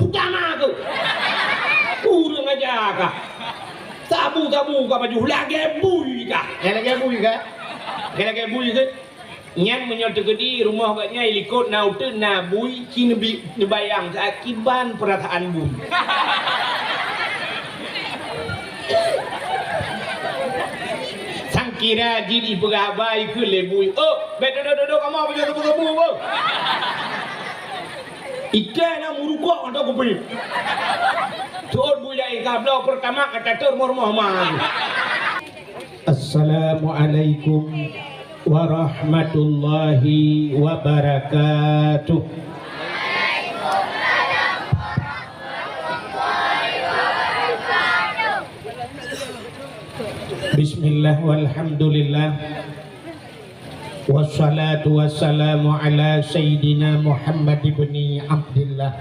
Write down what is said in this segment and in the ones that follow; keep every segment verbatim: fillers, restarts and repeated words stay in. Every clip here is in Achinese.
Tama keuh. Kurang aja kah. Sabu-sabu ka baju lagèe bui kah. Lagèe bui kah? Lagèe bui keuh. Nyan meunyoe teukeudi rumoh gobnyan likot na uteuen na bui, ci neubi-, neubayang sakiban peurasaan bui. Sangkira jih jipeugah haba ikheun lé bui, "Oh, bèk dodok-dodok kamoe pajoh sabu-sabu, beuh!" Ikan na murukok atau kupi. Tuot bui laén ka bloe peurtama ka tateur rumoh-rumoh ma. Assalamualaikum warahmatullahi wabarakatuh. Bismillah walhamdulillah. Wassalatu wassalamu ala sayyidina Muhammad ibni Abdillah.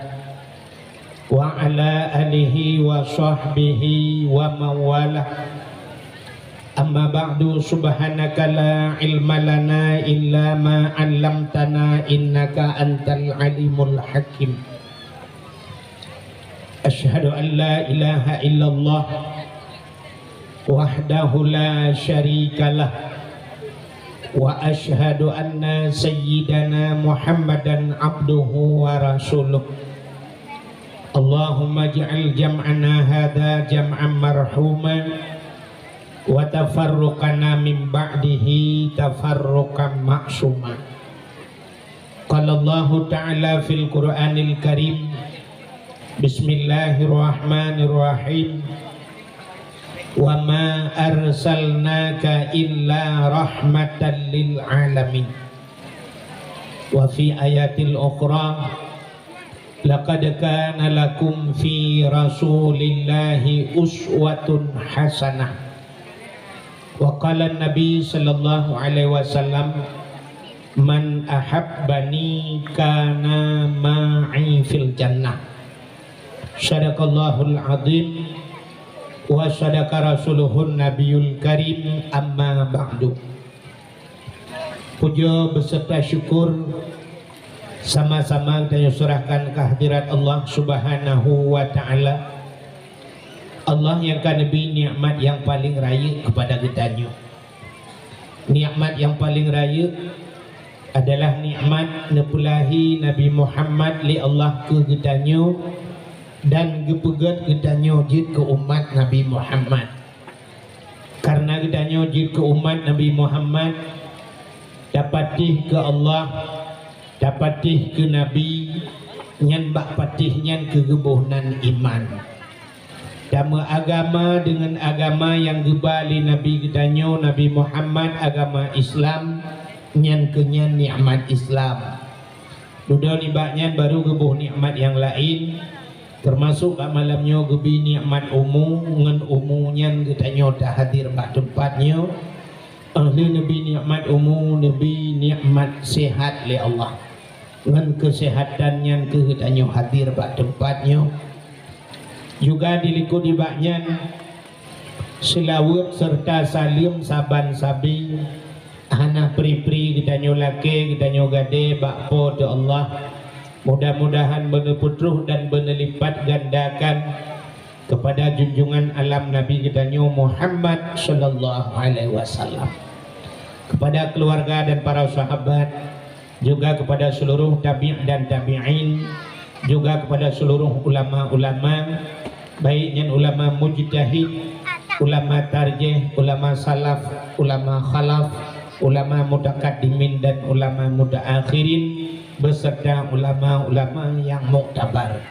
Wa ala alihi wa sahbihi wa mawalah. Amma ba'du, subhanaka la ilma lana illa ma 'allamtana innaka antal alimul hakim. Asyhadu an la ilaha illallah wahdahu la syarikalah. Wa asyhadu anna sayyidana Muhammadan abduhu wa rasuluh. Allahumma ij'al jam'ana hadza jam'an marhuma wa tafarruqana min ba'dihi tafarruqan ma'suma. Qala Allahu ta'ala fil Qur'anil Karim, bismillahirrahmanirrahim. Wa ma arsalnaka illa rahmatan lil alamin. Wa fi ayatil ukhra, laqad kana lakum fi Rasulillahi uswatun hasanah. Wa qala Nabi sallallahu alaihi wasallam, "Man ahabbani kana ma'i fil jannah." Sadaqallahul azim wa sadaqa rasuluhun nabiyul karim, amma ba'du. Puja beserta syukur sama-sama tanyoe serahkan kehadirat Allah Subhanahu wa Ta'ala. Allah nyang ka neubri nikmat nyang paleng rayeuk keupada geutanyoe. Nikmat nyang paleng rayeuk adalah nikmat neupeulahé Nabi Muhammad lé Allah keu geutanyoe dan geupeugét geutanyoe jeuet keu umat Nabi Muhammad. Kareuna geutanyoe jeuet keu umat Nabi Muhammad, tapatéh keu Allah, tapatéh keu Nabi, nyan bak patéh nyan keu geuboh nan iman. Tameuagama deungon agama nyang geuba lé Nabi geutanyoe, Nabi Muhammad, agama Islam, nyan keuh nyan nikmat Islam. Dudoe nibak nyan barô geuboh nikmat nyang laén, teumasok bak malam nyoe geubri nikmat umu, ngon umu nyan geutanyoe tahadir bak teumpat nyoe. Óh lheueh neubri nikmat umu, neubri nikmat seuhat lé Allah. Ngon keuseuhatan nyan keuh geutanyoe hadir bak teumpat nyoe. Juga dilikot nibak nyan, seulaweuet serta saleuem saban sabe, hana pri-pri geutanyoe lakée, geutanyoe gadée bak Po teu Allah. Mudah-mudahan beuneupeutroh dan beuneulipatgandakan keupada junjungan alam Nabi geutanyoe Muhammad sallallahu alaihi wasallam, keupada keuluwarga dan para sahabat, juga keupada seuluruh tabi' dan tabi'in, juga keupada seuluruh ulama-ulama, baik nyan ulama mujtahid, ulama tarjih, ulama salaf, ulama khalaf, ulama mutakaddimin dan ulama mutaakhirin, beserta ulama-ulama nyang muktabar.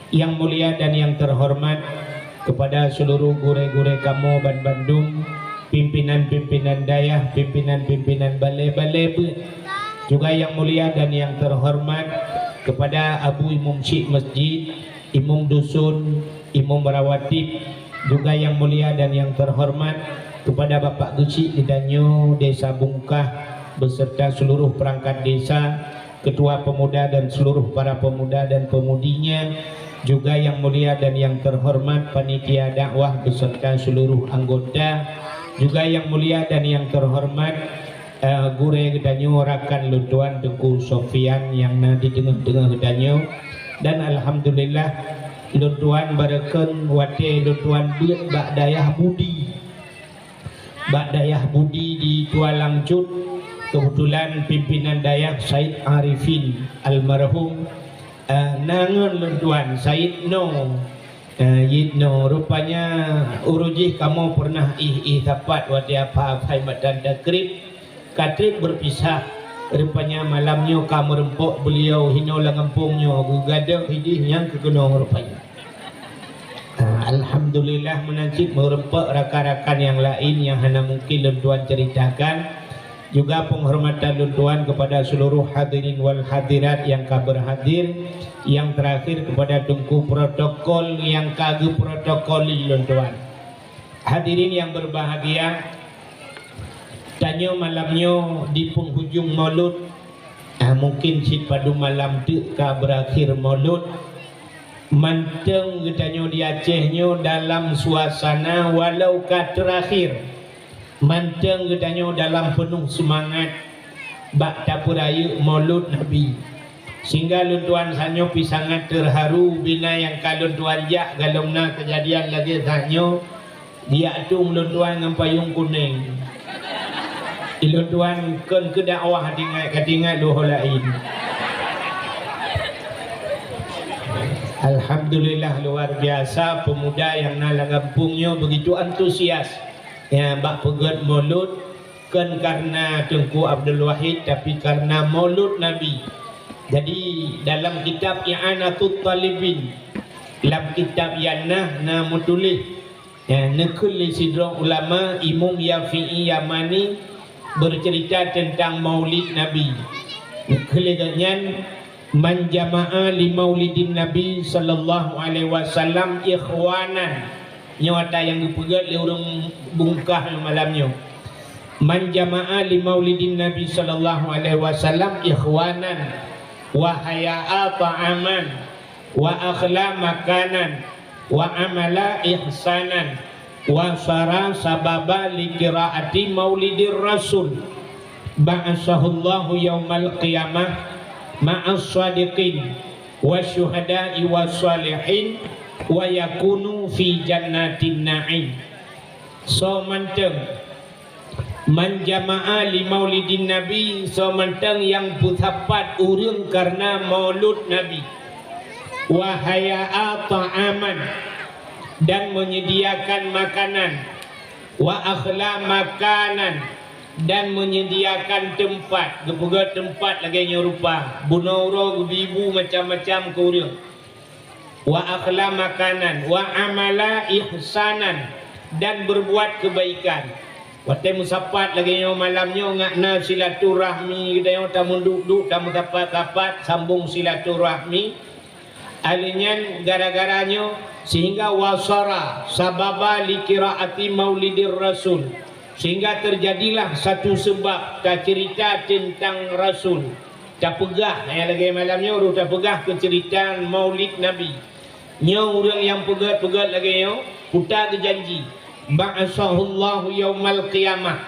Nyang mulia dan nyang teuhoreumat keupada seuluruh gurée-gurée kamoe banbandum, pimpinan-pimpinan dayah, pimpinan-pimpinan balée-balée beuet. Juga nyang mulia dan nyang teuhoreumat keupada Abu Imum Syik Masjid, Imum Dusun, Imum Rawatib, juga nyang mulia dan nyang teuhoreumat keupada Bapak Geuchik geutanyoe Desa Bungkah beserta seuluruh peurangkat desa, Ketua Pemuda dan seluruh para pemuda dan pemudinya, juga yang mulia dan yang terhormat panitia dakwah beserta seluruh anggota, juga yang mulia dan yang terhormat, eh, gurée geutanyoe, rakan lôn tuan Teungku Sofian nyang na di teungoh-teungoh geutanyoe, Dan alhamdulillah, lôn tuan barokon watée lôn tuan beuet bak dayah Budi. Bak dayah Budi di Tualang Cut, keubeutulan pimpinan dayah Said Arifin almarhum, eh, na ngon lôn tuan Said No. Eh, Yit No, rupanya uroe jih kamoe pernah ih-ih sapat watée apa-apa matan takrib. Ka treb beupisah, rupanya malam nyoe ka meurumpok beuliau hinoe lam gampông nyoe geugadôh idih nyang keukeunong rupanya. Ah, alhamdulillah meunan cit meurumpok rakan-rakan nyang laén nyang hana mungkin lôn tuan ceritakan. Juga penghormatan lôn tuan kepada seluruh hadirin wal hadirat nyang ka berhadir. Yang terakhir kepada Teungku protokol nyang ka geuprotokoli lôn tuan. Hadirin yang berbahagia, tanyoe malam nyoe di penghujung Maulud, ah, mungkin cit padum malam teuk ka berakhir Maulud. Mantong geutanyoe di Aceh nyoe dalam suasana walau ka terakhir, mantong geutanyoe dalam penuh semangat bak tapeurayeuk Maulud Nabi. Sehingga lôn tuan sanyoe pi sangat terharu bina nyang ka lôn tuan jak galom na kejadian lagée sanyoe. Diak tueng lôn tuan ngon payong kunéng. Di lôn tuan kon keu dakwah, tingat ka tingat lôn ho laén. Alhamdulillah, luar biasa pemuda nyang na lam gampông nyoe begitu antusias. Ya, bak peugét Maulud, kon karena Teungku Abdul Wahid, tapi karena Maulud Nabi. Jadi, dalam kitab I'anatut Talibin, lam kitab Yannah na meutuléh, ya, neukheun lé sidroe ulama, Imam Yafi'i Yamani, bercerita tentang Maulid Nabi. Neukheun lé gobnyan, "Man jama'a li maulidin Nabi sallallahu alaihi wasallam ikhwanan." Nyoe ata nyang geupeugét lé ureuëng bungkah malam nyoe. "Man jama'a li maulidin Nabi sallallahu alaihi wasallam ikhwanan wa haya'a ta'aman wa akhla makanan wa amala ihsanan wa sara sababa li qiraati maulidir rasul, ba'atsahullahu yaumal qiyamah ma'as shadiqin wasyuhada'i wassalihin wa yakunu fi jannatin na'im." Soe mantong, "Man jama'a li maulidin Nabi", soe mantong nyang peusapat ureuëng karena maulud Nabi. "Wa haya'a ta'aman", dan menyediakan makanan. "Wa akhla makanan", dan menyediakan teumpat. Geupeugét teumpat lagée nyoe rupa, bunoe uroe geubi-bu macam-macam keu ureuëng. "Wa akhla makanan, wa amala ihsanan", dan berbuat kebaikan. Watée meusapat lagée nyoe malam nyoe ngat na silaturahmi geutanyoe, tameuduek-duek, tameusapat-sapat, sambong silaturahmi. Aleuh nyan gara-gara nyoe sehingga wasara sababa li qiraati maulidir rasul, sehingga terjadilah satu sebab tacerita tentang Rasul. Tapeugah, eh, lagée malam nyoe rôh tapeugah keu ceurita Maulid Nabi. Nyoe ureuëng nyang peugét-peugét lagée nyoe, peue ta geujanji, "Ba'atsahullahu yaumal qiyamah",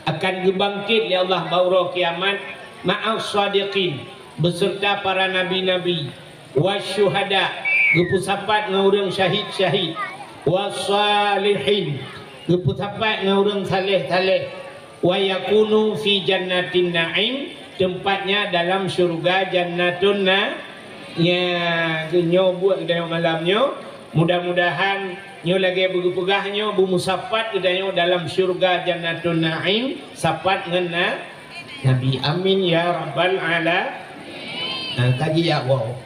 akan geubangkét lé Allah bak uroe kiamat, "ma'as shadiqin", beserta para nabi-nabi, "wasyuhada", geupeusapat ngon ureuëng syahid-syahid, "wassalihin", geupeusapat ngon ureuëng saleh-saleh, "wa yakunu fi jannatin na'im", tempatnya dalam syurga Jannatun Na-, nya, nyoe buet geutanyoe malam nyoe. Mudah-mudahan nyoe lagée beugeupeugah nyoe beumeusapat geutanyoe dalam syurga Jannatun Na'im, sapat ngon Na-, Nabi. Amin ya rabbal ala-, nah, kaji ya Allah.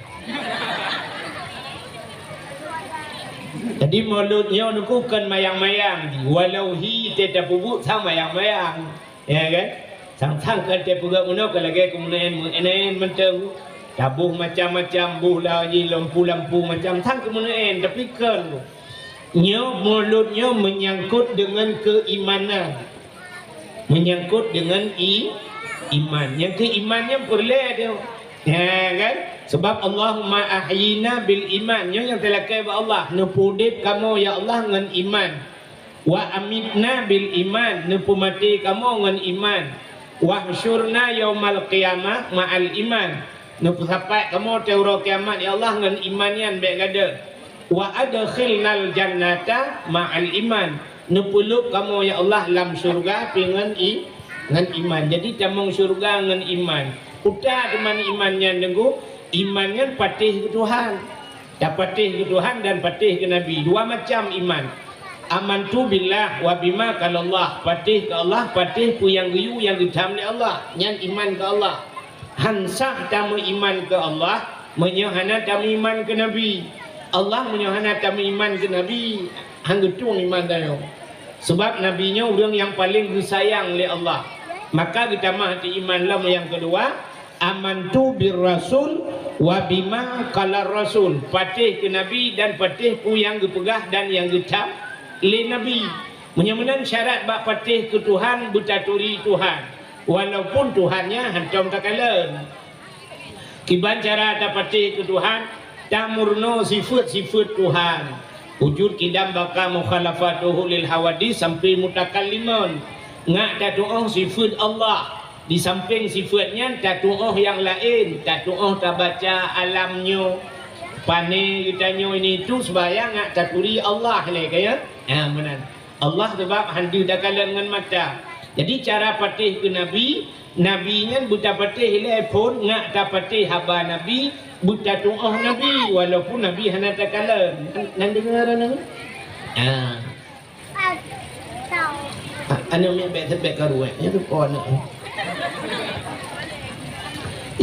Jadi maulud nyoe nuku kon mayang-mayang, walau hi teuh tapeubuet sang mayang-mayang. Ya kan? Sang-sang ka teupeugah meunoe ka lagée keumeunaan meunan mantong. Taboh macam-macam, boh lagi lampu-lampu macam sang keumeunaan, tapi kon. Nyoe maulud nyoe menyangkut dengan keimanan. Menyangkut dengan i-, iman. Nyang keu iman nyan peureulée tu. Ya kan? Sebab Allahumma ahyina bil iman. Nyoe nyang teulakée bak Allah. Neupeudeb kamoe ya Allah ngon iman. Wa amitna bil iman, neupeumaté kamoe ngon iman. Wahsyurna yaumal qiyamah ma'al iman, Neupeusapat kamoe teuh uroe kiamat, ya Allah, ngon iman nyan bék gadôh. Wa adkhilnal jannata ma'al iman. Neupeulheueh kamoe, ya Allah, lam syeuruga pih ngon i-, ngon iman. Jadi tamong syeuruga ngon iman. Peue teuma iman nyan, Teungku? Iman nyan patéh keu Tuhan. Tapatéh keu Tuhan dan patéh keu Nabi. Dua macam iman. Amantu billah wa bima qalallah. Patéh keu Allah, patéh peue nyang geuyue nyang geutham lé Allah. Nyan iman keu Allah. Han sah tameuiman keu Allah meunyoe hana tameuiman keu Nabi. Allah meunyoe hana tameuiman keu Nabi, han geutueng iman tanyoe. Sabab Nabi nyoe ureuëng nyang paleng geusayang lé Allah. Maka geutamah teuiman lom nyang keudua, amantu bir rasul wa bima qalar rasul. Patéh keu Nabi dan patéh peue nyang geupeugah dan nyang geutham lé Nabi. Meunyoe meunan syarat bak patéh keu Tuhan, beutaturi Tuhan, walaupun Tuhan nyan hántom takalon. Kiban cara tapatéh keu Tuhan, tameurunoe sifeuet-sifeuet Tuhan. Wujud, qidam, baqa, mukhalafatuhu lil hawadits sampai mutakallimun. Ngat tatuoh sifeuet Allah. Di sampéng sifeuet nyan tatuoh nyang laén, tatuoh tabaca alam nyoe, pane geutanyoe ini itu seumbahyang ngat taturi Allah lé, ka ya? Ha, meunan. Allah sabab han deuh takalon ngon mata. Jadi cara patéh keu Nabi, Nabi nyan beutapatéh ilée phon ngat tapatéh haba Nabi, beutatuoh Nabi walaupun Nabi hana takalon. Nan, nan deungoe droeneuh? Ha. Ha, aneuk miet bék, bék karu, eh. Nyan tu po aneuk.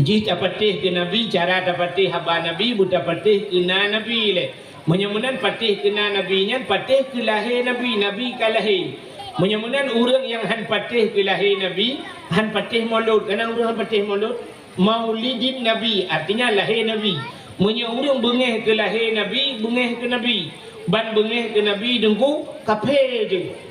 Jih tapatéh keu Nabi, cara tapatéh haba Nabi, beutapatéh keu na Nabi lé. Meunyoe meunan patéh keu na Nabi nyan, patéh keu lahé Nabi, Nabi ka lahé. Meunyoe meunan ureuëng nyang han patéh keu lahé Nabi, han patéh molot, kana ureuëng han patéh molot. Maulidin Nabi, artinya lahé Nabi. Meunyoe ureuëng beungéh keu lahé Nabi, beungéh keu Nabi. Ban beungéh keu Nabi Teungku, kaphé jeuet.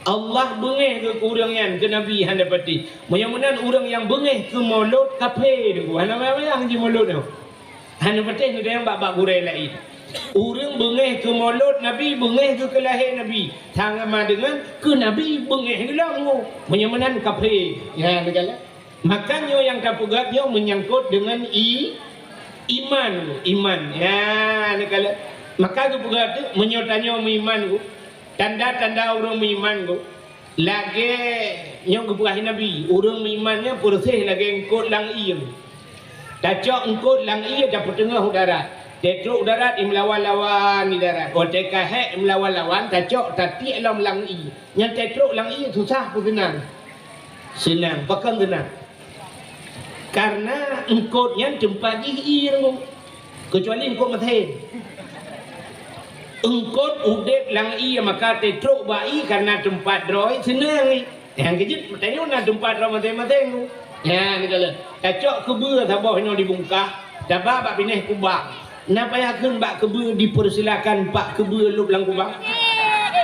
Allah beungéh keu ureuëng nyan, keu Nabi hana patéh. Meunyoe meunan ureuëng nyang beungéh keu molot, kaphé Teungku. Hana payah-payah jimolot nyoe. Hana patéh neutanyong bak-bak gurée laén. Ureuëng beungéh keu molot Nabi, beungéh keu keulahé Nabi. Sama deungon keu Nabi beungéh geuh lom. Meunyoe meunan kaphé. Ya, neukalon. Maka nyoe nyang tapeugah nyoe meunyangkot deungon i-, iman, iman. Ya, neukalon. Maka geupeugah teuk, meunyoe tanyoe meuiman, tanda-tanda ureuëng meuiman, lagée nyoe geupeugah Nabi, ureuëng meuiman nyan peureuséh lagée eungkot lam ié. Tacok eungkot lam ié tapeuteungoh u darat. Tatrok u darat, imeulawan-lawan di darat. Watée ka hék imeulawan-lawan, tacok tatiek lom lam ié. Nyan tatrok lam ié susah peue seunang? Seunang, pakon seunang? Karena eungkot nyan teumpat jih ié, Teungku. Keucuali eungkot maté. Eungkot udeb lam ié, maka tatrok bak ié karena teumpat droe seunang. Nyang keujeuet tanyoe na teumpat droe maté-maté, Teungku. Nyan, neukalon. Tacok keubeue saboh nyoe dibungkah, taba bak binéh kubang. Na payah kheun bak keubeue dipersilakan pak keubeue lôb lam kubang?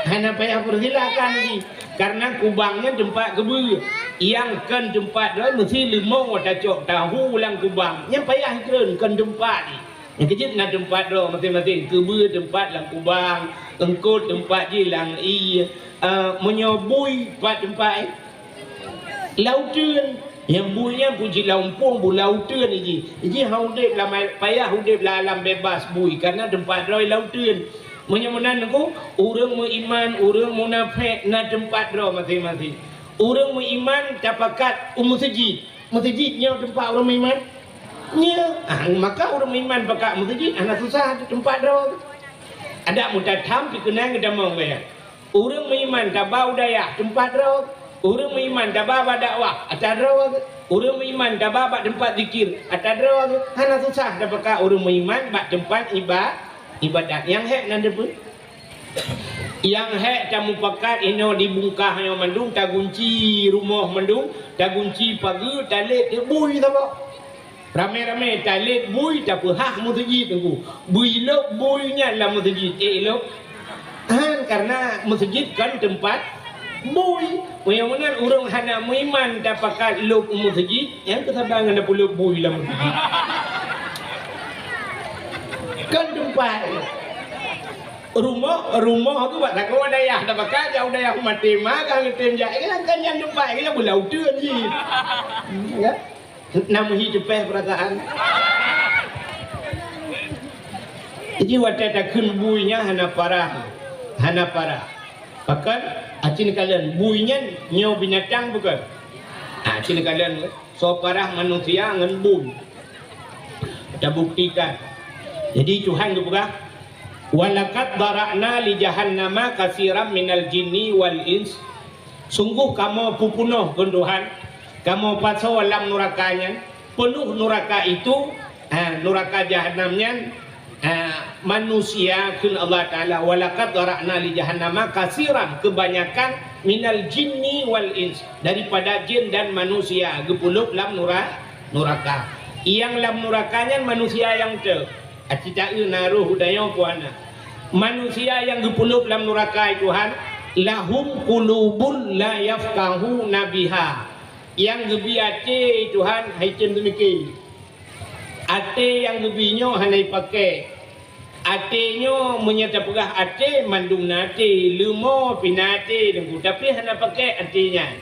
Hana payah persilakan lagi. Karena kubang nyan teumpat keubeue. Nyang kon teumpat droe meusti leumo tacok tahu lam kubang. Nyan payah kheun kon teumpat. Nyang keujeuet na teumpat droe maté-maté. Keubeue teumpat lam kubang, eungkot teumpat jih lam ié. Eh, meunyoe bui pat teumpat, eh? Lam uteuen. Nyang bui nyan peue jih lam umpung, bu lam uteuen jih. Jih han udeb lam ai-, payah udeb lam alam bebas bui, karena teumpat droe lam uteuen. Meunyoe meunan Teungku, ureuëng meuiman, ureuëng munafék na teumpat droe maséng-maséng. Ureuëng meuiman tapakat u meuseujid. Meuseujid nyoe teumpat ureuëng meuiman? Nyoe. Ah, maka ureuëng meuiman pakat meuseujid hana susah teumpat droe. Adak meutatham pikeunong geutamong baya. Ureuëng meuiman taba u dayah teumpat droe. Ureuëng meuiman taba bak dakwah atra droe. Ureuëng meuiman taba bak teumpat zikir atra droe. Hana susah tapakat ureuëng meuiman bak teumpat iba-, ibadat. Nyang hék nan teupeue? Nyang hék tamupakat inoe dibungkah nyoe mandum, tagunci rumoh mandum, tagunci pageue, talét teuk bui saboh. Ramé-ramé talét bui tapeuhah meuseujid Teungku. Bui lôb bui nyan lam meuseujid. Eh, lôb. Han, karena meuseujid kon teumpat bui. Meunyoe meunan ureuëng hana meuiman tapakat lôb u meuseujid, nyang keusaban ngon tapeulôb bui lam meuseujid. Kon teumpat. Rumoh, rumoh tu bak sagoe dayah, tapakat jak u dayah maté ma ka geutem jak. Kan nyan teumpat, kan nyan beulau teuen jih. Ya. Na meuhi teupeh peurasaan. Jadi watée takheun bui nyan hana parah, hana parah. Pakon, aci neukalon bui nyan nyoe binatang bukon? Aci neukalon soe parah manusia ngon bui. Tabuktikan. Jadi Tuhan geupeugah, "Walaqad dzara'na li jahannama katsiran minal jinni wal ins." Sungguh kamoe peupunoh keu Tuhan, kamoe pasoe lam nuraka nyan, peunoh nuraka itu, ha, nuraka jahanam nyan, ha, manusia, kheun Allah Taala, "Walaqad dzara'na li jahannama katsiran," kebanyakan, "minal jinni wal ins," daripada jin dan manusia geupeulop lam nura-, nuraka. Nyang lam nuraka nyan manusia nyang teuk. Aci taeu na roh udayong puana. Manusia nyang geupeulop lam nuraka, Tuhan, "lahum qulubun la yafqahuna biha." Nyang geubi até, Tuhan, hai tem teumike. Até nyang geubi nyoe hana jipakék. Até nyoe meunyoe tapeugah até, mandum na até, leumo pih na até, Teungku, tapi hana pakék até nyan.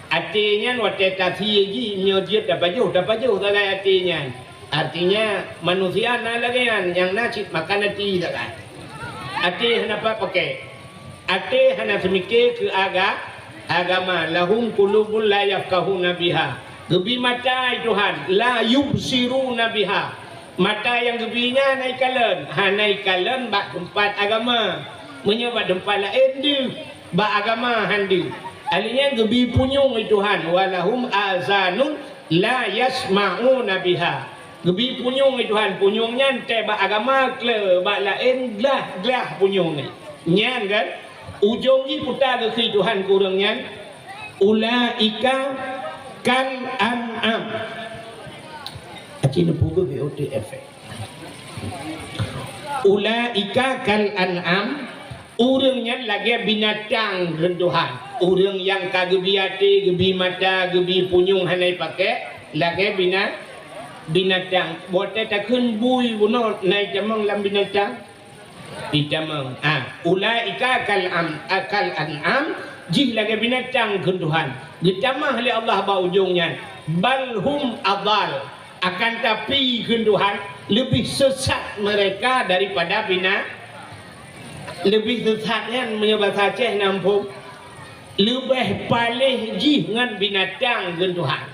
Até nyan watée tasie jih, meunyoe jeuet tapajoh, tapajoh sagai até nyan. Artinya, manusia na lagée nyan, nyang na cit makan até sagai. Até hana pat pakék. Até hana seumike keu aga-, agama. "Lahum qulubun la yafqahuna biha." Geubi mata, hai Tuhan, "la yubsiruna biha." Mata nyang geubi nyan hana jikalon, hana jikalon bak teumpat agama. Meunyoe bak teumpat laén deuh, bak agama han deuh. Ahli nyan geubi punyueng, hai Tuhan, "walahum azanun la yasma'una biha." Geubi punyueng, hai Tuhan, punyueng nyan teuh bak agama, kle bak laén, glah-glah punyueng nyan. Nyan kan, ujong jih peue ta geukheun Tuhan keu ureuëng nyan, "Ulaika kal an'am." Aci neupeubuet B O T F. "Ulaika kal an'am," ureuëng nyan lagée binatang, kheun Tuhan. Ureuëng nyang ka geubi até, geubi mata, geubi punyueng hana jipakék, lagée bina-, binatang. Watée takheun bui bunoe na jitamong lam binatang? Jitamong. Ah, "Ulaika kal am-, kal an'am," jih lagée binatang, kheun Tuhan. Geutamah lé Allah bak ujong nyan, "bal hum adhal." Akan tapi, kheun Tuhan, leubeh sesat mereka daripada bina-, leubeh sesat nyan, meunyoe basa Aceh na muphom, leubeh paléh jih ngon binatang, kheun Tuhan.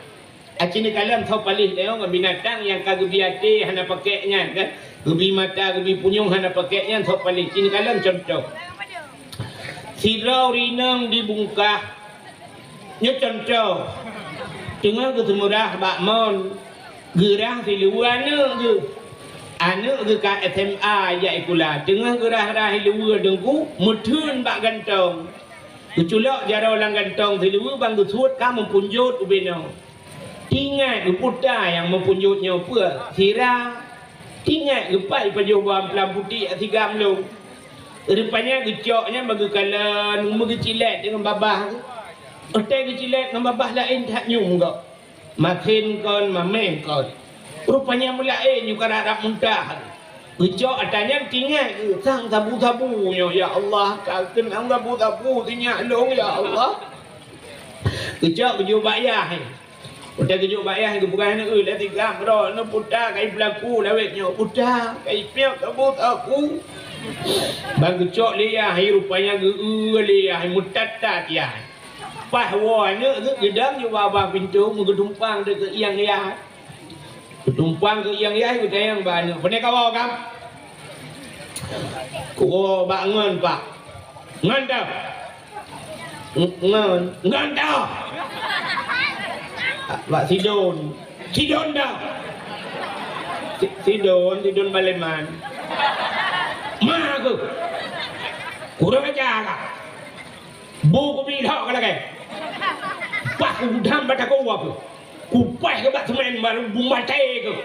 Aci neukalon soe paléh teuh ngon binatang nyang ka geubi até hana pakék nyan, kan? Geubi mata, geubi punyueng hana pakék nyan soe paléh. Ci neukalon cuntoh. Sidroe ureuëng inong di Bungkah, nyoe cuntoh, teungoh geuseumeurah bak mon, geurah siluweue aneuëk geuh. Aneuëk geuh ka S M A jak sikula, teungoh geurah-rah siluweue, Teungku, meutheun bak gantong. Geuculok jaroe lam gantong siluweue, ban geusuet ka meupunjot ubé noe. Tingat geuputa nyang meupunjot nyoe peue? Sira. Tingat geupaih pajoh bak amplam putéh lam sigoe lom. Rupanya geucok nyan ban geukalon, meugeucilét deungon babah. Watée geucilét ngon babah laén that nyum gob. Masen kon, mameh kon. Rupanya meulaén nyoe ka rab-rab muntah. Geucok atra nyan tingat geuh sang sabu-sabu nyoe, "Ya Allah, ka keunong sabu-sabu sinyak lôn, ya Allah." Geucok geujok bak yah. Watée geujok bak yah, geupeugah aneuëk, "Lé tigam droe, nyoe puta ka jipeulaku lawét nyoe, puta ka jipiep sabu-sabu." Ban geucok lé yah, rupanya geu-eu lé yah, meutat-tat yah. Paih woe aneuëk geuh, geudong ju babah pintoe, meugeutumpang deungon ieng yah. Geutumpang keu ieng yah, geutanyong bak aneuëk, "Pane kawoe, Kang?" "Kuwoe bak ngon, Pak." "Ngon toh?" "Ng-, ngon." "Ngon toh?" "Bak Sidon." "Sidon toh?" "Si-, Sidon, Sidon Baleman." "Ma keuh." "Kurang aja kah?" "Bu kubi lhok ka lagée. Paih kugudam bak takue keuh. Kupaih keuh bak seumén, barô bu maté keuh."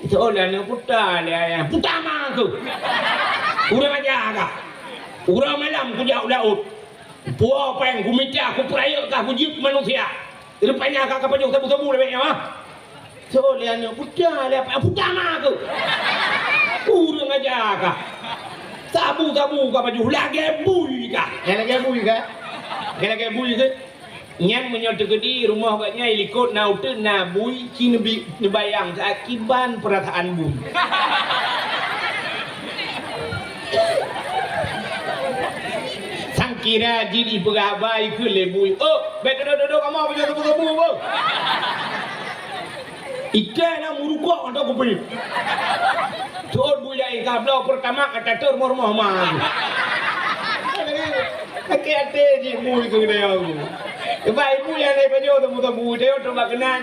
Soe lé aneuëk, "Puta lé ayah." "Puta ma keuh. Kurang aja kah. Uroe malam kujak u laôt. Puwoe péng kumita, kupeurayeuk kah kujeuet manusia. Rupanya kah kapajoh sabu-sabu lé nyoe, ah." Soe lé aneuëk, "Puta lé apa? Puta ma keuh. Kurang aja kah. Sabu-sabu kapajoh lagée bui kah." "Lagée bui kah? Lagée bui keuh?" Nyan meunyoe teukeudi rumoh gobnyan likot na uteuen na bui, ci neubi-, neubayang sakiban peurasaan bui. Sangkira jih ipeugah haba ikheun lé bui, "Oh, bèk dudoe-dudoe kamoe, beujeuet teupeu-teupeu, beuh!" Ikai na meurukok atau kupi. Seuôt bui laén ka bloe peurtama ka tateur rumoh-rumoh ma. Sakét até jih bui keu geutanyoe. Sebab ibu nyang lé pajoh teumeu-teumeu, tanyoe teuma keunan.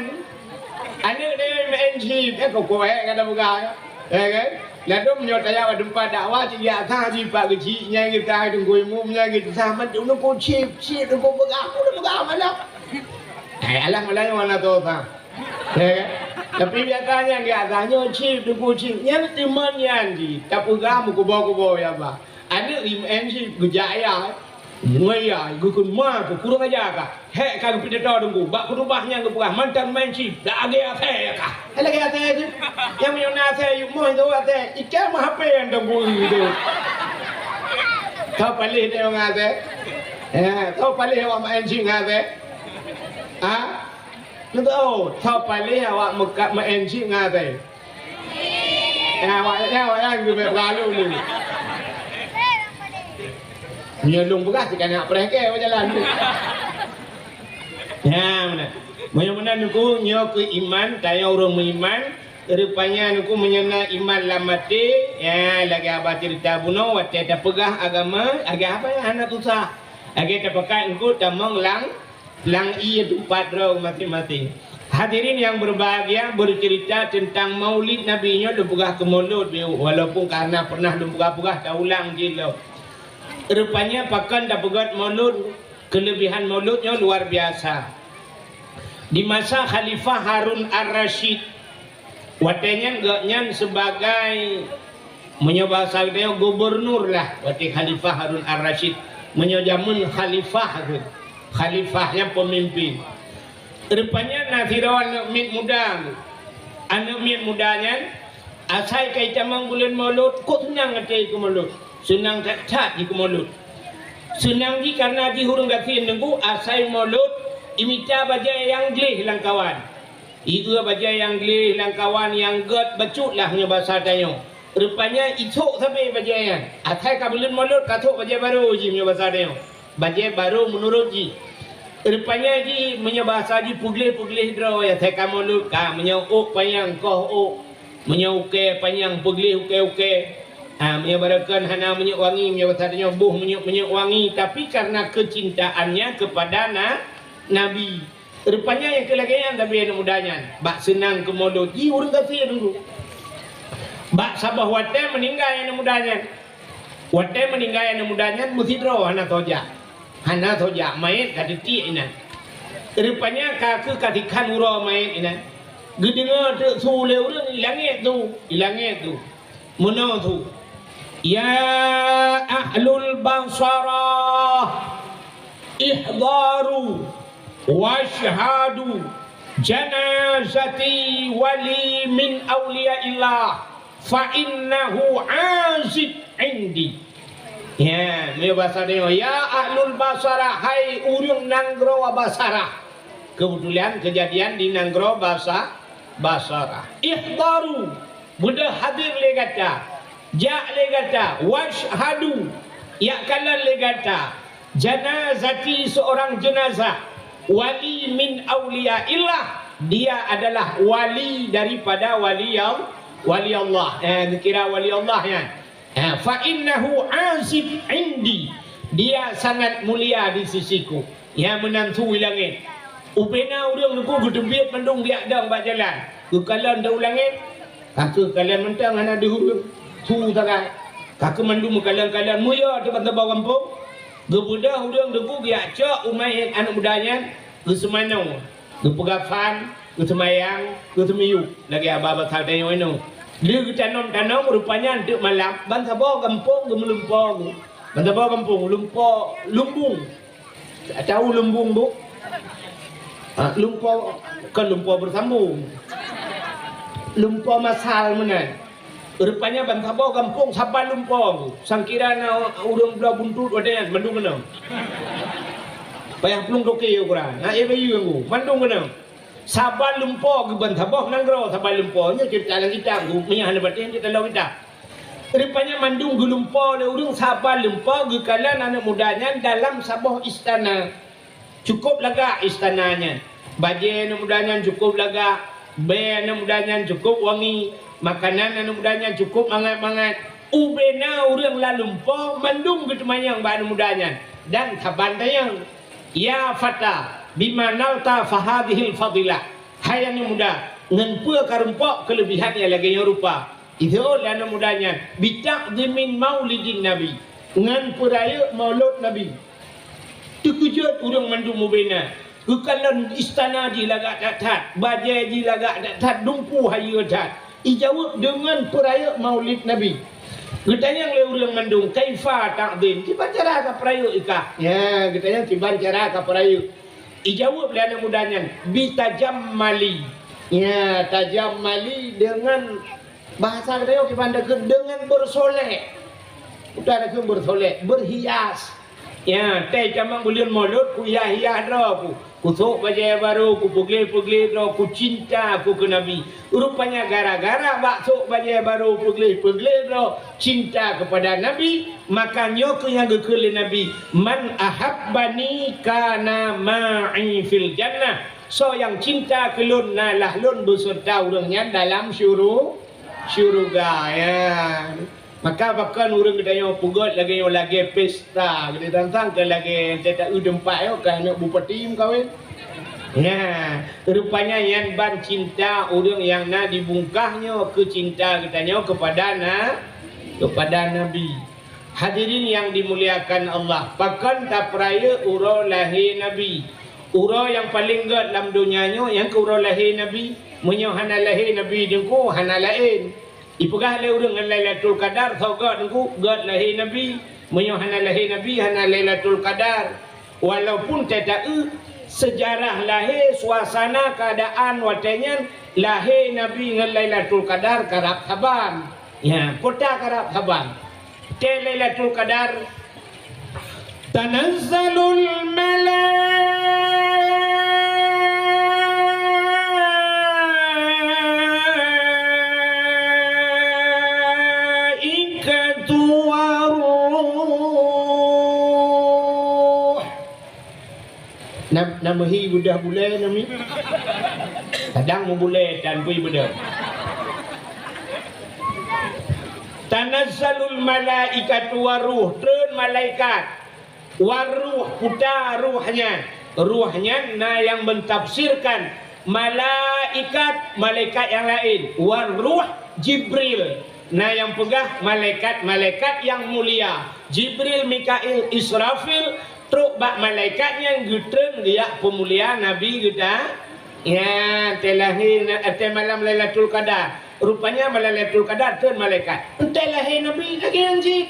Aneuk tanyoe meu'en chip, eh, kok kuéh ka tapeugah, ya kan? Ladôm nyoe tajak bak teumpat dakwah, cit jak sa jipak keuchik, nyang geutah teungku imum, nyang geutah mat, teungku chip, chip, teungku peugah, aku dah peugah malam. Eh, alah malam mana tu, sa? Ya kan? Tapi biasanya nggak tanya chip, teungku chip. Nyan teuma nyan di, tapeugah meukubo-kubo ya, bah. Aneuk I M C geujak ya. Ngon ya, geukheun ma keu kurang aja ka. Hek ka geupidato teungku, bak khutubah nyang geupeugah mantong main chip, dak lagèe asèe ka. Hai lagèe asèe tu. Nyang meunyoe na asèe yue moh itu asèe, ikai mah H P nyang teungku itu. Tho paléh teuh ngon asèe. Ya, tho paléh awak main chip ngon asèe. Ha? Nyoe teuh, oh, tho paléh awak meukat meu'en chip ngon asèe. Eh, awak, eh, awak nyan geubek peulalu ni. Meunyoe lôn peugah, cit ka na preh kèe bak jalan tu. Nyan meunan. Meunyoe meunan Teungku, nyoe keuh iman, tanyoe ureueng meuiman. Rupanya Teungku meunyoe na iman lam até, ya, lagèe haba ceurita bunoe, watèe tapeugah agama, lagèe haba nyang hana susah. Lagèe tapakat eungkôt tamong lam Lam ié teumpat droe maséng-maséng. Hadirin yang berbahagia, bercerita tentang Maulid Nabi nyoe lôn peugah keu Maulud, walaupun karena pernah lôn peugah-peugah, taulang jih lom. Rupanya pakon tapeugöt Maulud, keulebihan Maulud nyoe luar biasa. Di masa Khalifah Harun Ar-Rasyid, watèe nyan gobnyan sebagai, meunyoe bahasa geutanyoe, gubernur lah, watèe Khalifah Harun Ar-Rasyid. Meunyoe jameun khalifah kheueh, khalifah nyan peumimpin. Rupanya na sidroe aneuk miet muda. Aneuk miet muda nyan asai ka itamong buleuen Maulud, kok seunang até keu Maulud. Seunang that-that jih keu Maulud. Seunang jih karena jih ureueng gasien Teungku, asai Maulud imita bajèe nyang gleh lam kawan. Ié bajèe nyang gleh lam kawan nyang gèt bacut lah meunyoe basa tanyoe. Rupanya isôk sabe bajèe nyan. Asai ka buleuen Maulud ka sôk bajèe barô jih meunyoe basa tanyoe. Bajèe barô meunurot jih. Rupanya jih meunyoe basa jih peugleh-peugleh droe, asai ka Maulud ka meunyoe ôk panyang koh ôk. Meunyoe ukèe panyang peugleh ukèe-ukèe. Ha, meunyoe barokon hana minyeuk wangi, meunyoe basa tanyoe boh minyeuk-minyeuk wangi, tapi karena kecintaannya kepada na-, Nabi. Rupanya nyang keu lagèe nyan tabi aneuk muda nyan, bak seunang keu Maulud jih ureueng gasien Teungku. Bak saboh watèe meuninggai aneuk muda nyan. Watèe meuninggai aneuk muda nyan meusidroe hana soe jak. Hana soe jak, manyèt ka teutiek inan. Rupanya ka kheueh ka tikhan uroe manyèt inan. Geudeungö teuk su lé ureueng i langèt tu, i langèt tu. Meunoe su, "Ya ahlul Basarah, ihdaru wasyhadu janazati wali min auliyaillah, fa innahu azib indi." Ya, meunyoe basa tanyoe, "Ya ahlul Basarah, hai ureueng nanggroe Basarah." Keubeutulan keujadian di nanggroe Basa-, Basarah. "Ihdaru," beudôh hadir lé gata, jak lé gata, "wasyhadu," jak kalon lé gata, "janazati," seorang jenazah, "wali min auliyaillah," dia adalah wali daripada wali Al-, wali Allah. Eh, geukira wali Allah nyan. Ha, "fa innahu azib indi," dia sangat mulia di sisiku. Nyan meunan su i langèt. Ubena ureueng Teungku geuteubiet mandum biak dong bak jalan. Geukalon dong langèt. Ka kheueh kalon mantong hana deuh ureueng. Su sagai. Ka kheueh mandum meukalon-kalon, meuyue teuk ban saboh gampông. Geubeudôh ureueng Teungku geujak cok u manyèt aneuk muda nyan, geuseumanoe. Geupeugah fan, geuseumayang, geuseumiyueb, lagèe haba basa tanyoe nyoe. Lheueh geutanom-tanom, rupanya teuk malam, ban saboh gampông geumeulimpô. Ban saboh gampông, limpô lumbung. Tahu lumbung, Bu? Ha, limpô, kon limpô beusambông. Limpô masal meunan. Rupanya ban saboh gampông saban limpô, sangkira na ureueng bloe buntut watèe nyan mandum keunoe. Payah plueng toke ukuran. Ha, eh, bayeue ngku. Mandum keunan. Saban lumpoe geuban saboh nanggroe, saban lumpoe. Nyoe ceurita lam kitab ngku. Meunyo hana patéh, ceurita lam kitab. Rupanya mandum geulumpoe lé ureuëng, saban lumpoe geukalon aneuëk muda nyan dalam saboh istana. Cukup lagak istana nyan. Bajée aneuëk muda nyan cukup lagak, bée aneuëk muda nyan cukup wangi, makanan aneuëk muda nyan cukup mangat-mangat. Ubena ureuëng lam lumpoe mandum geuteumanyong bak aneuëk muda nyan, dan saban tanyong, "Ya fata, bima nalta fahadhil fadilah?" Hai aneuëk muda, ngon peue ka rumpok keuleubihan nyang lagée nyoe rupa? Jaweueb lé aneuëk muda nyan, "Bita'dhimin maulidin Nabi," ngon peurayeuk maulud Nabi. Teukeujot ureuëng mandum ubena. Geukalon istana jih lagak that-that, bajée jih lagak that-that, dungku hayeue that. Ijaweueb deungon peurayeuk maulid Nabi. Geutanyong lé ureuëng mandum, "Kaifa ta'dhim?" Kiban cara ka peurayeuk ikah? Ya, geutanyong kiban cara ka peurayeuk. Ijaweueb lé aneuëk muda nyan, "Bitajammali." Ya, tajammali deungon bahasa geutanyoe kiban takheun deungon bersolek. Udah takheun bersolek, berhias. Ya, teuh tamong buleuen Maulud, kuhias-hias droe ku. Kusok bajée barô, kupeugleh-peugleh droe, kucinta ku keu Nabi. Rupanya gara-gara bak sok bajée barô, peugleh-peugleh droe, cinta kepada Nabi, maka nyoe keuh nyang geukheun lé Nabi, "Man ahabbani kana ma'i fil jannah." Soe nyang cinta keu lôn, na lah lôn beuseureuta ureuëng nyan dalam syuru-, syuruga, ya. Maka pakon ureuëng geutanyoe peugét lagée nyoe, lagée pesta, geutanyoe sang-sang keu lagée teuta eu teumpat nyoe ka aneuëk bupati meukawen. Nah, rupanya nyan ban cinta ureuëng nyang na di bungkah nyoe keu cinta geutanyoe keupada na-, keupada Nabi. Hadirin yang dimuliakan Allah, pakon tapeurayeuk uroe lahé Nabi? Uroe nyang paleng gét lam donya nyoe nyang keuh uroe lahé Nabi. Meunyoe hana lahé Nabi teungku, hana laén. Ipeugah lé ureuëng ngon Lailatul Qadar, soe gét teungku? Gét lahé Nabi. Meunyoe hana lahé Nabi, hana Lailatul Qadar. Walaupun teuta eu seujarah lahé, suasana keuadaan watée nyan lahé Nabi ngon Lailatul Qadar karab saban. Ya, peue ta karab saban. Teuh Lailatul Qadar, tanazzalul malaikatu war-ruh. Na, na meuhi beudoh bulée nami? Kadang meubulée dan bui beudoh. Tanazzalul malaikatu war-ruh, treun malaikat. War-ruh, peue ta ruh nyan? Ruh nyan na nyang meutafsirkan malaikat, malaikat nyang laén. War-ruh, Jibril. Na nyang peugah malaikat-malaikat nyang mulia. Jibril, Mikail, Israfil, trok bak malaikat nyan geutreun geujak peumulia Nabi geuta. Ya, teuh lahé na-, teuh malam Lailatul Qadar. Rupanya malam Lailatul Qadar treun malaikat. Teuh lahé Nabi lagée nyan cit.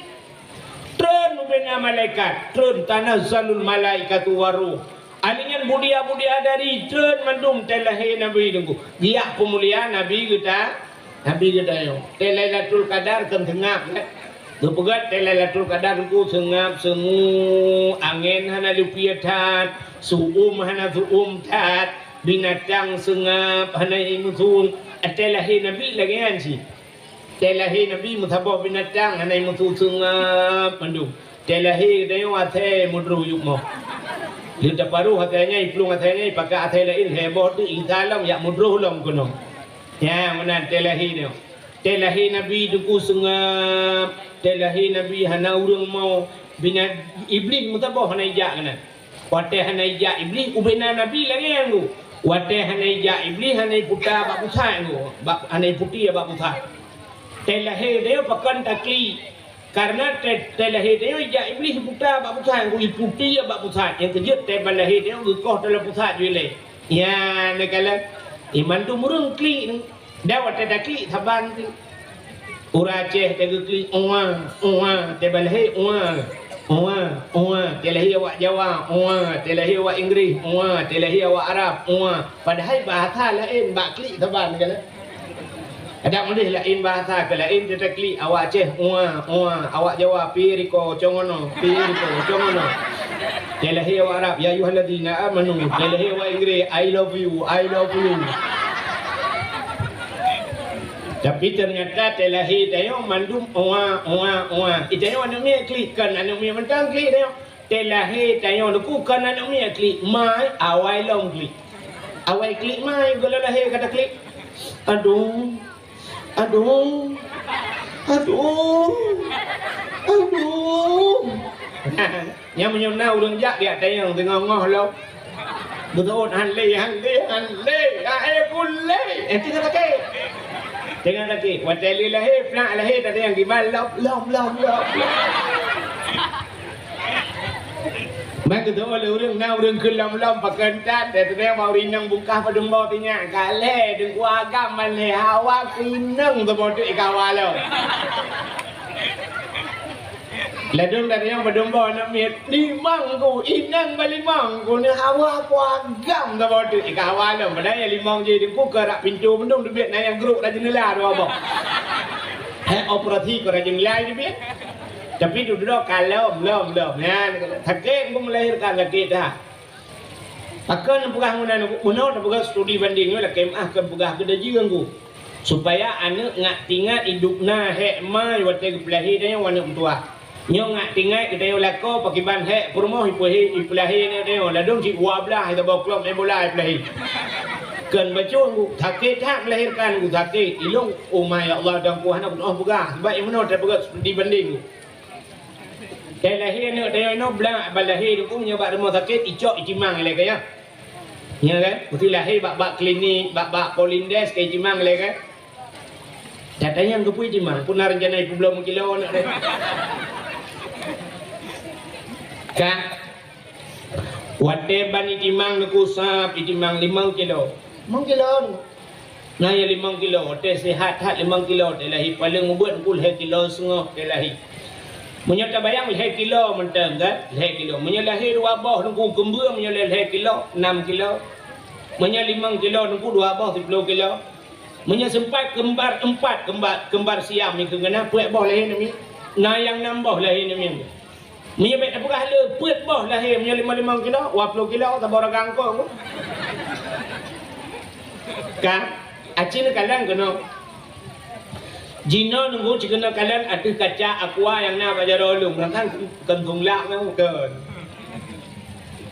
Treun ubena malaikat, treun, tanazzalul malaikatu war-ruh. Ahli nyan budia-budia dari treun mandum teuh lahé Nabi teungku. Geujak peumulia Nabi geuta, Nabi geutanyoe. Teuh Lailatul Qadar kon seungab, kan? Geupeugét teuh Lailatul Qadar teungku seungab seungue, angén hana leupie that, su'um hana su'um that, binatang seungab hana imeusung. Teuh lahé Nabi lagée nyan cit. Teuh lahé Nabi meusaboh binatang hana imeusung seungab mandum. Teuh lahé geutanyoe asée meudroh yup moh. Lheueh taparoh asée nyan, iplueng asée nyan, ipakat asée laén, heboh teuk, Isa lom jak meudroh lom keunoe. Nyan meunan teuh lahé nyoe. Teuh lahé Nabi teungku seungab, teuh lahé Nabi hana ureuëng mo, bina-, Iblih meusaboh hana ijak keunan. Watée hana ijak Iblih, ubena Nabi lagée nyan tu. Watée hana ijak Iblih, hana iputa bak pusat tu, bak, hana iputi bak pusat. Teuh lahé tanyoe pakon taklik. Karena teuh, teuh lahé tanyoe ijak Iblih iputa bak pusat tu, iputi bak pusat. Nyang keujeuet teuh ban lahé tanyoe geukoh dalam pusat ju ilée. Nyan neukalon iman tu mureueng klik tu. Dan watée taklik saban tu. Ureuëng Aceh teugeuklik, "Ua, ua," teuh ban lahé, "Ua, ua, ua," teuh lahé awak Jawa, "Ua," teuh lahé awak Inggris, "Ua," teuh lahé awak Arab, "Ua." Padahai bahasa laén bak klik saban kan. Adak meuleh laén bahasa keu laén teuh taklik, awak Aceh, "Ua, ua," awak Jawa, "Pi riko congono, pi riko congono." Teuh lahé awak Arab, "Ya ayyuhalladzina amanu." Teuh lahé awak Inggréh, "I love you, I love you." Tapi teunyata teuh lahé tanyoe mandum oa, oa, oa. Di tanyoe aneuk miet klik, kon aneuk miet mantong klik tanyoe. Teuh lahé tanyoe Teungku kon aneuk miet klik, mai awai lom klik. Awai klik mai, goh lom lahé ka taklik. Aduh. Aduh. Aduh. Aduh. Nyan meunyoe na ureueng jak geutanyong teungoh-ngoh lom. Beutôi han lé, han lé, han lé. Ka, eh, pun lé. Eh, teungoh takét. Teungoh takét. Watèe lé lahé, plak lahé, tatanyong kiban lom, lom, lom, lom. Meukeudua lé ureueng na ureueng keu lom-lom pakon that, dan teungoh bak ureueng inong bungkah padum boh tinyak, ka lhèe Teungku agam ban lhèe hawa keu inong teuboh teuk ikawa lom. Ladôm dari nyang padum boh aneuk miet, limong ku, inong ban limong ku, ni hawa ku agam teuboh teuk ikawa lom. Padahai nyang limong jih Teungku keu rak pintoe mandum teubiet, na nyang grok rak jeundela dua boh. Hai operasi keu rak jeundela teubiet. Tapi dudoe ka lom, lom, lom. Nyan, sakét Teungku melahirkan, sakét that. Pakon peugah meunan, meunoe tapeugah studi banding nyoe lakèe meu'ah kon peugah keu dajeueng Teungku. Supaya aneuk ngat teuingat idop na hék ma watèe geupeulahé tanyoe aneuk meutuwah. Nyoe ngat teuingat geutanyoe lakoe pakiban hék peurumoh ipeulahé, ipeulahé aneuk tanyoe, ladôm cit dua blaih saboh klub main bola ipeulahé. Kon bacut Teungku, sakét that melahirkan Teungku, sakét. Ilôn, oh my ya Allah, dan ku hana kunoh peugah. Sebab nyang meunoe tapeugah studi banding Teungku. Teuh lahé aneuk tanyoe inoe blah, ban lahé Teungku meunyoe bak rumoh sakét, icok itimang ilèe keu nyan. Nyan kan? Meusti lahé bak-bak klinik, bak-bak Polindes ka itimang ilèe kan? Tatanyong keupeue itimang, peue na rencana ipeubloe meukiloe aneuk teuh. Kan? Watèe ban itimang Teungku sab, itimang limong kilo. Limong kilo. Na nyang limong kilo, watèe sihat that limong kilo, teuh lahé paleng ubit Teungku lhèe kilo seungoh teuh lahé. Meunyoe tabayang lhèe kilo mantong kan, lhèe kilo. Meunyoe lahé dua boh Teungku keumbeueng, meunyoe lhèe, lhèe kilo, nam kilo. Meunyoe limong kilo Teungku dua boh siploh kilo. Meunyoe seumpat keumbar empat, keumbar, keumbar siam nyan keuh na peuet boh lahé namiet. Na nyang nam boh lahé namiet. Meunyoe bèk tapeugah le peuet boh lahé, meunyoe limong-limong kilo, dua ploh kilo, saboh raga eungkôt. Ka, aci neukalon keunoe. Jinoe Teungku ci keuneuk kalon ateueh kaca aqua nyang na bak jaroe lôn, nyan kan kon geuglak nyan kon.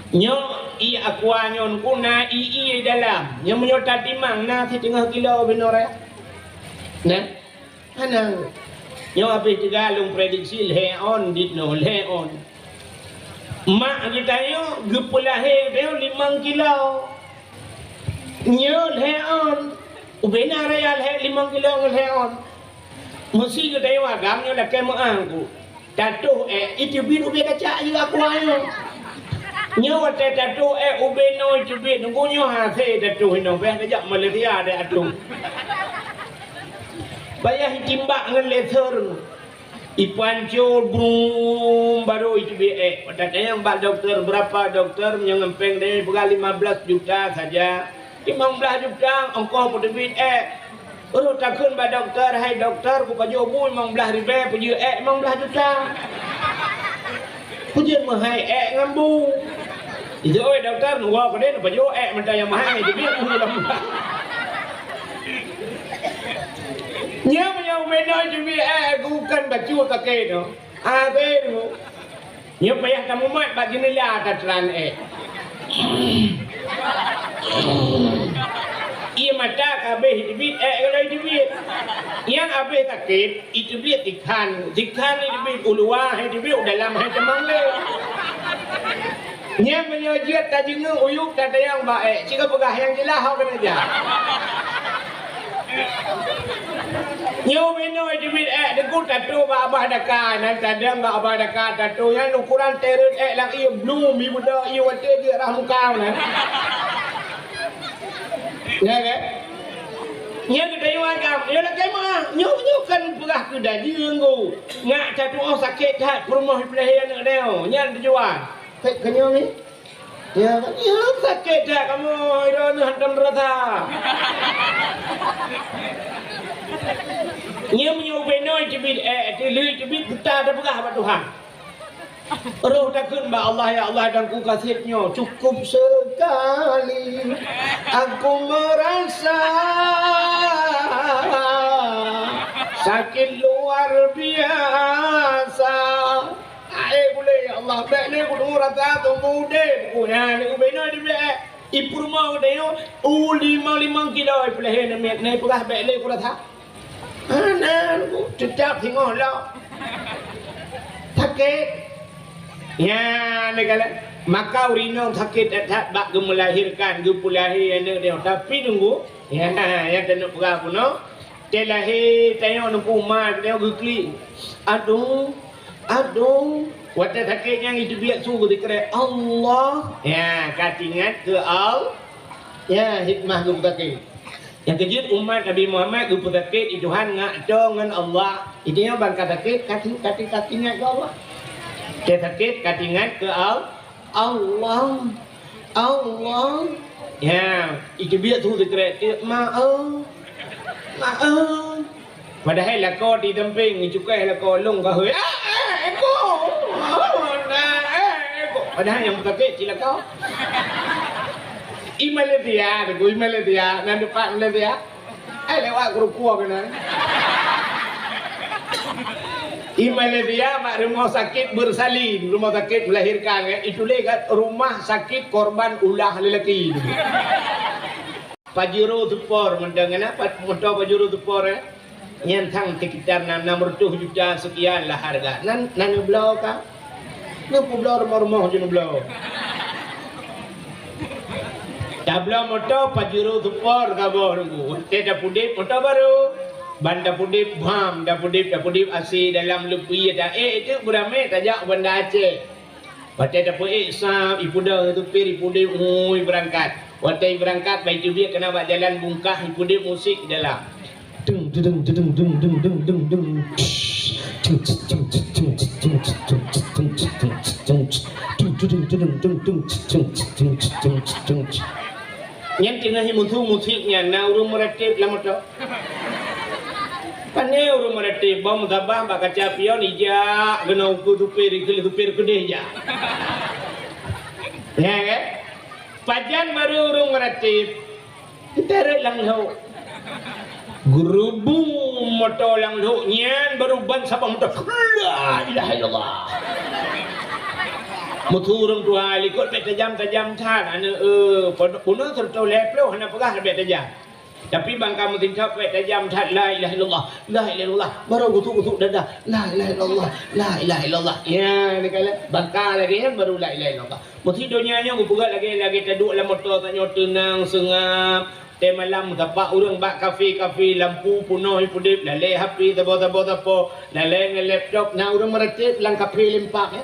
Nyoe ié aqua nyoe Teungku na ié-ié dalam. Nyoe meunyoe tatimang na siteungoh kilo binoe raya. Nah. Hana. Nyoe habéh teuga lôn prediksi lhèe ôn dit nyoe, lhèe ôn. Mak geutanyoe geupeulahé geutanyoe limong kilo. Nyoe lhèe ôn. Ubena raya lhèe limong kilo ngon lhèe ôn. Meusi geutanyoe agam nyoe lakèe meu'ah Teungku. Tatoh èk, iteubiet ubé kaca jih aqua nyoe. Nyoe watèe tatoh èk ubé noe iteubiet, Teungku nyoe hasé tatoh inoe, bèk tajak Malaysia deh ateueh. Payah itimbak ngon laser. Ipancol, brum, baru iteubiet èk. Watèe tanyong bak dokto, berapa dokto, meunyoe ngon péng deh peugah lima belas juta saja. Limong blaih juta ongkoh peuteubiet èk. Rôh takheun bak dokto, "Hai dokto, kupajoh bu limong blaih ribèe, peujeuet èk limong blaih juta." Peujeuet meuhai èk ngon bu. Itu, "Oi dokto, neuwoe keudéh neupajoh èk mantong nyang meuhai, teubiet bu limong blaih." Nyan meunyoe ubé noe teubiet èk, bukan bacut kaki tu. Habéh tu. Nyoe payah tamumat bak jeundela tateulan èk. Ié mata ka habéh iteubiet èk, kalau iteubiet. Nyang habéh sakét, iteubiet sikhan. Sikhan iteubiet u luwa, hai iteubiet u dalam, hai tamong lé. Nyan meunyoe jeuet tajeungeuk uyuek tatanyong bak èk, ci ka peugah nyang jeulaih ho keuneuk jak. Nyoe meunoe teubiet èk, Teungku, tatoh bak babah daka, nan tadong bak babah daka tatoh, nyan ukuran teureut èk lam ié blue, mi beudôk ié watèe jeuet rhah muka nyan. Ya kan? Nyan geutanyoe agam, nyoe lakèe meu'ah, nyoe, nyoe kan peugah keu dajeueng, Teungku. Ngat tatu'oh sakét that, peurumoh ipeulahé aneuk tanyoe, nyan tujuan. Pèt keu nyoe ni. Ya, ya, sakét that kamoe, droeneuh hantom rasa. Nyoe meunyoe ubé noe teubiet èk, teulheueh teubiet buta tapeugah bak Tuhan. Roh takheun bak Allah, "Ya Allah, dan ku kaseb nyoe cukup sekali. Aku merasa sakit luar biasa." Hai gulé, "Ya Allah, bèk lé kudeungoe rasa tumu udép ku nyan, ubé noe di bèk." Ipeurumoh geutanyoe, u limong-limong kilo ipeulahé namiet, na ipeugah bèk lé kurasa. Hana, teutap singoh lom. Sakét. Ya, neukalon. Maka ureueng inong sakét that-that bak geumeulahérkan, geupeulahé aneuk nyoe. Tapi nunggu, ya, nyang taneuk peugah bunoe, teulahé tanyoe nunggu ma tanyoe geuklik. Aduh, aduh. Watèe sakét nyan iteubiet su geusikrek, "Allah." Ya, ka teuingat keu Al-, ya, hikmah geupeusakét. Nyang keujeuet umat Nabi Muhammad geupeusakét di Tuhan ngak toe ngon Allah. Di tanyoe ban ka sakét, ka ti-, ka ti-, ka teuingat keu Allah. Teu sakét ka teuingat keu Al-, Allah. Allah. Ya, iteubiet su sikrek, "Ma, eh. Ma, eh." Padahai lakoe di sampéng, cukai lakoe lôn ka hôi. Ah, eh, eko. Oh, nah, eh, eko. Padahai nyang sakét cit lakoe. I Malaysia, Teungku, i Malaysia, na teumpat Malaysia. Eh, lewat keurukua keunan. I Malaysia, bak rumoh sakét bersalin, rumoh sakét melahirkan, kan? Ituléh kan, rumah sakit korban ulah lelaki. Pajero Sport, mantong kan, apa, moto Pajero Sport, eh? Nyan sang sekitar enam, enam ratus juta sekian lah harga. Nan, nan neubloe ka? Neupubloe rumoh-rumoh ju neubloe. Tabloe moto Pajero Sport saboh Teungku. Watèe tapudép moto barô. Ban tapudép bam, tapudép, tapudép A C dalam leupie ta-, eh, itu beurami tajak Banda Aceh. Watèe tapeuék sab, ipeudong supir, ipudép, ui, beurangkat. Watèe ibeurangkat, ban iteubiet keunan bak jalan bungkah, ipudép musik di dalam. Dung, dung, dung, dung. Nyan teungoh imusu musik nyan, na ureueng meuratéb lam moto. Pané ureueng meuratéb, bak musabah bak kaca pion ijak, keunoe ukeue supir, keu supir keudeh ijak. Ya kan? Pajan barô ureueng meuratéb, teutarek lam lhok. Geureubu moto lam lhok nyan, barô ban saboh moto. La ilaha illallah. Meusu ureueng tuha likot bèk tajam-tajam that, aneuk, eh, pondok puna serta lhèe ploh hana peugah bèk tajam. Tapi ban ka meutintok bèk tajam that, la ilaha illallah, la ilaha illallah. Barô gusuk-gusuk dada, la ilaha illallah, la ilaha illallah. Ya, neukalon. Ban ka lagèe nyan barô la ilaha illallah. Meusi donya nyoe geupeugah lagèe, lagèe taduek lam moto tanyoe teunang seungab. Teumalam tapak ureueng bak kafe-kafe, lampu peunoh ipudép, lalè H P saboh-saboh sapo, lalè ngon laptop, na ureueng meuratéb lam kafe limpak, eh.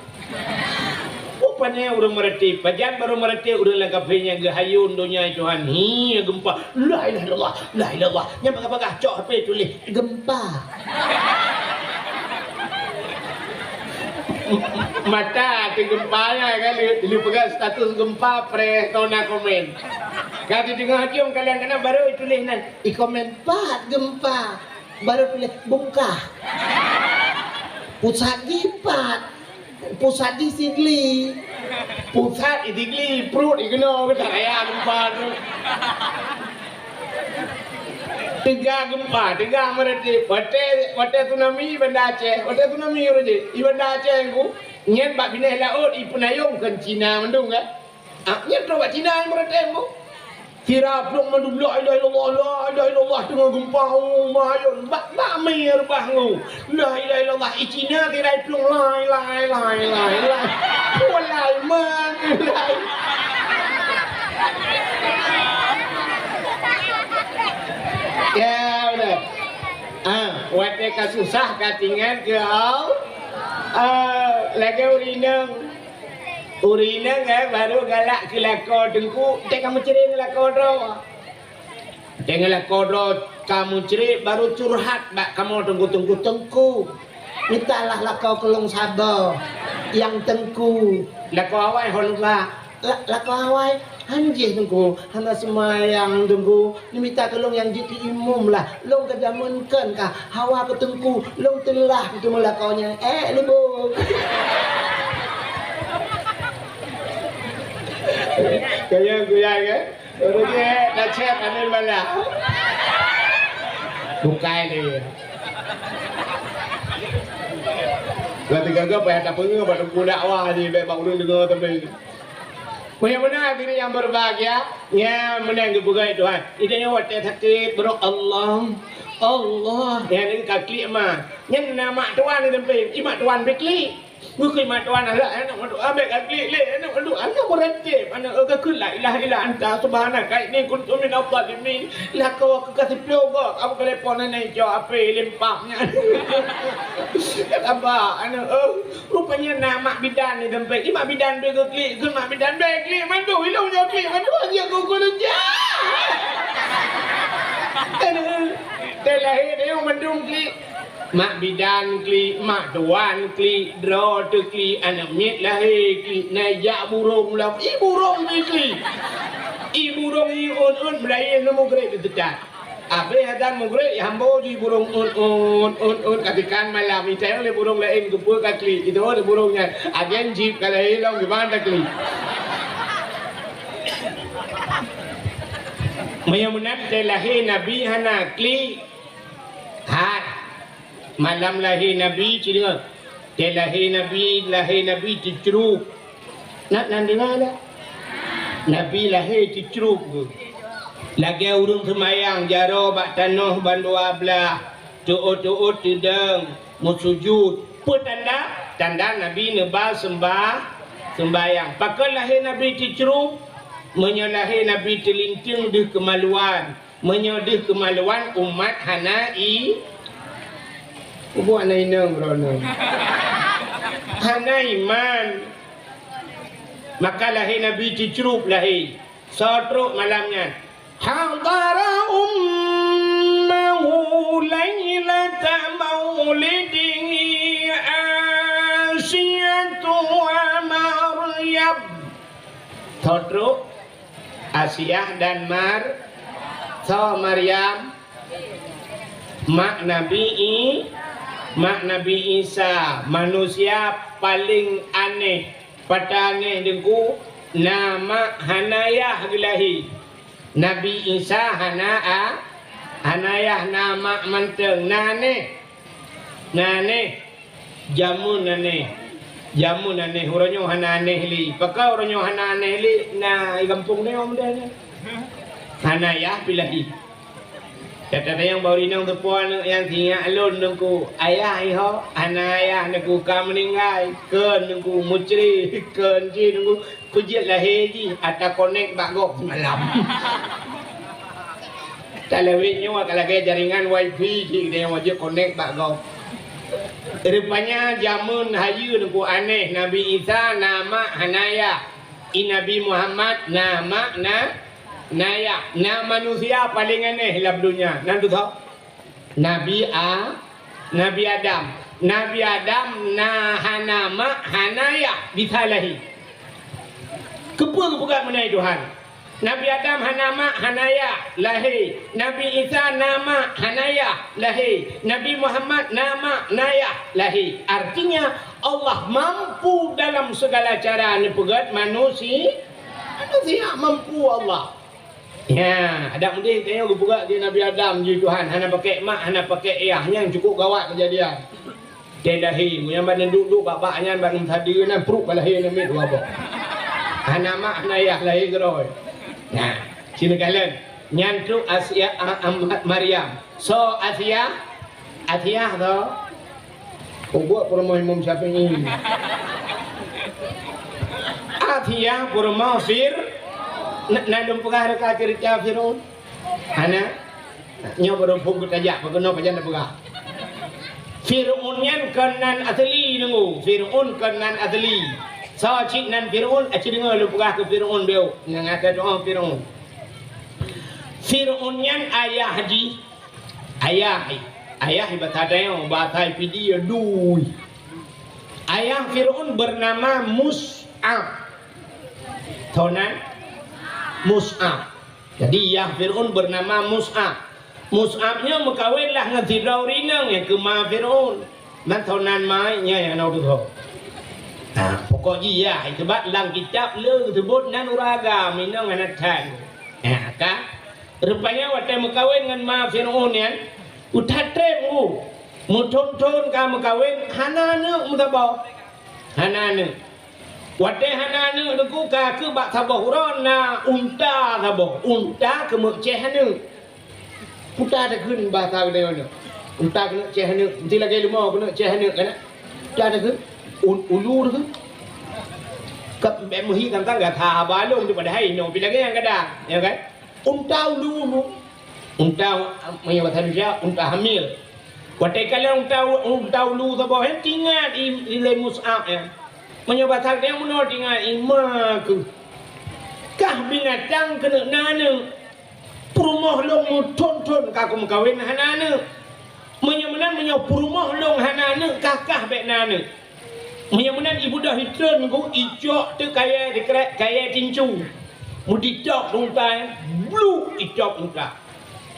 Rupanya ureueng meuratéb, pajan barô meuratéb ureueng lam kafe nyang geuhayôn donya Tuhan. Hi, geumpa. La ilaha illallah, la ilaha illallah. Nyang bagah-bagah cok H P tuléh, "Gempa." Mata teugempa nyan kan, lé, lé peugah status gempa, preh, tona komen. Ka teudeungoe ciong kalian keunan, baru tuléh nan, i komen, "Pat gempa." Baru tuléh, "Bungkah." Pusat jipat. Pusat di Sigli. Pusat di Sigli, pruet di keunoe, keutak raya gempa tu. Teuga gempa, teuga meuratéb. Watèe, watèe tsunami Banda Aceh, watèe tsunami ureueng jih. Di Banda Aceh ku, nyan bak binéh laôt, ipeunayong keu Cina mandum kan. Ah, nyan troh bak Cina meuratéb ku. Sira plueng mandum, "La ilaha illallah, la ilaha illallah," teungoh gempa, oh, mahayôn. Bak, bak mi reubah ngu. "La ilaha illallah," i Cina sira plueng, "Lai, lai, lai, lai, lai." Walai, man, lai. Ya, udah. Ah, watèe ka susah, ka teuingat keu Allah. Ah, lagèe ureueng inong. Ureueng inong, eh, baru galak keu lakoe teungku, teuka meucré ngon lakoe droe. Teuka lakoe droe ka meucré, baru curhat bak kamoe teungku, "Teungku, teungku, mitalah lakoe keu lôn saboh nyang teungku." Lakoe awai ho lôn ba, la-, lakoe awai, "Han jih teungku, hana seumayang teungku, neumita keu lôn nyang jeuet keu imum lah, lôn ka jameun kon ka, hawa keu teungku, lôn teulah keu teuma lakoe nyan." Eh, lubuk. Kaya guyai ke? Ureueng ke dah chat ambil malam. Bukai dia. Berarti gagal payah tak pengen bak teungku dakwah ni, baik bak ureueng dengar tapi. Meunyoe meunan hadirin yang berbahagia, nyan meunan geupeugah Tuhan. Ida nyoe watèe sakét, beurok Allah, Allah. Nyan ka klik ma. Nyan na mak tuan ni tempé. I mak tuan pih klik. Bukon mak tuan alah, aneuk mandum abéh ka klik lé, aneuk mandum alah beurantém, aneuk, eh, ka kheun la ilaha illa anta subhanaka inni kuntu minadh dhalimin. Lakoe keu ka siplôh goe, ka beutelepon aneuk ijok H P limpah nyan. Sabar, aneuk, eh, rupanya na mak bidan di tempat. Di mak bidan bèk klik, kheun mak bidan bèk klik, mandum ilôn nyoe klik, mandum aja gugur leuja. Aneuk, eh, teuh lahé teuh mandum klik. Mak bidan klik, mak tuan klik, droe teuklik, aneuk miet lahé klik, na jak burông lam, i burông jiklik. I burông i ôn-ôn, meulayeue ngon mugreb di teutat. Abéh azan mugreb, i hambo jih burông ôn-ôn, ôn-ôn, ka teukan malam, itém lé burông laén keupeue ka klik, itém lé burông nyan, agen jih ka lahé lom, kiban taklik. Meunyoe meunan teuh lahé Nabi hana klik, hat. Malam lahé Nabi, ci deungoe. Teuh lahé Nabi, lahé Nabi teucrub. Na, na deungoe dak? Nabi lahé teucrub geuh. Lagèe ureueng seumayang jaroe bak tanoh bandua blah, teuôt-teuôt teudong, meusujud. Peue tanda? Tanda Nabi neuba seumbah-, seumbahyang. Pakon lahé Nabi teucrub? Meunyoe lahé Nabi teulinteung deuh keumaluan, Meunyoe deuh keumaluan umat hana i-, buet hana inong droeneuh. Hana iman. Maka lahé Nabi teucrub lahé. Soe trok malam nyan? Hadara ummahu lailata maulidihi Asiyatu wa Maryam. Soe trok? Asiah dan Mar-, soe Maryam? Mak Nabi I-, mak Nabi Isa, manusia paléng aneh. Pat aneh Teungku, na mak hana yah geulahé. Nabi Isa hana a-, hana yah, na mak mantong, na aneh. Na aneh. Jameun aneh. Jameun aneh, uroe nyoe hana aneh lé. Pakon uroe nyoe hana aneh lé? Na i gampông nyoe mudah nyoe. Hana yah pih lahé. Gata nyang baro inong teupeue aneuk nyang sinyak lôn Teungku. Ayah iho, hana ayah Teungku, ka meuninggai. Kheun Teungku, mucri, kheun jih Teungku. Peujeuet lahé jih, ata konek bak gob semalam. Talawét nyoe ka lagèe jaringan wifi jih, geutanyoe wajéb konek bak gob. Rupanya jameun hayeue Teungku aneh, Nabi Isa na mak hana yah. I Nabi Muhammad na mak na, na yah. Na manusia paléng aneh lam donya. Nan teuh soe? Nabi A-, Nabi Adam. Nabi Adam na hana mak, hana yah, bisa lahé. Keupeue geupeugah meunan Tuhan? Nabi Adam hana mak, hana yah, lahé. Nabi Isa na mak, hana yah, lahé. Nabi Muhammad na mak, na yah, lahé. Artinya, Allah mampu dalam segala cara neupeugèt manusi-, manusia, mampu Allah. Ya, adak meudeh tanyoe geupeugah di Nabi Adam jih Tuhan, hana pakai mak, hana pakai yah, nyan cukup gawat keujadian. Teuh lahé, meunyan ban duek-duek bak-bak nyan ban sadeue nan pruet bak lahé nan miet dua boh. Hana mak, hana yah, lahé keudroe. Nah, sinoe kalon. Nyan trok Asia, a, a, Maryam. Soe Asia? Asia soe? Ubuek peurumoh Imam Syafi'i. Asia peurumoh Fir-, na, na lôn peugah reuka ceurita Fir'aun? Hana? Nyoe baru phon geutajak, pakon pajan na peugah. Fir'aun nyan kon nan asli deungoe. Fir'aun kon nan asli. Soe cit nan Fir'aun? Aci deungoe lôn peugah keu Fir'aun beuh. Nyan ata doa Fir'aun. Fir'aun nyan ayah jih Ayah, ayah bahasa tanyoe, bahasa Pidie, dui. Ayah Fir'aun bernama Mus'ab. Tonan Mus'ab. Jadi, yah Fir'aun bernama Mus'ab. Mus'ab nyoe meukawen lah ngon sidroe ureueng inong nyang keu ma Fir'aun. Man tonan ma nyan nyang na teuh. Ha, pokok jih ya, sebab lam kitab le geuseubut nan ureueng agam, inong hana that. Ha, ka? Rupanya watèe meukawen ngon ma Fir'aun nyan, uthat treb u. Meuthon-thon ka meukawen, hana aneuk meusaboh. Hana aneuk. Watèe hana aneuk teungku ka keuh bak saboh uroe na unta saboh. Unta keuneuk céh aneuk. Unta takheun bahasa geutanyoe nyoe. Unta keuneuk céh aneuk, meusti lagèe leumo keuneuk céh aneuk kan? Unta takheun, un-, ulu takheun. Ka bèk meuhi tantang gata haba lôn tu padahai inoe pi lagèe nyang gadang, ya kan? Unta ulu-ulu. Unta, meunyoe bahasa Indonesia, unta hamil. Watèe kalon unta, unta ulu saboh nyan, teuingat i, i lé Mus'ab nyan. Meunyoe bahasa geutanyoe meunoe teuingat i ma keuh. Kah binatang keuneuk na aneuk. Peurumoh lôn meuthon-thon ka kumeukawen hana aneuk. Meunyoe meunan, meunyoe peurumoh lôn hana aneuk, kah-kah bèk na aneuk. Meunyoe meunan, ibeudôh itreun ku icok teuk kayèe dikrek, kayèe tincu. Meuditôk unta, bluk itôk unta.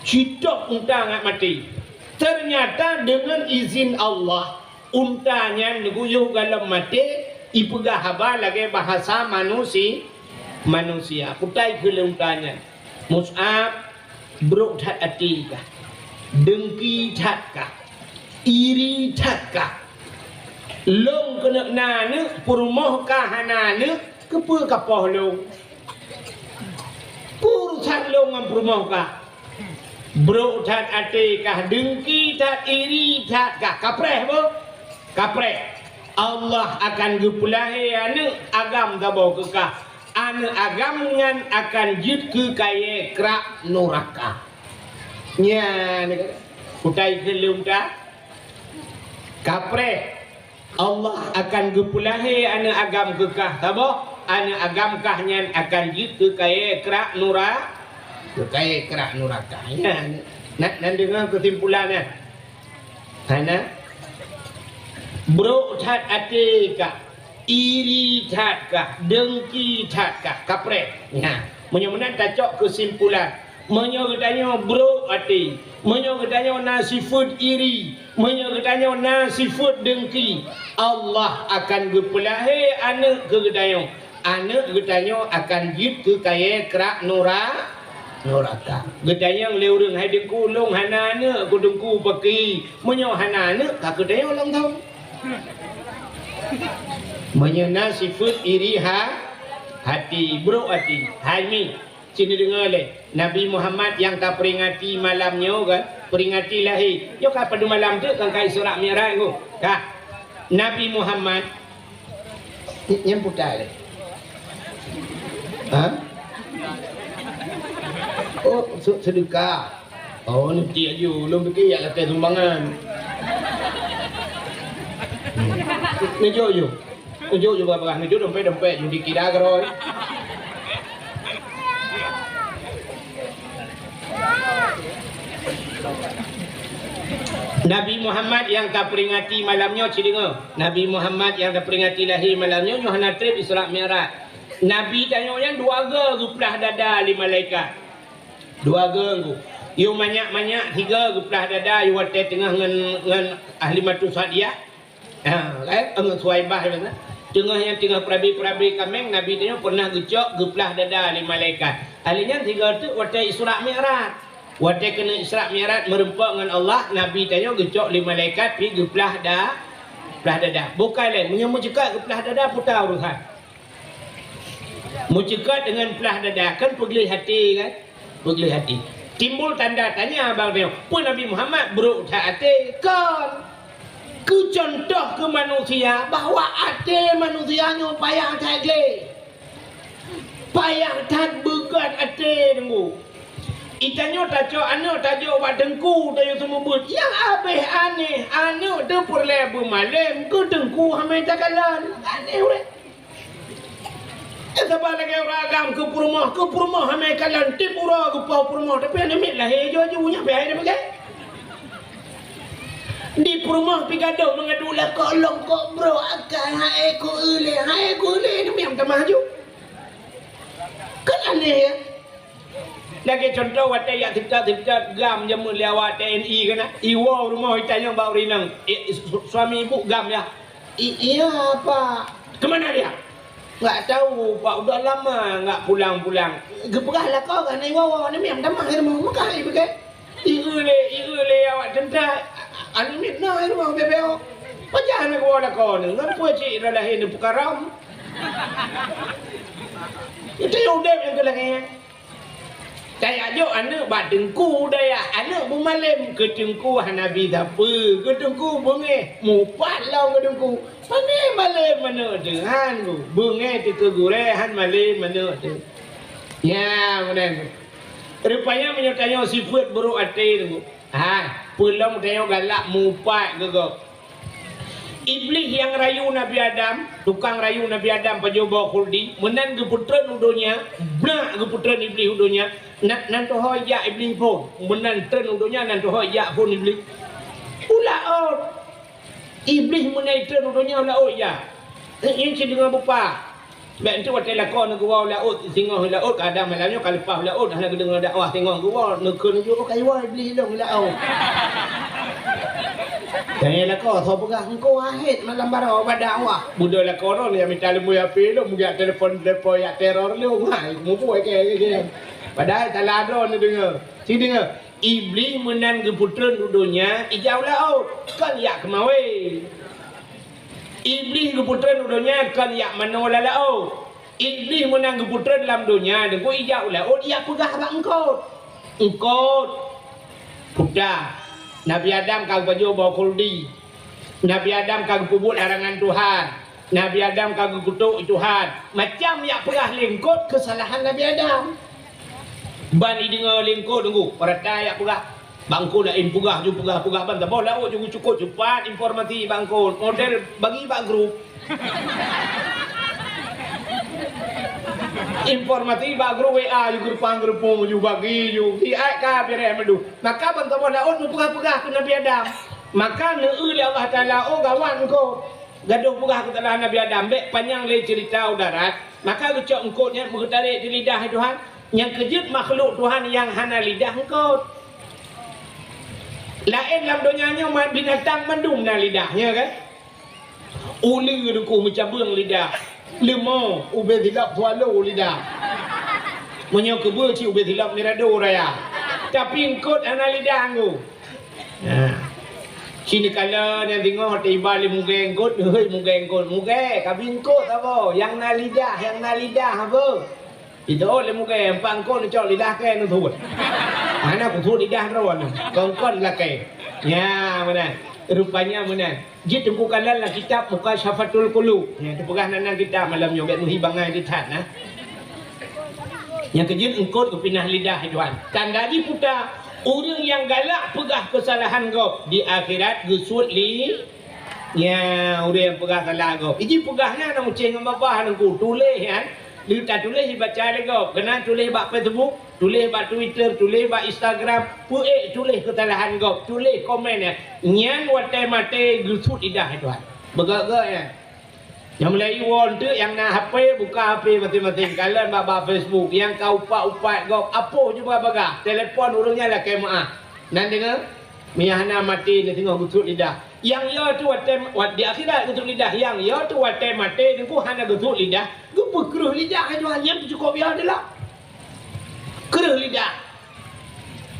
Sitôk unta ngat maté. Teunyata deungon izin Allah, unta nyan neuguyôh galom maté, ipeugah haba lagèe bahasa manusi-, manusia. Kutai keu lé unta nyan, "Mus'ab, brok that até kah, deungki that kah, iri that kah? Lôn keuneuk na aneuk, peurumoh kah hana aneuk, keupeue kapoh lôn? Peue urusan lôn ngon peurumoh kah? Brok that até kah, deungki that, iri that kah?" Kapreh beuh? Kapreh. Allah akan geupeulahé aneuk agam saboh keu kah. Aneuk agam nyan akan jeuet keu kayèe krak nuraka. Nyan, kutai keu lôn ka. Kapreh. Allah akan geupeulahé aneuk agam keu kah saboh, aneuk agam kah nyan akan jeuet keu kayèe krak nura-, keu kayèe krak nuraka. Nyan, na, na deungö keusimpulan nyan. Hana? Brok that até kah, iri that kah, deungki that kah, kapreh. Nyan, meunyoe meunan tacok keusimpulan. Meunyoe geutanyoe brok até, meunyoe geutanyoe na sifeuet iri, meunyoe geutanyoe na sifeuet deungki, Allah akan geupeulahé aneuk keu geutanyoe. Aneuk geutanyoe akan jeuet keu kayèe krak nura-, nuraka. Geutanyong lé ureueng, "Hai Teungku, lôn hana aneuk," kheun Teungku, "pakri." Meunyoe hana aneuk, ka geutanyoe lom thon. Meunyoe na sifeuet iri ha-, hati, brok hati, hai mi. Ci neudeungö lé, Nabi Muhammad nyang tapeuringati malam nyoe kan, peuringati lahé. Nyoe ka padum malam teuk kan ka Isra Mi'raj nyoe. Ka. Nabi Muhammad, ny-, nyan putai lé. Ha? Oh, se-, seudeukah. Oh, nanti aju, lôn pikir jak lakèe sumbangan. Hmm. Neujok ju. Neujok ju barang-barang, neujok dompet-dompet, ju dikira keurôi. Nabi Muhammad nyang tapeuringati malam nyoe, ci deungö. Nabi Muhammad nyang tapeuringati lahé malam nyoe, nyoe hana trép Isra Mi'raj. Nabi tanyoe nyan dua goe geuplah dada lé malaikat. Dua goe ngon. Yôh manyak-manyak, tiga geuplah dada, yôh watèe teungoh ngon, ngon Halimatu Sa'diyah. Ha, kan? Ngon Suwaibah, kan? Teungoh nyan teungoh peurabe-peurabe kaméng, Nabi tanyoe pernah geucok, geuplah dada lé malaikat. Ahli nyan tiga teuk watèe Isra Mi'raj. Watèe keuneuk Isra Mi'raj meureumpok ngon Allah, Nabi tanyoe geucok lé malaikat pi geuplah da-, plah dada. Bukai lé, meunyoe meuceukat geuplah dada, peue urusan. Meuceukat deungon plah dada, kan peugleh até kan? Peugleh até. Timbul tanda tanya bak tanyoe, peue Nabi Muhammad brok that até? Kon. Keu cuntoh keu manusia bahwa até manusia nyoe payah that gleh. Payah that beugat até teungku. Itanyoe tacok aneuk tajok bak teungku, tanyoe seumeubeuet. Nyang abéh aneh, aneuk teuh peureulèe beumalém, keu teungku hana takalon. Aneh ureueng. Eh, saban lagèe ureueng agam keu peurumoh, keu peurumoh hana kalon, tiep uroe geupoh peurumoh, tapi aneuk miet lahé aju-aju, nyan pih hai tapeugah. Di peurumoh pih gadôh meungadu lakoe lom kok brok akai, hai ku ulèe, hai ku ulèe, aneuk miet tamah aju. Kan aneh, ya? Lagèe cuntoh, watèe jak seucat-seucat gam jameun lé awak T N I keunan, iwoe rumoh itanyong bak ureueng inong, "Eh, su-, suami ibu gam, ya?" "I-, iya, Pak." Kemana dia? Enggak tahu, Pak. Udah lama enggak pulang-pulang. Geupeugah lakoe keu aneuk wawa, aneuk miet tamah di rumoh. Meukat ipeugah. Ieu lé, ieu lé awak teuntang. Aneuk miet na di rumoh bebeo. Pajan aneuk wawa lakoe ni? Ngon peue cit dah lahé neupeukaram? Itu yang udeb yang keu lagèe nyan. Tajak jok aneuk bak teungku dayah, aneuk beumalém, keu teungku hana bi sapeue, keu teungku beungéh, mupat lom keu teungku. Pané malém aneuk teuh, han ku, beungéh teuh keu gurée, han malém aneuk teuh. Nyan meunan. Rupanya meunyoe tanyoe sifeuet buruk até teungku. Ha, peulom tanyoe galak mupat keu gob. Iblih nyang rayu Nabi Adam, tukang rayu Nabi Adam pajoh boh khuldi, meunan geupeutreun u donya, brak geupeutreun Iblih u donya, na-, nan tuho jak Iblih phon, meunan treun u donya nan tuho jak phon Iblih. U laôt. Iblih meunan treun u donya u laôt jak. Eh, nyan cit deungon beupa. Bèk enteuk watèe lakoe neugeuwoe u laôt, singoh u laôt, kadang malam nyoe ka leupah u laôt, hana geudeungoe dakwah singoh geuwoe, neukheun ju, "Oh, ka iwoe Iblih lôn u laôt." Tanyong lakoe, soe peugah, "Engkau ahét malam baroe bak dakwah." Beudôh lakoe droe nyang mita leumui H P lôn, meujak telepon-telepon, jak teror lôn. Ha, mubuih keu, keu, keu. Padahai salah droe neudeungoe. Ci deungoe, Iblih meunan geupeutreun u donya, ijak u laôt, kon jak keumawé. Iblih geupeutreun u donya kon jak manoe lam laôt. Iblih meunan geupeutreun lam donya, deungon ijak u laôt, ijak peugah bak eungkôt. Eungkôt, peugah, Nabi Adam ka geupajoh boh khuldi. Nabi Adam ka geupeubuet larangan Tuhan. Nabi Adam ka geukutôk Tuhan. Macam jak peugah lé eungkôt keusalahan Nabi Adam. Ban ideungoe lé eungkôt, deungon rata jak peugah. Bak eungkôt laén peugah ju peugah-peugah ban saboh laôt ju cukôp cepat informasi bak eungkôt. Model bagi bak grup. Informasi bak grup W A ju geureupang-geureupung ju bagi ju. Di ai ka beureh meudeh. Maka ban saboh laôt neupeugah-peugah keu Nabi Adam. Maka neueu lé Allah Taala, oh gawat eungkôt. Gadôh peugah keu salah Nabi Adam, bèk panyang lé ceurita u darat. Maka geucok eungkôt nyan meugeutarék di lidah Tuhan. Nyang keujeuet makhluk Tuhan nyang hana lidah eungkôt. Laén lam donya nyoe ma-, binatang mandum na lidah, nya kan? Uleue deuku meucabeueng lidah, leumô ubé silop swallow lidah. Meunyoe keubeue cit ubé silop mirado raya. Tapi eungkôt hana lidah nggu. Nah. Ci neukalon nyang singoh teuiba lé mugée eungkôt, hei mugée eungkôt, mugée, kabi eungkôt saboh, nyang na lidah, nyang na lidah apa? Jiteuôt lé mugée, empat eungkôt neucok lidah kèe neusuet. Hana kusuet lidah droeneuh, kon-kon lakée. Nya meunan. Rupanya meunan. Jeuet teungku kalon lam kitab Mukasyafatul Qulub. Nya teupeugah nan, nan kitab malam nyoe, bèk meuhi bangai di that na. Nyang keujeuet eungkôt geupinah lidah Tuhan. Tanda jih peue? Ureueng nyang galak peugah keusalahan gob di akhirat geusuet li Nya, ureueng nyang peugah salah gob. Iji peugah nyan na meucéh ngon babah teungku, tuléh nyan. Lheueh tatuléh ibaca lé gob. Keunan tuléh bak Facebook, tuléh bak Twitter, tuléh bak Instagram, peuék tuléh keusalahan gob, tuléh komen nyan. Nyan watèe maté geusuet lidah Tuhan. Beugöt-göt nyan. Nyang mulai iwoe teuk nyang na H P, buka H P maséng-maséng. Kalon bak, bak Facebook, nyang ka upat-upat gob, apoh cuba bagah. Telepon ureueng nyan lakèe meu'ah. Nan deungö? Meunyo hana maté, na singoh geusuet lidah. Nyang yo teuh watèe, wat-, di akhirat geusuet lidah. Nyang yo teuh watèe maté, teungku hana geusuet lidah, geupeukreueh lidah Tuhan, nyan teuh cukôp yo teuh lah. Kreueh lidah.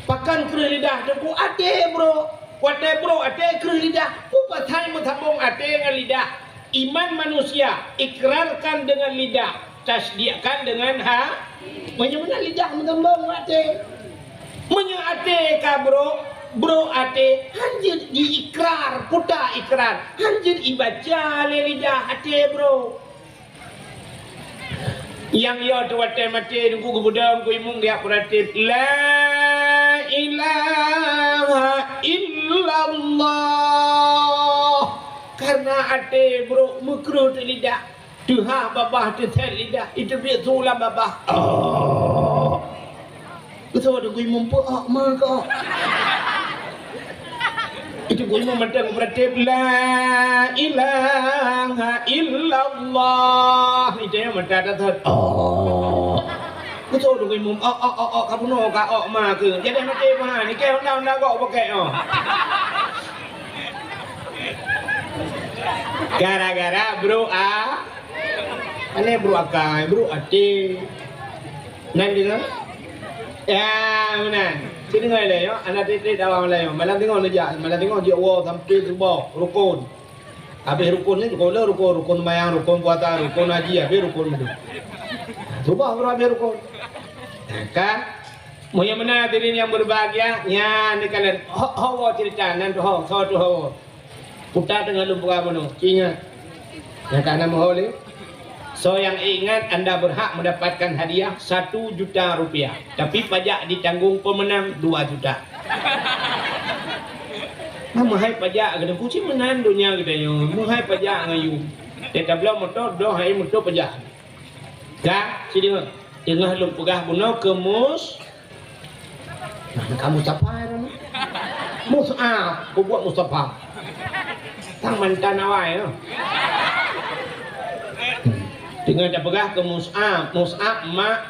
Pakon kreueh lidah, teungku? Até brôk. Watèe brôk até, kreueh lidah. Peue pasai meusambông até ngon lidah? Iman manusia ikrarkan dengan lidah, tasdikkan dengan ha-, meunyoe meunan lidah meusambông ngon até. Meunyoe até ka brôk, brôk até, hanjeuet diikrar, peue ta ikrar, hanjeuet ibaca lé lidah até brôk. Nyang yo teuh watèe maté, teungku geubeudôh keu imum geujak peuratéb, "La ilaha illallah." Karena até brôk meukreueh teuh lidah. Teuhah babah, teusét lidah, iteubiet su lam babah. Oh. Beutôi teungku imum peuok ma keuok. Itu teungku imum mantong beuratéb, "La ilaha illallah." Itu nyang mantong that-that. Oh. Beutôi teungku imum, "Ok, ok, ok, ok, ka bunoe ka ok ma keuh." Jadi maté meuhan, ikei honda-honda gok bukét, oh. Gara-gara brôk a- Aneh brôk akai, brôk até. Nan deungö? Ya, meunan. Ci deungö lé nyoe, aneuk tieb-tieb dawa malam nyoe. Malam singoh neujak, malam singoh jeuet woe sampoe suboh, rukon. Habéh rukon nyan, rukon le, rukon, rukon seumayang, rukon puasa, rukon haji, habéh rukon nyan. Suboh baru habéh rukon. Kan? Meunyoe meunan hadirin yang berbahagia, nyan neukalon ho, ho woe cerita, nan tu ho, soe tu ho woe. Puta teungoh lôn peugah bunoe, ingat. Nyang ka na meuho lé. Soe nyang ingat anda berhak mendapatkan hadiah satu juta rupiah, tapi pajak ditanggung pemenang dua juta. Nah, meuhai pajak keuneuk kucing meunan donya geutanyoe, meuhai pajak ngon yum. Teutabloe moto, doh hai moto pajak. Ka, ci deungö. Teungoh lôn peugah bunoe keu Mus-, Nah, ka Mustafa ya, Mus-, Mus'ab, peubuet Mustafa. Tang mantan awai, ya. Hmm. Teungoh tapeugah keu Mus'ab, Mus'ab mak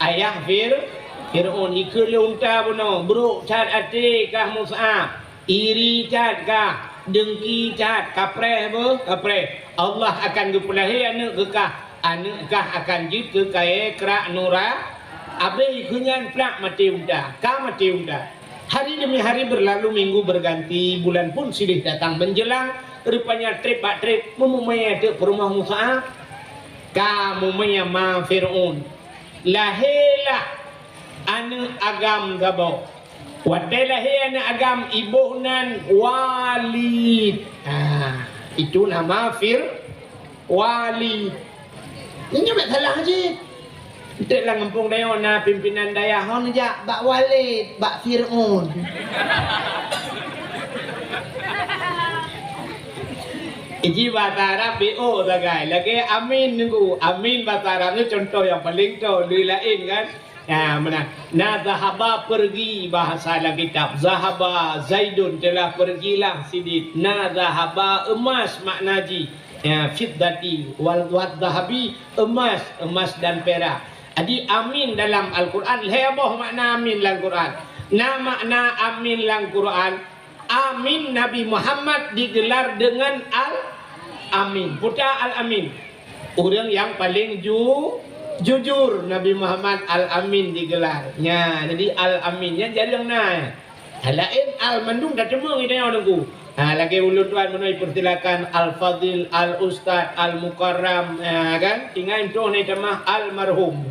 ayah Fir-, Fir'aun. Ikheun lé unta bunoe, brôk that até kah Mus'ab. Iri that kah, dengki that, kapreh beuh, kapreh. Allah akan geupeulahé aneuk keu kah, aneuk kah akan jeuet keu kayée krak nura, abéh keu nyan plak maté unta, ka maté unta. Hari demi hari berlalu, minggu berganti, bulan pun silih datang menjelang, rupanya treb bak treb meumumé teuk peurumoh Mus'ab. Ka mumé ma Fir'aun. Lahé lah aneuk agam saboh. Watée lahé aneuk agam, iboh nan Walid. Ha, itu nama Fir-, Walid. Nyoe bèk salah cit. Enteuk lam gampông tanyoe na pimpinan dayah hon jak bak Walid, bak Fir'aun. Iji bahasa Arab B O sagai. Lagèe Amin nunggu. Amin bahasa Arab nyoe contoh nyang paleng toe, lé laén kan. Nah, meunan. Na zahaba pergi, bahasa lam kitab. Zahaba Zaidun, telah pergilah Sidin. Na zahaba emas makna jih. Ya, fiddati wal, wal zahabi, emas, emas dan perak. Jadi amin dalam Al-Quran, lhèe boh makna amin lam Quran. Na makna amin lam Quran, Amin Nabi Muhammad digelar dengan Al-Amin. Peue ta Al-Amin? Ureueng nyang paleng ju-, jujur, Nabi Muhammad Al-Amin digelar. Nya, jadi Al-Amin nyan jareueng na. Laén Al mandum tateumeung di tanyoe Teungku. Ha, lagèe ulôn tuan meunoe dipersilakan Al-Fadil, Al-Ustaz, Al-Mukarram, ha, kan? Ingat, toh na tamah Almarhum.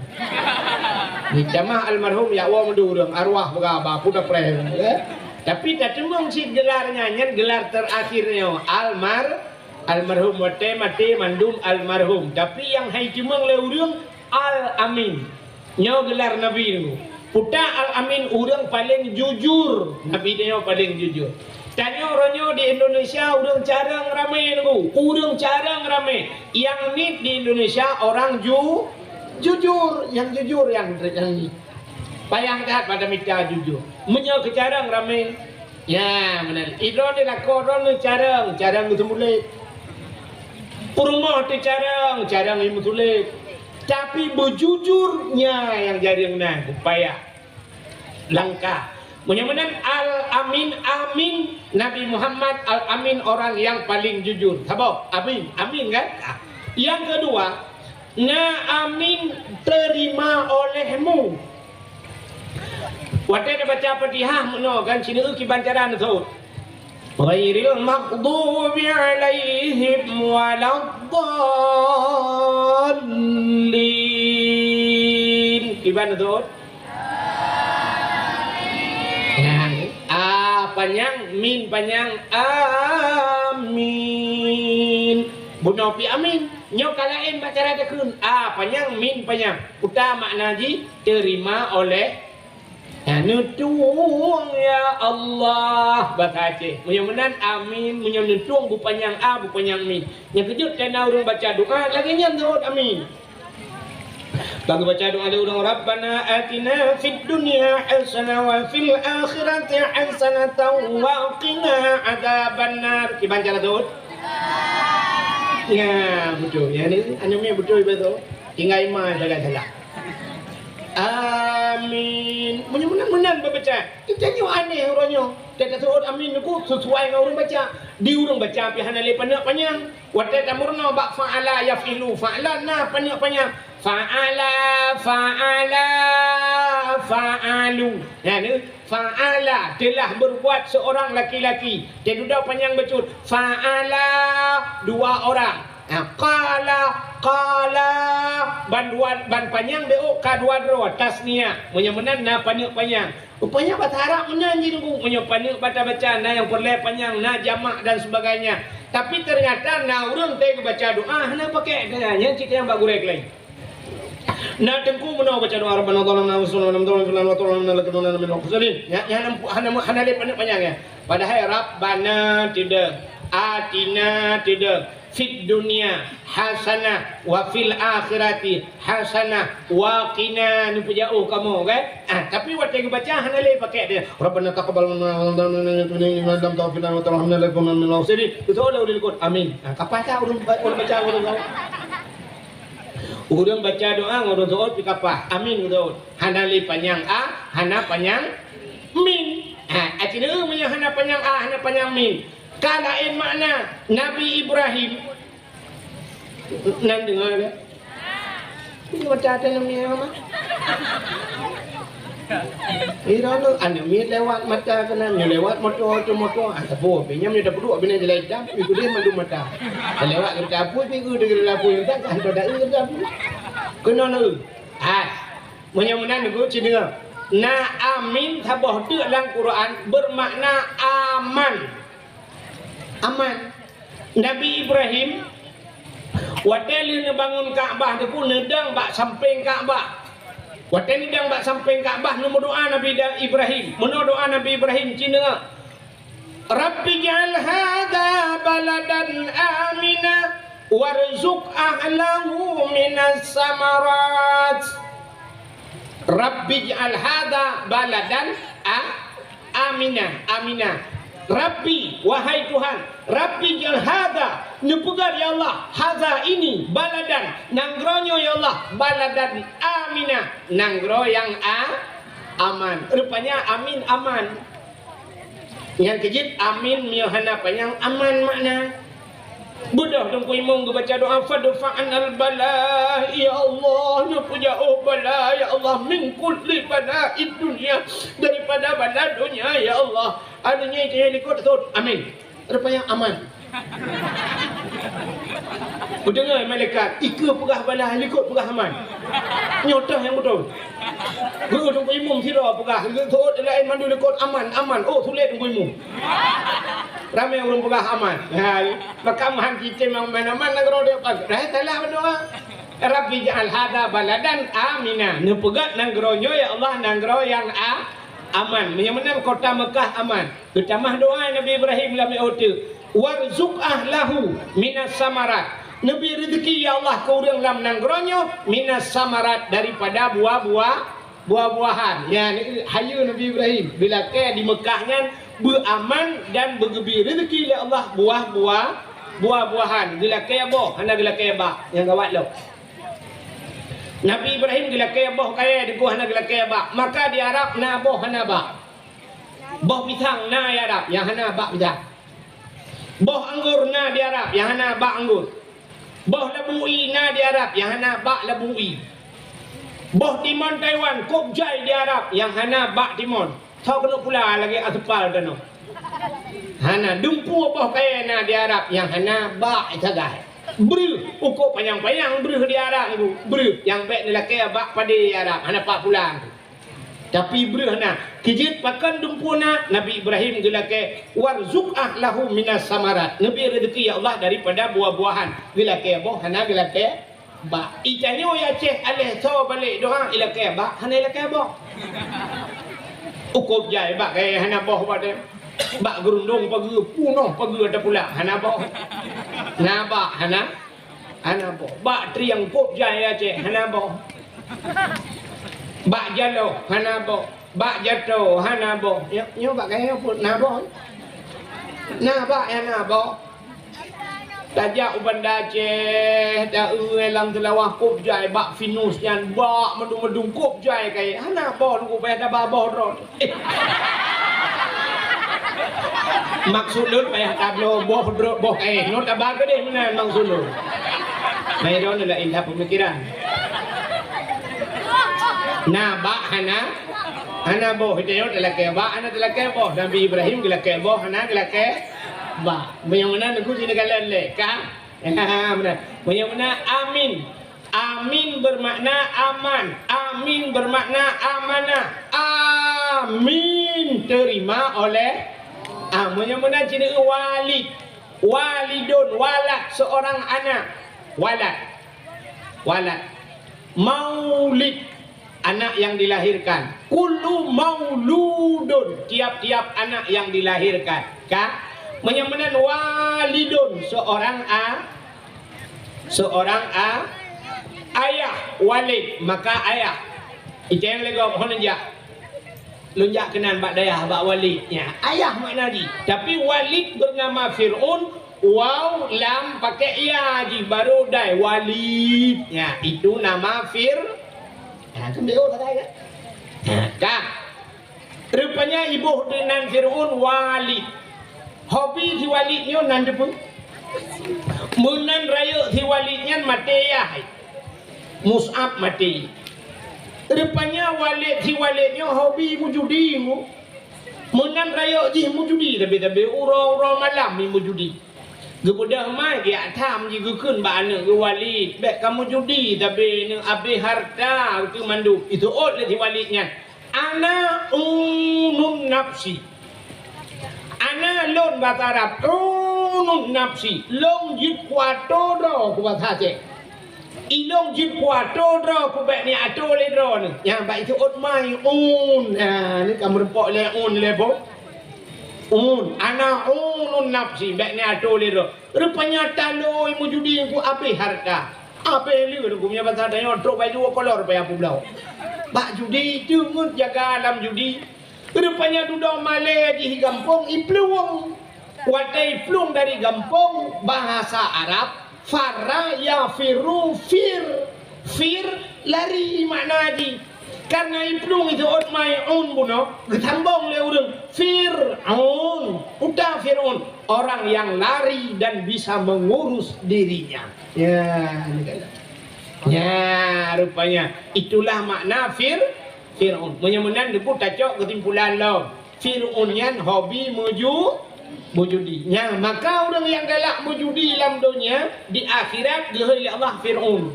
Ni tamah Almarhum, ya Allah, meudureueng, arwah beugaba, peue ta preh, ya? Tapi tateumeung cit gelar nyan, nyan gelar terakhir nyoe, Almar-, Almarhum. Watèe maté mandum Almarhum. Tapi nyang hai teumeung lé ureueng, Al-Amin. Nyoe gelar Nabi nyoe. Peue ta Al-Amin, ureueng paleng jujur. Nabi nyoe paleng jujur. Tanyoe uroe nyoe di Indonesia ureueng carông ramé nunggu. Ureueng carông ramé. Nyang nit di Indonesia orang ju-, jujur. Nyang jujur nyang, nyang nit. Payah that bak tamita jujur. Meunyoe keu carông ramé, ya, meunan. Idroe di lakoe droeneuh carông, carông geuseumeulét. Peurumoh teucarông, carông geuseumeulét. Tapi beujujur, nya nyang jareueng na, payah. Langkah. Meunyoe meunan Al-Amin, Amin, Nabi Muhammad Al-Amin orang yang paling jujur. Saboh, Amin, Amin kan? Ah. Yang kedua, na Amin terima olehmu. Watèe neubaca Fatihah meunoe kan, sineuk kiban cara neusôt. Ghairil maghdubi alaihim waladdallin. Kiban neusôt? Nyan, a panyang, min panyang, amin. Bunoe pih amin. Nyoe ka laén bak cara takheun. A panyang, min panyang. Peue ta makna jih? Terima oleh, ya, neutueng, ya Allah, bahasa Aceh. Meunyoe meunan, amin. Meunyoe neutueng, beupanyang a, beupanyang min. Nyang keujeuet ka na ureueng baca doa, lagèe nyan seuôt amin. Bagi baca doa lé ureueng, "Rabbana atina fid dunya hasanah wa fil akhirati hasanatan wa qina adzabannar." Kiban cara seuôt? Ya, beutôi. Ya, ni, anu mi beutôi, beutôi. Tinggai ma salah-salah. Ah. Amin. Meunyoe meunan-meunan beubaca, kita nyoe aneh uroe nyoe. Teuka seuôt amin nyoe sesuai ngon ureuëng baca. Di ureuëng baca pih hana lé paneuk panyang. Watée tameurunoe bak fa'ala yaf'ilu, fa'ala na paneuk panyang. Fa'ala, fa'ala, fa'alu. Nah, ni fa'ala, telah berbuat seorang laki-laki. Teududoe panyang bacut. Fa'ala, dua orang. Ha, qala, qala, ban dua, ban panyang di ôk ka dua droe, tasniah. Meunyoe meunan na paneuk panyang. Rupanya basa Arab meunan jih Teungku. Meunyoe paneuk bata baca, na nyang peureulée panyang, na jamak dan sebagainya. Tapi ternyata na ureuëng teuka baca doa hana pakai doa nyan, cit nyang bak gurée keulayi. Na Teungku meunoe baca doa, "Rabbana zalamna anfusana wa lam taghfir lana wa tarhamna lanakunanna minal khasirin." Nya, nya hana, hana, hana lé paneuk panyang ya. Padahai Rabbana tidak, Atina tidak, fid dunya hasanah wa fil akhirati hasanah wa qina, neupeujauh kamoe, kan? Ah, tapi watée geubaca hana lé pakai dia. Rabbana taqabbal minna innaka antal samiul alim wa tub alaina innaka antat tawwabur rahim. Beutôi lah ulil kot. Amin. Ah, kapah tak ureuëng ba-, ureuëng baca ureuëng kau. Ureuëng baca doa ngon ureuëng seuôt pih kapah. Amin beutôi. Hana lé panyang a, hana panyang min. Ha, artinya meunyoe hana panyang a, hana panyang min. Ka laén makna Nabi Ibrahim. Nan deungoe lé. Ini mata ata namiet mah. Ira lo aneuk miet lewat mata keunan, nyoe lewat moto, tu moto, ah, sapeue, pih nyan nyoe tapeuduek bina jalan itam, ikut dia mandum mata. Lewat kereta apui, pih ikut dia kereta apui, tak, tak, tak, tak, kereta apui. Keunoe na, ah, meunyoe meunan nyoe, ci deungoe. Na amin saboh teuk lam Quran bermakna aman. Aman. Nabi Ibrahim, watée lheueh neubangun Ka'bah teupeu neudong bak sampéng Ka'bah. Watée neudong bak sampéng Ka'bah, neumeudoa Nabi Da-, Ibrahim. Meunoe doa Nabi Ibrahim, ci deungoe, "Rabbi ij'al hadza baladan amina warzuq ahlahu minas samarat." Rabbi ij'al hadza baladan a-, amina, amina. Rabbi, wahai Tuhan, Rabbi ij'al hadza, neupeugét ya Allah, hadza ini, baladan, nanggroe nyoe ya Allah, baladan amina, nanggroe nyang a-, aman. Rupanya amin aman. Nyang keujeuet amin meunyoe hana panyang aman makna. Beudôh Teungku Imum geubaca doa, "Fadfa'nal bala, ya Allah, neupeujauh bala, ya Allah, min kulli bala'id dunya, daripada bala donya, ya Allah." Anu nyoe cahaya likot sot, amin. Rupanya aman. Kudeungoe malaikat, ikeue peugah bala, likot peugah aman. Nyoe toh nyang beutôi. Geu Teungku Imum sidroe peugah, geu sot laén mandum likot aman, aman. Oh, sulet Teungku Imum. Ramé ureuëng peugah aman. Ha, maka aman cicém aman-aman nanggroe dia pas. Dah salah berdoa. Rabbi ij'al hadza baladan amina. Neupeugét nanggroe nyoe, ya Allah, nanggroe nyang a-, aman. Meunyoe meunan kota Mekah aman. Geutamah doa Nabi Ibrahim lam mi'od teuk. "Warzuq ahlahu minas samarat." Neubi rezeki, ya Allah, keu ureuëng lam nanggroe nyoe minas samarat, daripada buah-buah buah-buahan. Nyan hayeue Nabi Ibrahim, geulakée di Mekah nyan beuaman dan beugeubri rezeki lé Allah buah-buah, buah-buahan. Geulakée boh, hana geulakée bak. Nyang gawat lom. Nabi Ibrahim geulakée boh kayée, teungku, hana geulakée bak. Maka di Arab na boh hana bak. Boh pisang na di Arab nyang hana bak pisang. Boh anggô na di Arab nyang hana bak anggô. Boh labu ie na di Arab nyang hana bak labu ie. Boh timon Taiwan kôb jai di Arab nyang hana bak timon. Soe keuneuk pula lagée aspal tanoh. Hana dumpeue boh kayée na di Arab nyang hana bak sagai. Breuh, ukob panyang-panyang breuh di Arab tu. Breuh nyang bék neulakée bak padé di Arab, hana pat pula tu. Tapi breuh na, keujeuet pakon dumpeue na, Nabi Ibrahim geulakée, "Warzuq ahlahu minas samarat." Neubi rezeki, ya Allah, daripada buah-buahan. Geulakée boh, hana geulakée bak. Itanyoe ya Aceh, aléh soe balek doa, ilakée bak, hana ilakée boh. Ukob jai bak kayée hana boh bak dem. Bak geurundong pageue, punoh pageue tapula, hana boh. Na bak, hana. Hana boh. Bak triang kôb jai Aceh, hana boh. Bak jaloh, hana boh. Bak jato, hana boh. Nyoe, nyoe bak kayée pun na boh. Na bak nyang na boh. Tajak u Banda Aceh, ta-eu lam Seulawah kôb jai bak Venus nyan, bak meudung-meudung kôb jai kayèe. Hana boh, Teungku, payah taba boh droe. Maksud lôn payah tabloe boh droe, boh kayèe. Nyoe taba keudeh meunan maksud lôn. Mai droeneuh laén that peumikiran. Na bak hana, hana boh. Tanyoe talakèe bak, hana talakèe boh. Nabi Ibrahim geulakèe boh, hana geulakèe bak. Meunyoe meunan Teungku sineukala lé, ka? Meunan. Meunyoe meunan amin. Amin bermakna aman. Amin bermakna amanah. Amin, terima oleh. Ah, meunyoe meunan cit walid. Walidun, walad, seorang anak. Walad. Walad. Maulid, anak yang dilahirkan. Kullu mauludun, tiap-tiap anak yang dilahirkan. Ka? Meunyoe meunan walidun, seorang a-, seorang a-, ayah, walid, maka ayah. Iteng lé gob, hon jak. Lôn jak keunan bak dayah, bak Walid. Nyan, ayah makna jih. Tapi Walid bernama Fir'aun, waw, lam, pakai ya jih, baru dai, Walid. Nyan, itu nama Fir-, ha, kan B O tadi, kan? Ha, ka. Rupanya iboh nan Fir'aun Walid. Hobi si Walid nyoe nan teupeue? Meunan rayeuk si Walid nyan maté yah. Mus'ab maté. Rupanya Walid si Walid nyoe hobi meujudi, mu. Meunan rayeuk jih meujudi, tapi-tapi uroe-uroe malam jih meujudi. Geubeudôh mai geujak tham jih geukheun bak aneuk geuh Walid, "Bèk kamoe judi, tapi neuk abéh hareuta keu mandum." Iseuôt lé si Walid nyan, "Ana unun nafsi." Ana lôn basa Arab, unun nafsi, lôn jeuet kuatô droe keu basa Aceh. Ilôn jeuet kuatô droe keu bèk neuatô lé droeneuh. Nyan bak iseuôt mai un. Ha, nyoe ka meurumpok lé un lé boh. Un, ana unun nafsi, bèk neuatô lé droe. Rupanya talôi meujudi keu abéh hareuta. Abéh lé, geumeunyoe basa tanyoe trok bak jiwoe kolor payah peubloe. Bak judi, teungeut jaga lam judi. Rupanya dudoe malèe jih gampông iplueng. Watèe iplueng dari gampông, bahasa Arab, farra yafirru fir. Fir, lari makna jih. Karena iplueng iseuôt mai un bunoe, geusambong lé ureueng, Fir'aun, uta Fir'aun, orang yang lari dan bisa mengurus dirinya. Ya, ini kan. Ya, rupanya itulah makna Fir-, Fir'aun. Meunyoe meunan, Teungku, tacok keusimpulan lom. Fir'aun nyan hobi meuju-, meujudi. Nyan, maka ureueng nyang galak meujudi lam donya, di akhirat geuhôi lé Allah Fir'aun.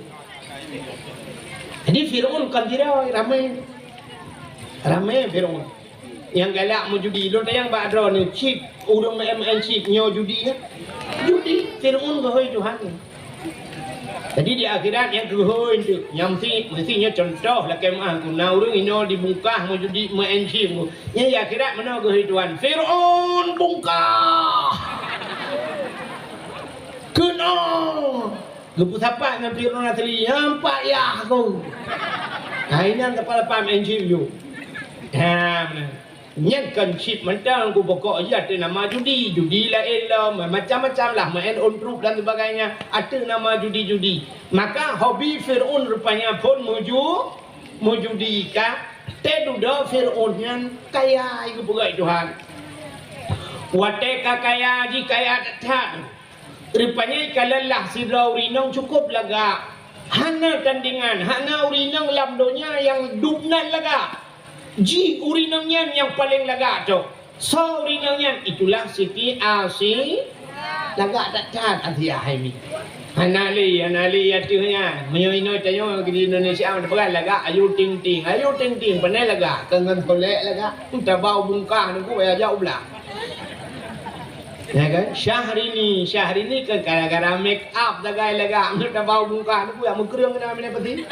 Jadi Fir'aun kon sidroe, ramé. Ramé Fir'aun. Nyang galak meujudi, lôn tanyong bak droeneuh, chip, ureueng maén-maén chip, nyoe judi nyan? Judi, Fir'aun geuhôi Tuhan. Jadi di akhirat nyang geuhôi teuk, nyang meusti, meusti nyoe cuntoh lakèe meu'ah keu na ureueng inoe dibungkah meujudi maén chip. Nyan di akhirat meunoe geuhôi Tuhan, Fir'aun bungkah. Keunoe. Geupeusapat ngon Fir'aun asli, "Nyan pat yah aku." Ha, inan teupah-teupah maén chip ju. Ha, meunan. Nyan kon chip mantong, ku pokok jih ateueh nama judi. Judi laén lom, macam-macam lah, maén on trup dan sebagainya, ateueh nama judi-judi. Maka hobi Fir'aun rupanya phon meuju-, meujudi ka. Teududoe Fir'aun nyan kaya, geupeugah Tuhan. Watèe ka kaya jih, kaya that-that. Rupanya ka lelah sidroe ureueng inong cukup lagak. Hana tandingan, hana ureueng inong lam donya nyang dub nan lagak. Jih ureueng inong nyan nyang paleng lagak cok. Soe ureueng inong nyan? Itulah Siti Asi-, lagak that-that Asiah hai mi. Hana lé, hana lé ateueh nyan. Meunyoe inoe tanyoe di Indonesia meupeugah lagak Ayu Ting Ting. Ayu Ting Ting panai lagak, kon ngon solek lagak. Tabau bungkah nunggu baya jak u blang. Ya kan? Syahrini, Syahrini kan gara-gara make up sagai lagak, nyoe tabau bungkah, nyoe jak meukreueng keunan minah peti.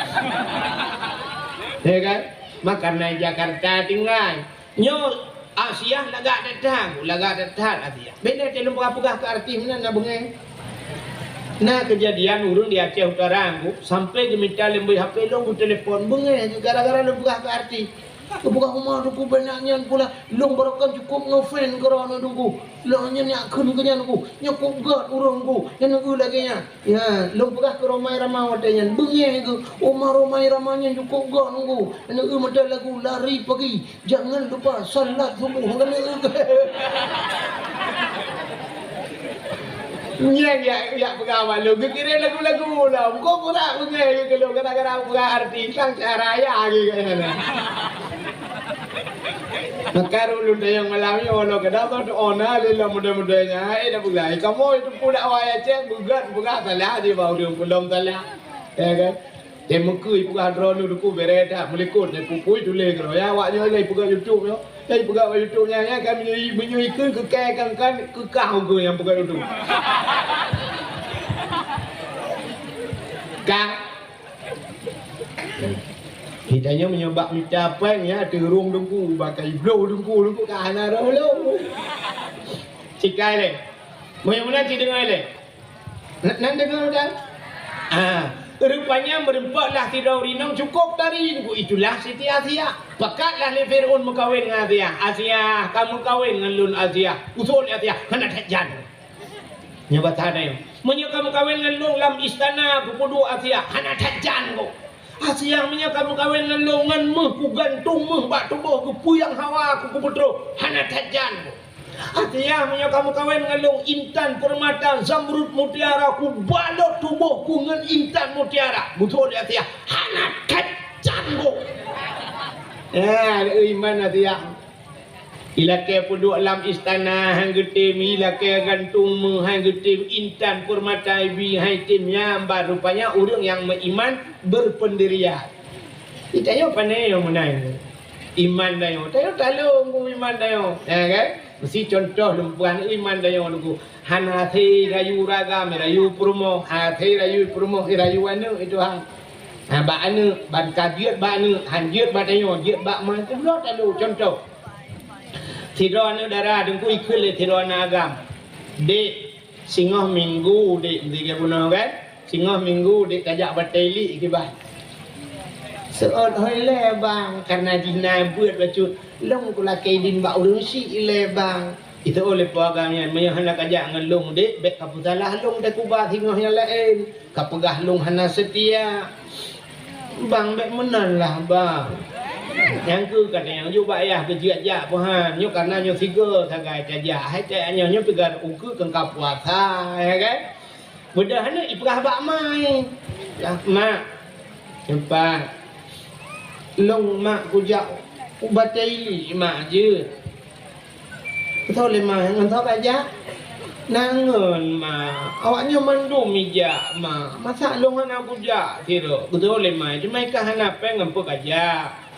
Ya kan? Maka na Jakarta tinggai. Nyoe Asiah lagak that-that, lagak that-that Asiah. Beda teuh lôn peugah-peugah keu artis meunan na beungèh. Na keujadian ureueng di Aceh Utara, sampai geumita lé beuh H P lôn, geutelepon, beungèh gara-gara lôn peugah keu artis. Geupeugah Uma Teungku, bèk nak nyan pula, lôn baroekon cukôp ngon fan keudroe nyoe Teungku. Lôn nyan nyak kheun keu nyan Teungku, nyoe kôp gèt ureueng Teungku, nyan neu lagèe nyan. Ya, lôn peugah keu Rhoma Irama watèe nyan, beungèh keuh, Uma Rhoma Irama nyan cukôp gèt Teungku. Neu meuda lagu Lari Pagi, Jangan Lupa Salat Subuh, neu. Nyan jak, jak peugah bak lôn, geukirém lagu-lagu lom. Kok pura beungèh keu lôn, gara-gara peugah artis, sang cara raya lagèe nyan. Maka ulôn tanyong malam nyoe, lôn keudroe doa na lé lom muda-muda nyan, hai na peugah, kamoe teupeu dakwah Aceh, beugèt peugah salah di bak ureueng peulom salah. Ya kan? Teumeukeu ipeugah droeneuh Teungku bèrèh that, meulikot, teupeupui tuléh keudroe. Ya, awak nyoe lé ipeugah YouTube nyoe. Lé ipeugah bak YouTube nyan, ya kan, meunyoe, meunyoe ikheun keu kèe kan, kan keu kah ukeue nyang peugah YouTube. Ka. Kita nyoe meunyoe bak mita pèng, ya, teurông Teungku, bak ibloh Teungku, Teungku ka hana roh lom. Sikai lé. Meunyoe meunan ci deungoe lé. Nan, nan deungoe, Ustaz? Ah, rupanya meureumpok lah sidroe ureueng inong cukôp tari, Teungku, itulah Siti Asiah. Pakat lah lé Fir'aun meukawen ngon Asiah. "Asiah, ka meukawen ngon lôn, Asiah." Usul Asiah, "Hana that jan." Nyoe basa nyoe. "Meunyoe ka meukawen ngon lôn lam istana, kupeuduek Asiah." "Hana that jan, Teungku." "Asiah, meunyoe ka meukawen ngon lôn, ngon méuh kugantung méuh bak tuboh, kupeuyang hawa ku, kupeutroh." "Hana that jan, Teungku." "Asiah, meunyoe ka meukawen ngon lôn, intan, peurmata, zamrud, mutiara, kubalot tuboh ku ngon intan mutiara." Beutôi, Asiah. "Hana that jan, Teungku." Eh, iman Asiah. Ilakèe peuduek lam istana, han geutem, ilakèe gantung méuh, han geutem, intan, peurmata, ibi, han item, nyan baru rupanya ureueng nyang meuiman beurpeundirian. Di tanyoe pane nyang meunan. Iman tanyoe, tanyoe talông keu iman tanyoe, ya kan? Meusi cuntoh lôn peugah iman tanyoe Teungku. Hana hase rayu ragam, rayu peurumoh, hase rayu peurumoh, rayu aneuk itu ha. Ha, bak aneuk, ban ka jeuet bak aneuk, han jeuet bak tanyoe, jeuet bak ma, itu bloe talông cuntoh. Sidroe aneuk dara Teungku ikheun lé sidroe aneuk agam. Dek, singoh minggu dek, meusigoe bunoe kan? Singoh minggu dek tajak batèe ilik kiban. Seuôt hôi lé bang, kareuna jih na beuet bacut. Lôn kulakèe idin bak ureueng syiek lé bang. Iseuôt lé po agam nyan, meunyoe hana kajak ngon lôn dek, bèk kapeusalah lôn teukuba singoh nyang laén. Kapeugah lôn hana seutia. Bang, bèk meunan lah bang. Nyang keu kata nyang jok bak ayah keu jeuet jak peuhan. Nyoe kareuna nyoe sigoe sagai tajak. Hai tajak nyoe, nyoe peugah ukeue keu ka puasa, ya kan? Beudôh aneuk ipeugah bak ma, "Yah, mak, cepat. Lôn mak kujak u batèe ilik mak jeuet." Beutôi lé ma, ngon soe kajak? Ngon ma. Awaknyoe mandum ijak ma. Masa lôn hana kujak sidroe? Beutôi lé ma, cuma ikah hana pèng ngon peue kajak.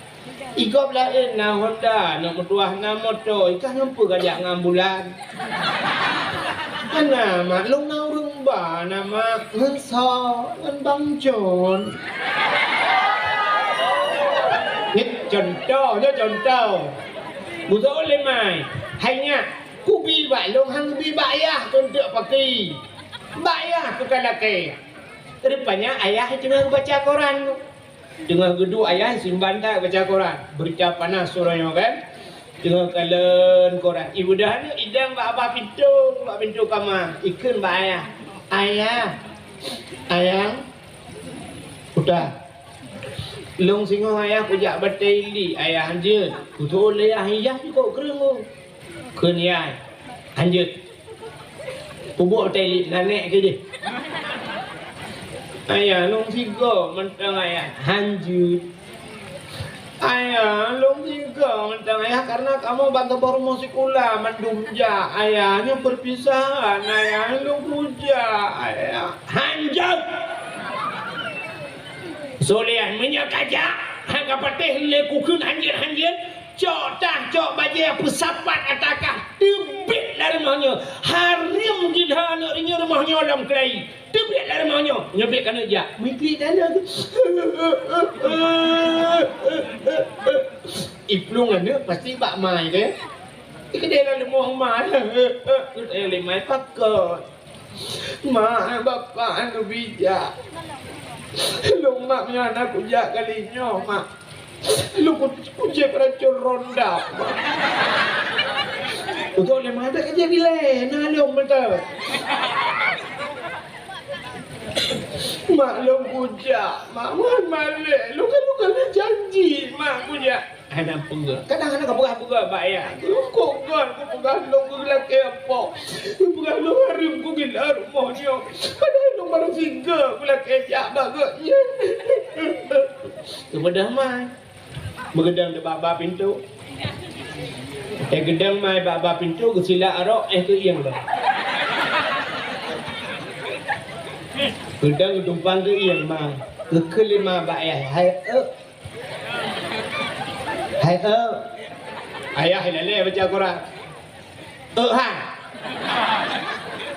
Igob laén na Honda, aneuk meutuwah na moto, ikah ngon peue kajak ngon ambulan? Hana, mak, lôn na ureueng ba, na mak, ngon soe, ngon Bang Jon. Nyoe cuntoh, nyoe cuntoh. Beutôi lé ma. Hai nyak, kubi bak lôn, han kubi bak ayah keu eunteuk paki. Bak ayah keu ka lakèe. Rupanya ayah teungoh baca koran. Teungoh geuduek ayah simban that baca koran. Berita panas uroe nyoe kan. Teungoh kalon koran. Ibeudôh aneuk idong bak babah pintô, bak pintô kama. Ikheun bak ayah. "Ayah, ayah, udah. Lôn singoh ayah kujak batèe ilik, ayah hanjeuet." Beutôi lé ayah, ayah jikok kreueng. Kheun yah, hanjeuet. Peubuet teuh lé nenek keu jih. Ayah, lôn sigoe mantong ayah, hanjeuet. Ayah, lôn sigoe mantong ayah, karena kamoe ban saboh rumoh sikula mandum jak. Ayah, nyoe perpisahan ayah, lôn kujak ayah. Hanjeuet! Solehan, meunyoe kajak, han kapatéh lé kukheun hanjeuet-hanjeuet, cok tah, cok bajèe peusapat ata kah, teubiet lam rumoh nyoe. Hareuem jih aneuk rinyeuk rumoh nyoe lom keulayi. Teubiet lam rumoh nyoe, nyoe biet keuneuk jak. Meukeue tanda tu. Iplueng aneuk pasti bak ma teuh. Ikeudeh lam rumoh ma. Geutanyong lé ma pakon. Mak, bapak anu bijak. Lôn mak, meunyoe hana kujak kali nyoe, mak. Lôn ku-, kucéb racôn ronda. Untuk lé mata kerja bilai, na lôn betul. Mak lôn kujak, mak wan malèe. Lôn kan, lôn kan janji, mak kujak. Hana peugah. Kadang hana kapeugah-peugah bak ayah. Lôn kok gon, kupeugah lôn geulakèe apo. Kupeugah lôn hareuem kugila rumoh nyoe. Padahai lôn barô sigoe kulakèe jak bak gobnyan. Keubeudôh mai. Meugeudong di bak-bak pintoe. Eh, geudong mai bak-bak pintoe, geusilak arok, eh, keuieng lom. Geudong geutumpang keuieng mai. Geukheun lé ma bak ayah, "Hai, eu." "Hai, eu." Ayah ilalèe baca Quran. "Eu, ha."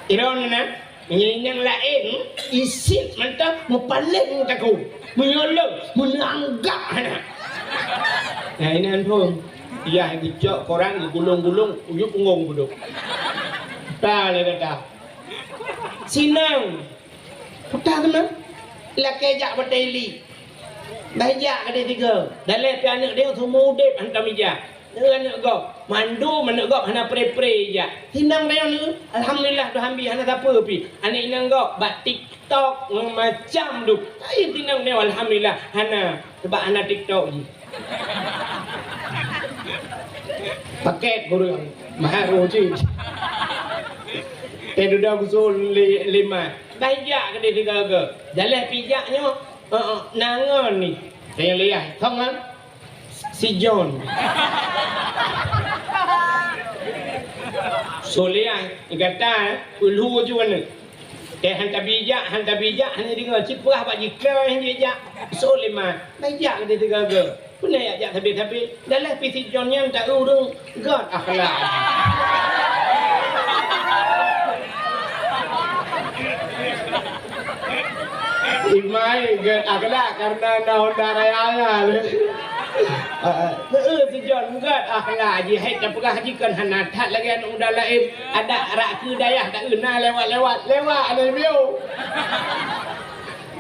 Droeneuh na. Meunyoe inong laén, isit mantong meupaleng takue. Meunyoe lôn, meuneuk anggap hana. Nah, inan phôn. Yah geucok koran, geugulong-gulong, u yup punggong beudôh. Ka lé gata. Sinong. Peue teuma? Lakèe jak batèe li. Bah jak keudéh tiga. Dalèe pih aneuk dia seumeu udép hantom ijak. Nyoe aneuk gob, mandum aneuk gob hana pre-pre jak. Sinong tanyoe nyoe, alhamdulillah, Tuhan bi hana sapeue pih. Aneuk inong gob bak TikTok ngon macam dum. Tapi sinong tanyoe alhamdulillah hana, sebab hana TikTok jih. Paket kureueng, mahar cit. Teududoe geusul li-, lima. Bah jak keudéh tiga-tiga. Dalèe pih jak nyoe. Heeh, na ngon ni. Teuliah, thong ngon. Si John. Soleah, gata, eh, peulhu ju aneuk. Teuh han tabi jak, han tabi jak, hana deungoe, cit peurah bak jikeu han jijak. Soleman, bah jak keudéh tiga-tiga. Peue na jak sabe-sabe. Dalèe pih si John nyan ta ureueng Göt akhlak. Imai göt akhlak karena na Honda Raya nyan. Heeh, si John göt akhlak jih, hai tapeugah jih kon hana that lagèe aneuk muda laén. Adak rak keu dayah taeu na lewat-lewat, lewat aneuk biu.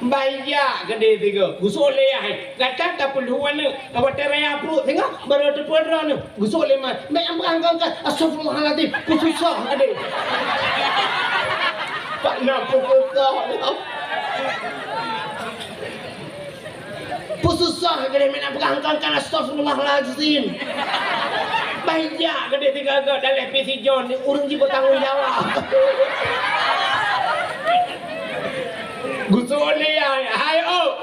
Bah jak keudéh tiga, gusok lé yah, gata tapeulhu aneuk, ka watèe raya pruet singoh, barô teupeu droeneuh, gusok lé ma, bèk ambrang kongkon, astagfirullahalazim, peususah keudéh. Pak na peususah lom. Peususah keudéh, bèk ambrang kongkon, astagfirullahalazim. Bah jak keudéh tiga-tiga, dalèh pih si John, ureueng jih beutanggung jawab. Gusok lé hai, hai oh.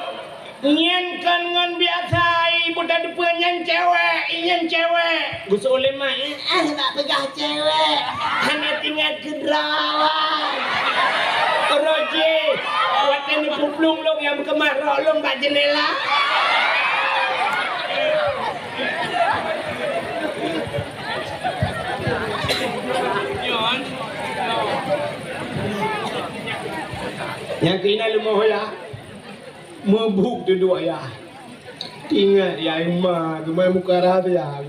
Nyan kon ngon biasa, ibu tateupeue nyan cewek, nyan cewek. Gusok lé ma, eh, eh, bak peugah cewek. Hana teuingat keu droe. Roji, watèe neupeuplong lôn nyang meukeumah rok lôn bak jeundela. Nyang keunan leumoh ya. Meubuet dudoe yah. Ingat yah, ma geumai muka rahsia.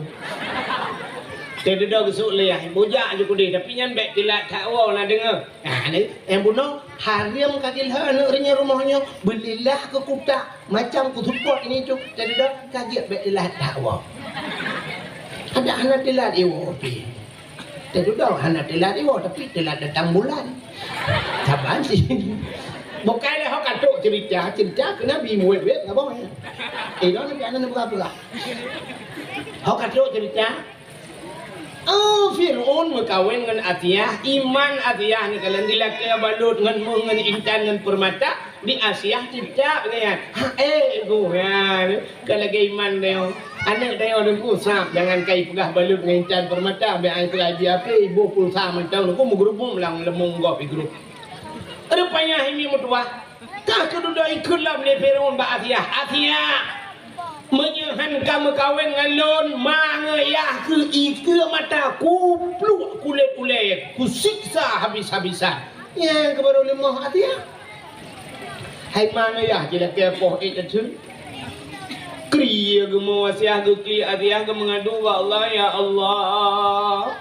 Teududoe geusuk lé yah, bujak ju keudéh, tapi nyan bèk teulat that woe na deungoe. Nah, ni, nyang bunoe, hareuem ka jilheueh aneuk reunyoe rumoh nyoe, beulilah keu kutak, macam keu seupôt ini tu, teududoe ka jeuet bèk teulat that woe. Adak hana teulat iwoe pih. Teududoe hana teulat iwoe, tapi teulat datang bulan. Saban sih. Bukai lé ho ka trok cerita, cerita keu Nabi muet-muet saboh nyan. Eh, dah Nabi aneuk peugah-peugah. Ho ka trok cerita. Oh, Fir'aun meukawen ngon Asiah, iman Asiah ni kalon dilakèe balot ngon méuh ngon intan ngon peurmata, di Asiah cicak nyan. Ha, eh, goh nyan. Ka lagèe iman tanyoe. Aneuk tanyoe Teungku sab, jangan kai peugah balot ngon intan peurmata, bèk ai peugah di ape, iboh pulsa mantong Teungku meugeurubum lam leumong gob igrub. Rupanya hai mi meutuwah, ka keududoe ikheun lom lé Firaun bak Asiah, "Asiah, meunyoe han ka meukawen ngon lôn, ma ngon yah keu ikeue mata, kupluek kulét ulèe, kusiksa habis-habisan." Nyang keuh barô leumoh Asiah. Hai ma ngon yah jilakèe poh ék ateueh. Krie geumo Asiah, geuklik Asiah, geumeungadu bak Allah, "Ya Allah,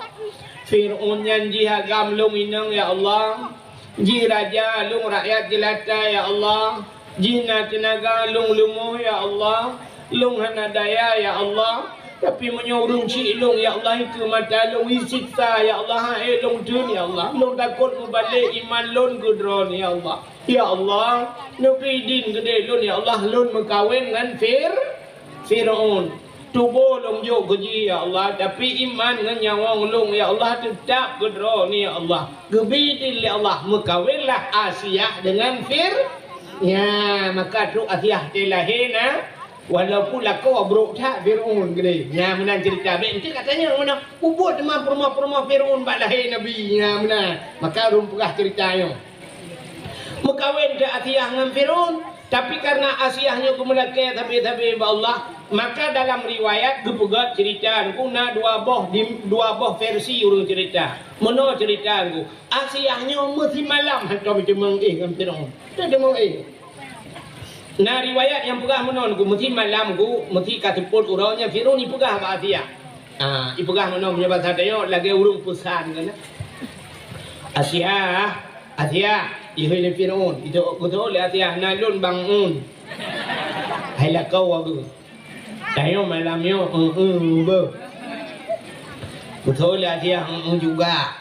Fir'aun nyan jih agam lôn inong, ya Allah. Jih raja, lôn rakyat jeulata, ya Allah. Jih na teunaga, lôn leumoh, ya Allah. Lôn hana daya, ya Allah. Tapi meunyoe ureuëng chik lôn, ya Allah, ikeue mata lôn, isiksa, ya Allah, hai lôn teun, ya Allah. Lôn takot mubalek iman lôn keu Droeneuh, ya Allah. Ya Allah, neubri idin keudeh lôn, ya Allah, lôn meukawen ngon Fir-, Fir'aun. Tuboh lôn jok keu jih, ya Allah, tapi iman ngon nyawöng lôn, ya Allah, teutab keu Droeneuh, ya Allah. Geubri idin lé Allah, meukawenlah Asiah deungon Fir-, ya, maka trok Asiah teulahé na, walaupun lakoe brok that Fir'aun keudeh. Nya meunan ceurita. Bék enteuk ka tanyong meunan, peue buet teuma peurumoh-peurumoh Fir'aun bak lahé Nabi. Nya meunan. Maka lôn peugah ceurita nyoe. Meukawen teuh Asiah ngon Fir'aun, tapi karena Asiah nyoe geumeulakée sabe-sabe bak Allah, maka dalam riwayat geupeugah ceurita nyoe na dua boh di, dua boh versi ureuëng ceurita. Meunoe ceurita nyoe, Asiah nyoe meusimalam hantom teumeung éh ngon Fir'aun. Teumeung éh. Na riwayat nyang peugah meunoe nyoe, meusimalam nyoe, meusi ka seupôt uroe nyan Fir'aun ipeugah bak Asiah. Ah, ipeugah meunoe, meunyoe basa tanyoe lagée ureuëng peusan kan. Asiah, Asiah, ihôi lé Fir'aun, itu beutôi lé Asiah, na lôn bang un. Hai lakoe wageue. Tanyoe malam nyoe, eu, eu, beuh. Beutôi lé Asiah, eu, eu juga.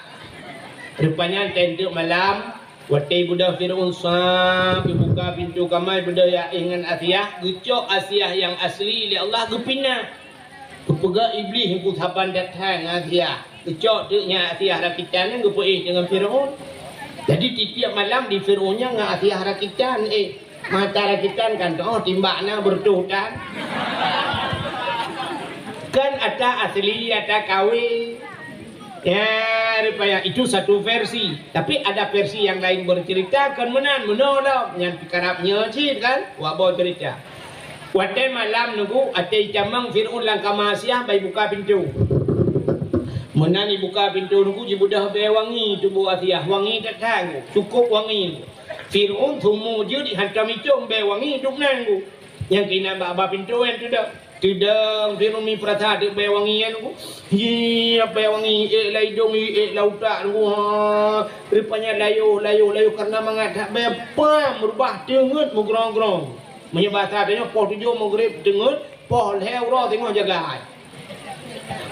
Rupanya teunteuk malam, watée beudôh Fir'aun sab, ibuka pintoe kamar, beudôh ya ingat Asiah, geucok Asiah nyang asli lé Allah geupinah. Geupeugah Iblih ngon saban that-that ngon Asiah. Geucok teuk nyan Asiah rakitan nyan geupeuéh deungon Fir'aun. Jadi tiep-tiep malam di Fir'aun nyan ngon Asiah rakitan, eh, mata rakitan kan, oh, timbak na beureutoh tan. Kan ata asli, ata kawé. Ya, rupanya itu satu versi. Tapi ada versi yang lain bercerita, kan meunan, meunoe lom. Nyan karab nyoe cit kan, waboh cerita. Watée malam nyoe, watée itamong Fir'aun lam kama Asiah, bah ibuka pintoe. Meunan ibuka pintoe nyoe, jibeudôh bée wangi tuboh Asiah, wangi that-that, cukôp wangi. Fir'aun seumu jeuet hantom icôm bée wangi dum nan nyoe. Nyang keunan bak-bak pintoe nyan teudong. Teudong Fir'aun meuprasa teuk bée wangi nyan nyoe. Hi, bée wangi, ék lam idong, ék lam utak nyoe. Ha, rupanya layoh, layoh, layoh karena mangat that bée pam, meurubah teungeut meugrong-grong. Meunyoe basa tanyoe poh tujoh Maghrib teungeut, poh lhée uroe teungoh jagai.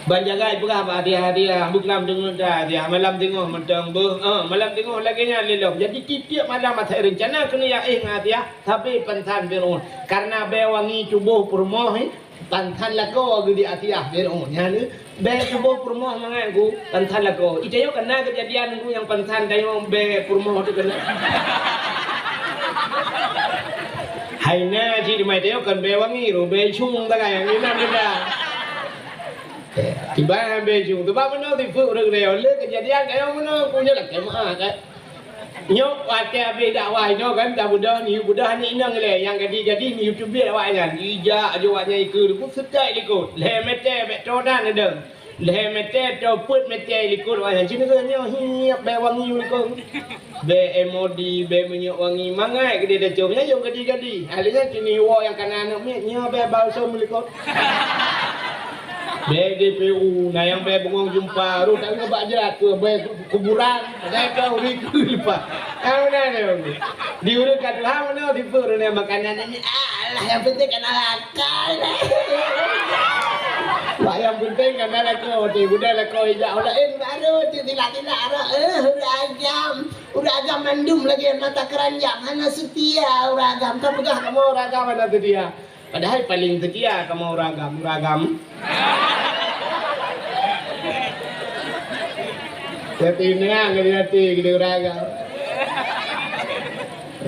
Ban jagai peugah bak Asiah, Asiah, beukelam teungeut that, Asiah, malam teungoh mantong beuh, eh, malam teungoh lagée nyan lé lom. Jadi tiep-tiep malam asai reuncana keuneuk jak éh ngon Asiah, sabe pansan Fir'aun. Karena bée wangi tuboh peurumoh, eh, pansan lakoe geuh di Asiah Fir'aun. Nyan, eh, bée tuboh peurumoh mangat nyoe, pansan lakoe. Itanyoe kana keujadian nyoe nyang pansan tanyoe bée peurumoh teuh kana. Hai na cit teuma itanyoe kon bée wangi, roh bée cung sagai nyang inan beda. Tiba habéh ju, teuma meunoe sifeuet ureuëng nyoe, lé keujadian kayong meunoe, ku nyoe lakée meu'ah, kan. Nyoe watée habéh dakwah inoe kan, tabeudôh, neuyue beudôh aneuk inong ilée, nyang gadih-gadih neuyue teubiet awaknyan. Ijak aju awaknyan ikeue, ku seutôt likot. Lhée meuté bék toe dan neudong. Lhée meuté toe peuet meuté likot awaknyan. Cit nyoe hiep bée wangi likot. Bée M O D, bée minyeuk wangi, mangat keudeh tacôm, nyan nyang gadih-gadih. Ahli nyan keuneuk woe nyang kana aneuk miet, nyoe bée balsam likot. Bée D P U, na nyang bée bungong jeumpa, roh that ngon bak jrat, peue bée kuburan, bée ka uri keue leupah. Ka meunan nyoe. Di ureueng ka tuha meunoe, tipe ureueng nyan makanan nyan, alah, nyang penting kana lakoe. Wah, nyang penting kana lakoe, di budak lakoe ijak laén baru, di tilak-tilak roh, eh, ureueng agam. Ureueng agam mandum lagée mata keuranjang, hana seutia ureueng agam. Ka peugah kamoe ureueng agam hana seutia. Padahai paleng seutia kamoe ureueng agam, ureueng agam. Tapi ingat keu hati keu ureueng agam.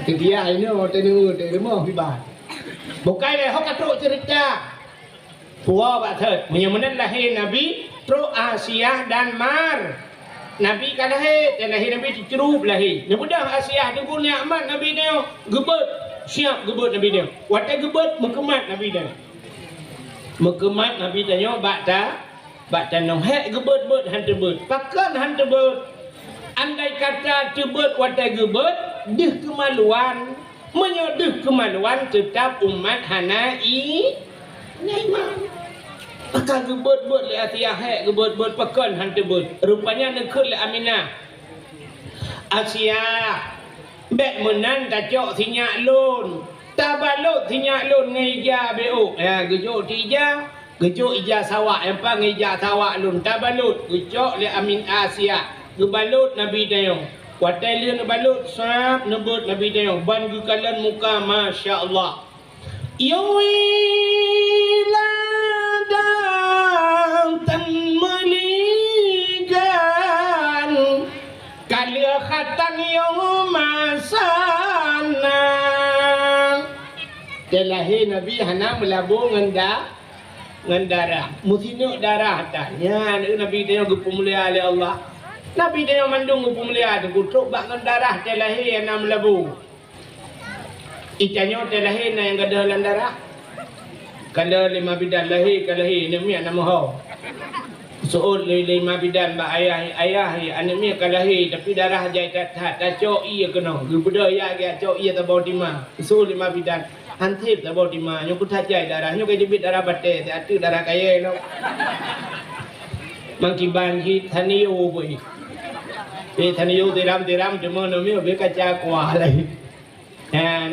Seutia inoe teuneuk teurimong hibat. Bukai lé ho ka trok cerita. Puwoe bak thot, meunyoe meunan lahé Nabi, trok Asiah dan Mar. Nabi ka lahé, dan lahé Nabi teucrueb lahé. Neubeudôh Asiah teungku nyan mat Nabi nyoe, geubeuet, siab geubeuet Nabi nyoe. Watée geubeuet, meukeumat Nabi nyoe. Meukeumat Nabi tanyoe bak ta-, bak tanoh. Hék geubeuet-beuet han teubeuet. Pakon han teubeuet? Andai kata teubeuet watée geubeuet, deuh keumaluan. Meunyoe deuh keumaluan, teutab umat hana i-, hana iman. Maka geubeuet-beuet lé Asiah, hék geubeuet-beuet pakon han teubeuet. Rupanya neukheun lé Aminah, "Asiah, bék meunan tacok sinyak lôn. Tabalot sinyak lôn ngon ija beuôk. Ya, geujok di ija, geujok ija sawak, nyang pat ngon ija sawak lôn. Tabalot, geucok lé Amin Asia. Geubalot Nabi tanyoe. Watée lheueh neubalot, sab, neubeuet Nabi tanyoe. Ban geukalon muka, masya Allah. Yui ladang tan meuligan, ka lheueh khatan yôh masa na. Teulahé Nabi hana meulabô ngon da-, ngon darah. Meusineuk darah tan. Nyan, Nabi tanyoe geupeumulia lé Allah. Nabi tanyoe mandum geupeumulia, teukutok bak ngon darah teulahé hana meulabô. Itanyoe teulahé na nyang gadôh lam darah. Ka lheueh lé ma bidan lahé, ka lahé, aneuk miet na meuho. Seuôt lé, lé ma bidan bak ayah, "Ayah, aneuk miet ka lahé, tapi darah jai that-that, tacok ié keunoe." Geubeudôh yah geujak cok ié saboh tima. Seuôt lé ma bidan, "Han sép saboh tima, nyoe keu that jai darah, nyoe ka jeuet darah batée, siat teuk darah kayée lom." Mangkiban jih taniyô beuih. Eh, taniyô tiram-tiram, cuma aneuk miet beu kaca kuah lagi. Nyan,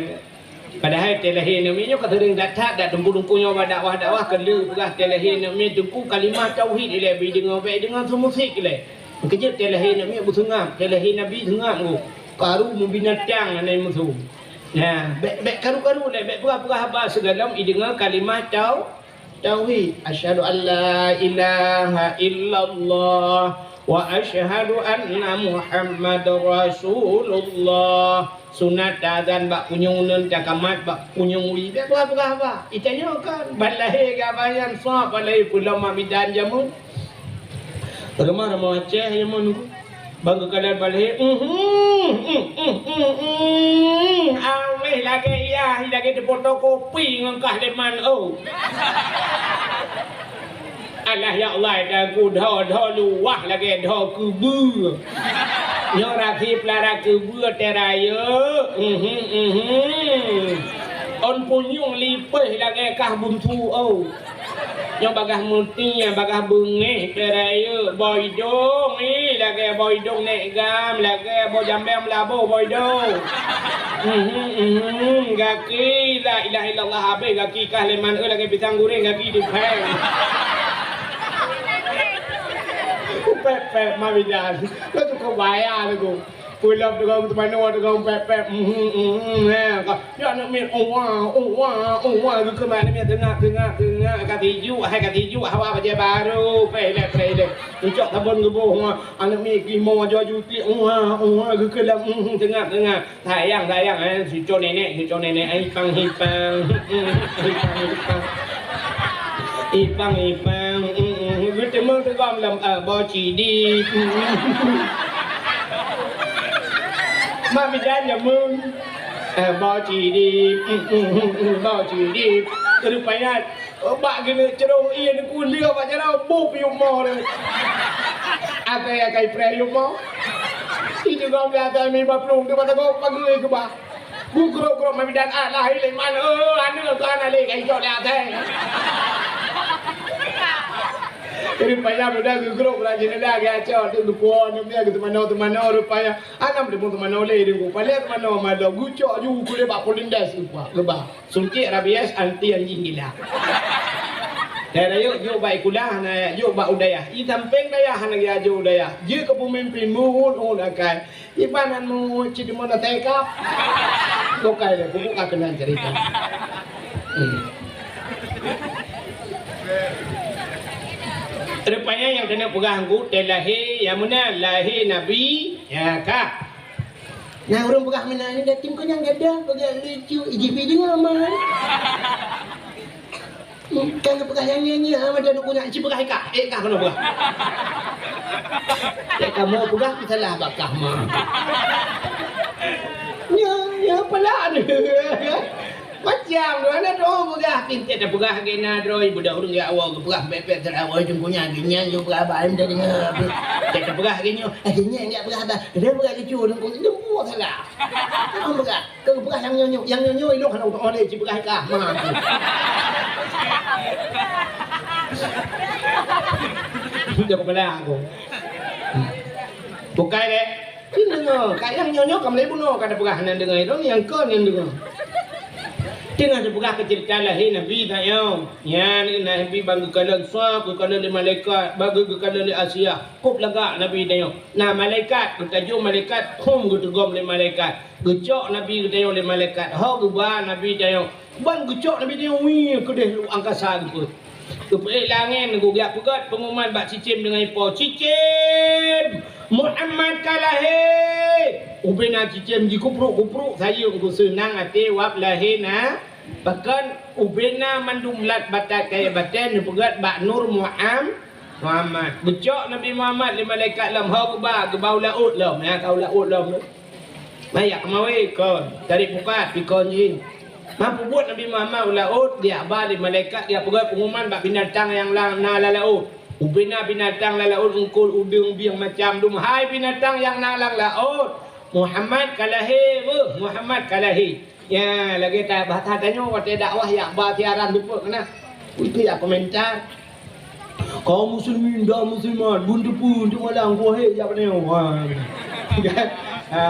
padahai teulahé aneuk miet nyoe ka seuring that-that, dak teungku-teungku nyoe bak dakwah-dakwah keu lheueh peugah teulahé aneuk miet teungku kalimah tauhid ilée beu deungoe, bék deungoe su musik ilée. Meukeujeuet teulahé aneuk miet beuseungab, teulahé Nabi seungab geuh. Karu meubinatang hana musu. Nyan, bék, bék karu-karu ilée, bék peugah-peugah haba sigohlom ideungoe kalimah tau-, Tauhid, asyhadu an la ilaha illallah wa asyhadu anna Muhammadar Rasulullah. Sunat taazan bak punyueng uneuen, takamat bak punyueng wie. Bék peugah-peugah haba. Itanyoe kan, ban lahé geuhaba nyan sab, ban lahé peulom ma bidan jameun. Rumoh-rumoh Aceh nyan mon, bang geukalon balhé, mhm, mhm, mhm, mhm, awéh lagée yah, lagée teupoto kopi ngon kah leman, oh. Alah ya Allah, dan ku dho-dho luwah lagée dho keubeue. Nyoe rasi pelara keubeue terayeuk, mhm, mhm. On punyueng lipéh lagée kah bunsu, oh. Nyoe bagah meuti, bagah beungéh, peurayeuk, boh idong, ih, lagée boh idong nék gam, lagée boh jambéng meulaboh boh idong. Mhm, mhm, gaki, la ilaha illallah, habéh gaki kah leman, eh, lagée pisang guréng gaki dipéng. Pép-pép, ma bidan. Lo cukup bahaya lagu. Peulom teugong teumanoe teugong pép-pép, mhm, mhm, he, ka, ya aneuk miet, uwa, uwa, uwa, geukheun bak aneuk miet, teungak, teungak, teungak, ka tijuk, hai ka tijuk, hawa bajée barô, preh ilée, preh ilée. Geucok sabon geuboh, uwa, aneuk miet geumo, aju-aju klik, uwa, uwa, geukheun lom, mhm, teungak, teungak. Sayang, sayang, eh, cuco nenek, cuco nenek, eh, ipang, ipang, mhm, ipang, ipang. Ipang, ipang, mm, mm, geuteumeung teugom lam, eh, boh cidi. Mm, mm. Mak bidan jameun. Eh, boh cidi, mm, mm, mm, mm, boh cidi. Rupanya, eh, bak geuneuk crông ié kuliah bak jaroe, boh piôh mo lé. Akai, akai preh yôh mo. Itu gom lé akai mi baplueng tu, mata gop pageue keubah. Geugrok-grok ma bidan, alah, ilée man, oh, aneuk keu hana lé, ka icok lé asèe. Rupanya muda geugrok lam jendela, geuacok, tu geupo aneuk miet, geuteumanoe-teumanoe rupanya. Hana meuteumanoe lé, di geupaléh teumanoe madong, geucok ju kulé bak polindes, geuba, geuba. Suntik rabies anti anjing gila. Dayah rayeuk jok bak sikula, hana jok bak u dayah. I sampéng dayah hana geujok u dayah. Jeuet keu peumimpén, meuheuet-heuet akai. Iban aneuk cit deungon asèe kap. Bukai lé, kubuka keunan cerita. Hmm. Rupanya nyang keuneuk peugah Teungku, teulahé nyang meunan, lahé Nabi, ya ka. Nah, ureueng peugah meunan, nyan dateng keu nyang gadôh, peugah lucu, ijih pi deungoe mah. Kan geupeugah nyang nyoe-nyoe, ah, mada dukun nyan, ci peugah i kah, eh, kah keunoe peugah. Cit kamoe peugah, salah bak kah mah. Nyoe, nyoe peula. Macam tu, ana droe peugah, pintet tapeugah lagèe na droe, beudoh ureueng jak woe, geupeugah pèt-pèt, salah woe, teungku nyan, geuh nyan, geupeugah haba, ai meudeungoe. Cit tapeugah lagèe nyoe, eh, geuh nyan, jak peugah haba. Dia peugah lucu, teungku, teungku salah. Jangan peugah. Keu geupeugah nyang nyoe-nyoe, nyang nyoe-nyoe ilôn hana utang lé, ci peugah i kah, ma. Dah kepala aku. Bukai lé. Ci deungoe, ka nyang nyoe-nyoe ka mulai bunoe ka tapeugah hana deungoe ilôn, nyang kon nyang deungoe. Teungoh teupeugah keu ceurita lahé Nabi tanyoe. Nyan Nabi ban geukalon sua, geukalon lé malaikat, ban geukalon lé Asia. Kôb lagak Nabi tanyoe. Na malaikat, geutajô malaikat, hom geuteugom lé malaikat. Geucok Nabi geutanyoe lé malaikat. Ho geuba Nabi tanyoe. Ban geucok Nabi tanyoe, wih, keudeh lueng angkasa geupeu. Geupeuék lé angén, geujak peugét peunguman bak cicém deungon ipo, "Cicém, Muhammad ka lahé!" Ubena cicém jikupruk-kupruk sayeueng, geuseunang até wab lahé na. Pakon ubena mandum lat batat kayèe batèe neupeugét bak nur Muham-, Muhammad. Geucok Nabi Muhammad lé malaikat lom, ho geuba, geuba u laôt lom. Nyan ka u laôt lom. Maya keumawé kon, dari pukat pikon jih. Meupubuet Nabi Muhammad u laôt, geujak ba lé malaikat, geujak peugét peunguman bak binatang nyang la-, na lam laôt. Ubena binatang lam laôt, eungkôt, udeueng, bieng, macam dum. "Hai binatang nyang na lam laôt, Muhammad ka lahé, beuh, Muhammad ka lahé." Ya, lagèe ta-, bahasa tanyoe watèe dakwah yak ba siaran teupeu keunan. Itu yak komentar. Kaum muslimin dan muslimat, bun teupeu untuk malam kuahé jak pada nyoe. Wah. Kan? Ha.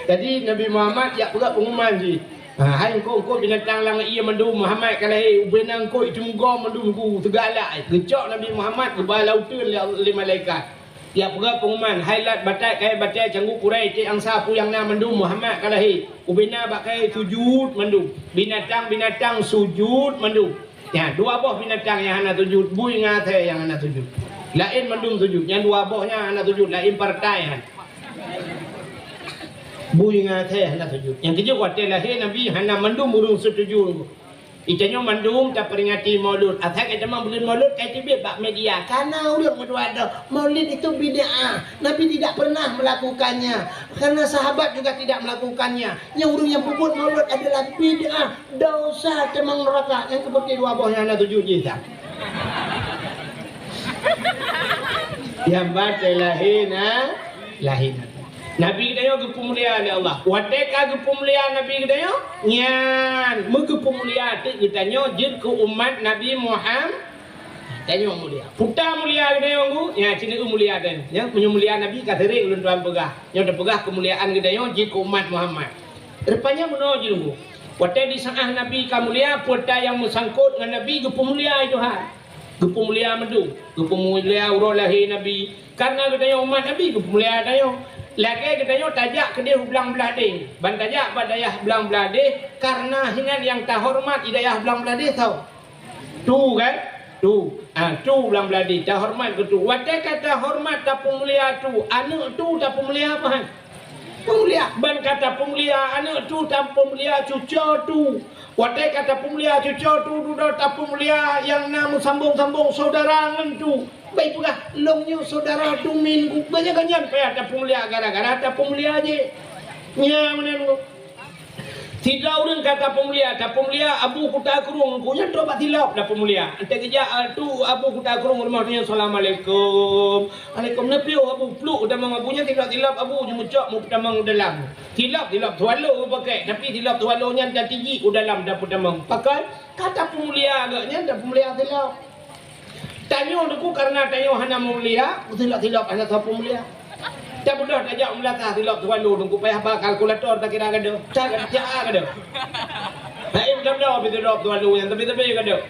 Jadi Nabi Muhammad jak peugah pengumuman jih. Ha, hai eungkôt-eungkôt binatang lam ié mandum, Muhammad ka lahé, ubena eungkôt itu meugom mandum ku teugalak. Geucok Nabi Muhammad geuba lam uteuen lé, lé malaikat. Jak peugah pengumuman, hai lat batat kayèe batèe canggu kurai, cit angsa peue nyang na mandum, Muhammad ka lahé. Ubena bak kayèe sujud mandum. Binatang-binatang sujud mandum. Nyan, dua boh binatang nyang hana sujud, bui ngon asèe nyang hana sujud. Laén mandum sujud, nyan dua boh nyan hana sujud, laén partai nyan. Bui ngon asèe hana sujud. Nyang keujeuet watèe lahé Nabi hana mandum ureueng setuju. Itanyoe mandum taperingati Maulud. Asai ka tamong buleuen Maulud, ka teubiet bak media. Kana ureueng meutuah droe, Maulid itu bid'ah. Nabi tidak pernah melakukannya. Karena sahabat juga tidak melakukannya. Nyang ureueng nyang peubuet Maulud adalah bid'ah. Dosa teumang neuraka nyang keubeutôi dua boh nyang na tujoh jih dah. Nyang batée lahé na, lahé na. Nabi geutanyoe geupeumulia lé Allah. Watée ka geupeumulia Nabi geutanyoe, nyan meugeupeumulia teuk geutanyoe jeuet keu umat Nabi Muham-, tanyoe mulia. Peue ta mulia geutanyoe, nyan cit mulia geutanyoe. Nyan meunyoe mulia Nabi ka sering ulôn tuan peugah. Nyoe teupeugah keumuliaan geutanyoe jeuet keu umat Muhammad. Rupanya meunoe jih lôn. Watée di saát Nabi ka mulia, peue ta nyang meusangkot ngon Nabi geupeumulia Tuhan. Geupeumulia mandum, geupeumulia uroe lahé Nabi. Karena geutanyoe umat Nabi geupeumulia tanyoe. Lagée geutanyoe tajak keudeh u Blang Bladeh. Ban tajak bak dayah Blang Bladeh, karena hinan nyang tahoreumat di dayah Blang Bladeh soe? Tu kan? Tu. Ah, tu Blang Bladeh, tahoreumat keu tu. Watée ka tahoreumat tapeumulia tu, aneuëk tu tapeumulia meuhan. Peumulia, ban ka tapeumulia aneuëk tu, tapeumulia cucoe tu. Watée ka tapeumulia cucoe tu, dudoe tapeumulia nyang na meusambong-sambong syedara ngon tu. Bék peugah, lôn nyoe syedara tu min ku. Banyak nyan payah tapeumulia gara-gara tapeumulia jih. Nyan meunan ku. Sidroe ureuëng ka tapeumulia, tapeumulia Abu Kuta Krueng, ku nyan trok bak Silob tapeumulia. Enteuk geujak, ah, tu Abu Kuta Krueng rumoh nyan, "Assalamualaikum." "Alaikum." Neupiôh Abu, pluek u tamong Abu nyan, Silob-Silob Abu jimeucok meupeutamong u dalam. Silob, Silob Swallow geupakèk, tapi Silob Swallow nyan tatijik u dalam tapeutamong. Pakon? Ka tapeumulia geuh nyan, tapeumulia Silob. Tanyoe Teungku, karena tanyoe hana mulia, Silob-Silob hana sapeue mulia. Tabeudôh tajak u meulasah Silob Swallow Teungku, payah ba kalkulator takira gadôh. Ca, ca gadôh. Hai, tabeudôh bak Silob Swallow nyan, tapi-tapi gadôh.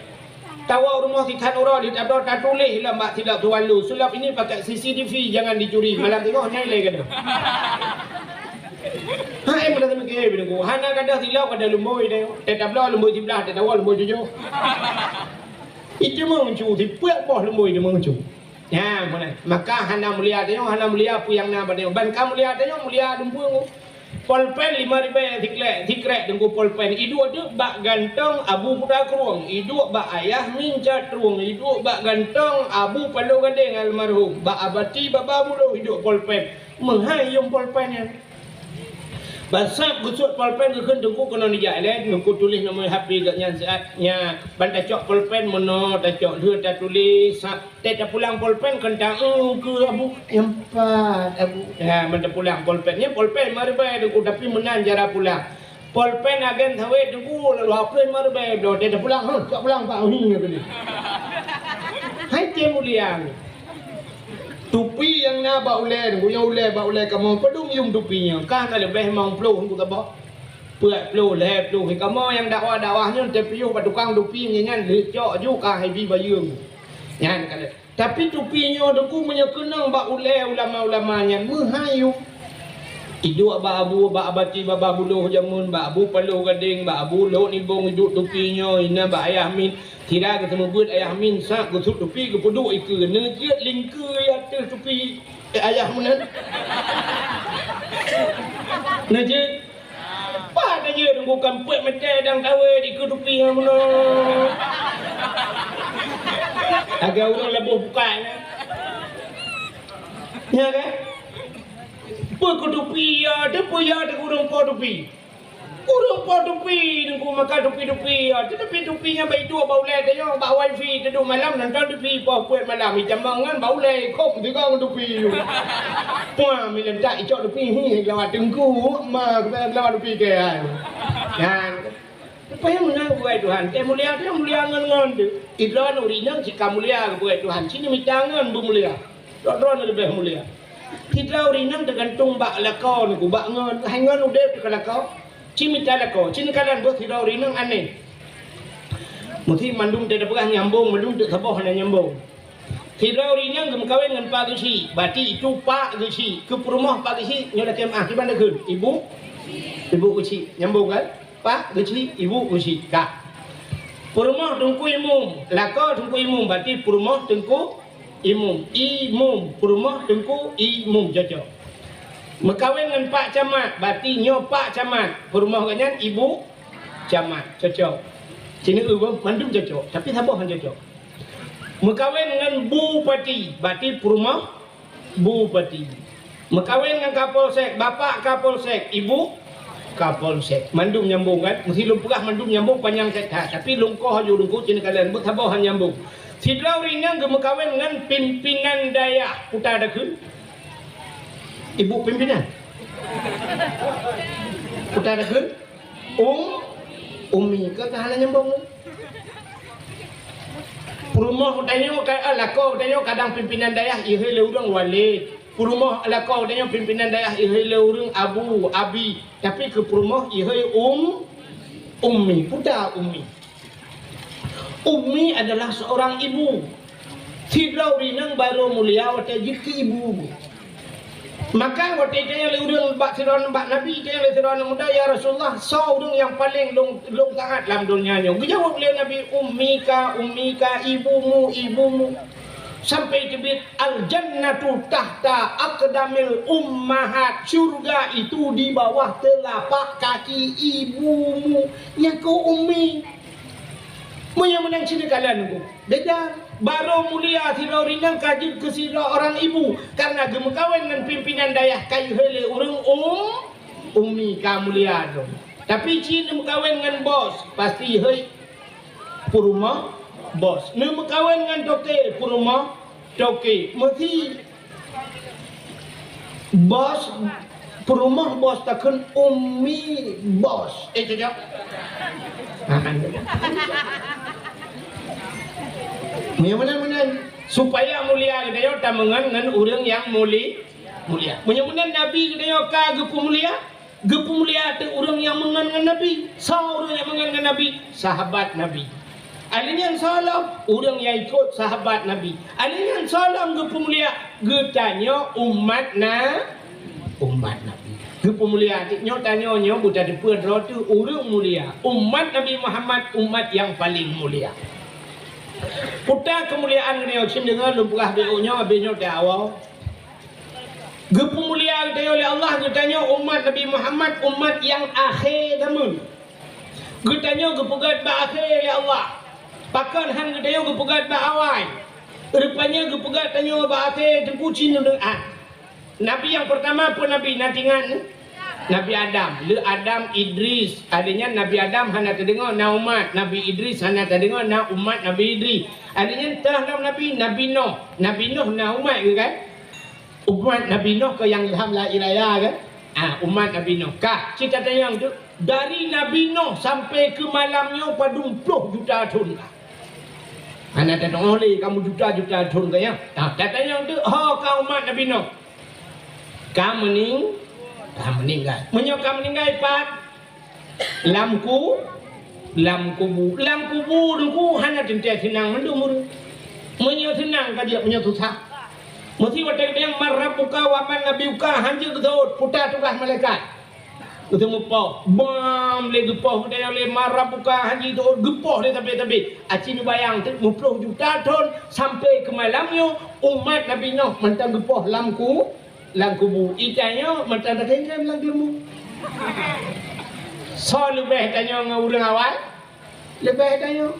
Tawoe rumoh si Khan Uroe di tabeudôh tatuléh lam bak Silob Swallow, "Silob ini pakai C C T V, jangan dicuri." Malam teungoh nyan ilée gadôh. Hai, meunan teumeuke Teungku. Hana gadôh silob, gadôh lumbôi deh. Tée tabloe lumbôi siblah, tée tawoe lumbôi tujoh. Itu meucue, sipeue boh lumbôi itu meucue. Nyan, meunan. Maka hana mulia tanyoe, hana mulia peue nyang na bak tanyoe. Ban ka mulia tanyoe, mulia dumpeue. Polpen lima ribèe sikrek, sikrek Teungku polpen. Iduek teuk bak gantong Abu Kuta Krueng, iduek bak Ayah Min Cat Trueng, iduek bak gantong Abu Paloh Gadeng almarhum, bak Abati Baba Buloh iduek polpen. Meuhai yuem polpen nyan. Ban sab geusuet polpen geukheun Teungku keunoe nijak ilée, Teungku tuléh nomor H P geuh nyan siat. Nyan, ban tacok polpen meunoe tacok, lheueh tatuléh sab. Tée tapulang polpen kheun ta-eu keu Abu, nyan pat Abu. Ya, ban tapulang polpen. Nyan polpen lima ribèe Teungku, tapi meunan cara pulang. Polpen agen sawét Teungku, lalu hapus lima ribèe bloe. Tée tapulang, "Huh, cok pulang, Pak." Uhi, nyan tadi. Hai tée mulia. Tupi nyang na bak ulée, nyang ulée bak ulée kamoe, padum yuem tupi nyan? Ka na leubeh limong ploh Teungku saboh. Peuet ploh, lhèe ploh. Kamoe nyang dakwah-dakwah nyoe teupiôh bak tukang tupi nyan, lheueh cok ju ka haibi bayeue. Nyan ka lheueh. Tapi tupi nyoe Teungku meunyoe keunong bak ulèe ulama-ulama nyan meuhai yum. Iduek bak Abu, bak Abati Babah Buloh jameun, bak Abu Paloh Gadeng, bak Abu Lhok Nibong iduek tupi nyoe, inan bak Ayah Min. Sira geuseumeubeuet Ayah Min sak geusut tupi geupeuduek ikeue, neujeuet lingkeue ateueh tupi, eh, Ayah meunan. Neujeuet. Pat aja nunggu kampet mete dang tawe di keu tupi ngon meunoe. Agak ureueng laboh bukai nyan. Nya kan? Peu keu tupi ya, teupeue ya teuh ureueng po tupi. Ureueng po tupi nunggu maka tupi-tupi ya, tetapi tupi nyan bak itu bak ulèe tanyoe bak wifi teuduek malam nonton tupi po peuet malam, itamong ngon bak ulèe khop sigoe ngon tupi. Puah, milentak icok tupi, hi, lawat teungku, ma, lawat tupi ke, hai. Nyan. Rupanya meunan, bukai Tuhan. Teuh mulia, teuh mulia ngon-ngon tu. Idroe ureueng inong cit ka mulia, bukai Tuhan. Cit neumita ngon beumulia. Droe-droe leubeh mulia. Sidroe ureueng inong teugantung bak lakoe nyoe, bak ngon, hai ngon udép teuka lakoe. Cit mita lakoe, cit neukalon beuh sidroe ureueng inong aneh. Meusti mandum teupeugah nyambong, mandum teusaboh hana nyambong. Sidroe ureueng inong geumeukawen ngon Pak Geuchik, berarti itu Pak Geuchik. Keu peurumoh Pak Geuchik nyoe lakèe meu'ah, kiban takheun? Ibu? Ibu Geuchik. Nyambong kan? Pak Geuchik, Ibu Geuchik. Ka. Peurumoh Teungku Imum, lakoe Teungku Imum, berarti peurumoh Teungku Imum. Imum, peurumoh Teungku Imum, cocok. Meukawen ngon Pak Camat, berarti nyoe Pak Camat. Peurumoh gobnyan Ibu Camat, cocok. Sineuk eu, mandum cocok, tapi saboh han cocok. Meukawen ngon Bupati, berarti peurumoh Bupati. Meukawen ngon Kapolsek, Bapak Kapolsek, Ibu Kapolsek. Mandum nyambong kan? Meusti lôn peugah mandum nyambong panyang that-that. Tapi lôn koh aju lôn kucing kalian, beusaboh han nyambong. Sidroe ureueng inong geumeukawen ngon pimpinan dayah. Puta takheun? Ibu pimpinan? Puta takheun? Um, Umi, keu ka hana nyambong. Peurumoh geutanyoe ka, eh, lakoe geutanyoe kadang pimpinan dayah ihôi lé ureueng wali. Peurumoh lakoe geutanyoe pimpinan dayah ihôi lé ureueng abu, abi. Tapi keu peurumoh ihôi um, ummi, puta ummi. Ummi adalah seorang ibu. Sidroe ureueng inong barô mulia watèe jeuet keu ibu. Maka watèe itanyong lé ureueng bak sidroe bak Nabi, itanyong lé sidroe aneuk muda, "Ya Rasulullah, soe ureueng nyang paleng lôn, lôn taát lam donya nyoe?" Geujaweueb lé Nabi, "Ummika, ummika, ibumu, ibumu." Sampai teubiet, "Al-jannatu tahta aqdamil ummahat." Syurga itu di bawah telapak kaki ibumu. Nyan keuh ummi. Meunyoe meunan cit neukalon, beda. Barô mulia sidroe ureueng inong ka jeuet keu sidroe ureueng ibu, kareuna geumeukawen ngon pimpinan dayah ka ihôi lé ureueng um, ummi ka mulia tu. Tapi cit neumeukawen ngon bos, pasti ihôi peurumoh bos. Neumeukawen ngon toke, peurumoh toke. Meusti Bos, peurumoh bos takheun ummi bos. Eh, cocok? Meunyoe meunan-meunan, supaya mulia geutanyoe tameungon ngon ureueng nyang muli-, mulia. Meunyoe meunan Nabi geutanyoe ka geupeumulia, geupeumulia ateueh ureueng nyang meungon ngon Nabi. Soe ureueng nyang meungon ngon Nabi? Sahabat Nabi. Alèh nyan soe lom? Ureueng nyang ikot sahabat Nabi. Alèh nyan soe lom geupeumulia? Geutanyoe umat na-, umat Nabi. Geupeumulia nyoe tanyoe nyoe buta teupeue droe teuh ureueng mulia. Umat Nabi Muhammad umat nyang paleng mulia. Peue keumuliaan geutanyoe? Cit deungoe lôn peugah beuh nyoe, habéh nyoe teuh awai. Geupeumulia geutanyoe lé Allah, geutanyoe umat Nabi Muhammad, umat nyang akhé zameun. Geutanyoe geupeugét bak akhé lé Allah. Pakon han geutanyoe geupeugét bak awai? Rupanya geupeugét tanyoe bak akhé teungku cit neudeungoe. Nabi nyang peurtama peue nabi na teuingat? Nabi Adam. Lé Adam, Idris. Alèh nyan Nabi Adam hana teudeungoe na umat. Nabi Idris hana teudeungoe na umat Nabi Idris. Alèh nyan teuh lom nabi, Nabi Noh. Nabi Noh na umat geuh kan? Umat Nabi Nuh keu nyang ilham la ilaha kan? Ah, umat Nabi Nuh. Kah, cit tatanyong tu, dari Nabi Nuh sampai keu malam nyoe padum ploh juta thon kah? Hana tateu'oh lé kamoe juta-juta thon kah nyan? Tah, tatanyong tu, ho ka umat Nabi Nuh? Ka meuning-, ka meuninggai. Meunyoe ka meuninggai, pat Lam ku, lam kubu. Lam kubu Teungku hana teuntèe seunang mandum ureueng. Meunyoe seunang ka jeuet, meunyoe susah. Meusé watèe geutanyong man rabbuka wa man nabiyuka, hanjeuet geuseuôt, puta tugaih malaikat. Geuseuôt mupoh, bam lé geupoh, geutanyong lé man rabbuka, hanjeuet geuseuôt, geupoh lé sabé-sabé. Aci neubayang teuk, meuploh juta thon sampoe keu malam nyoe, umat Nabi Nuh mantong geupoh lam ku, lam kubu. Itanyoe mantong takhém-khém lam geuleumô. Soe leubeh tanyoe ngon ureueng awai? Leubeh tanyoe.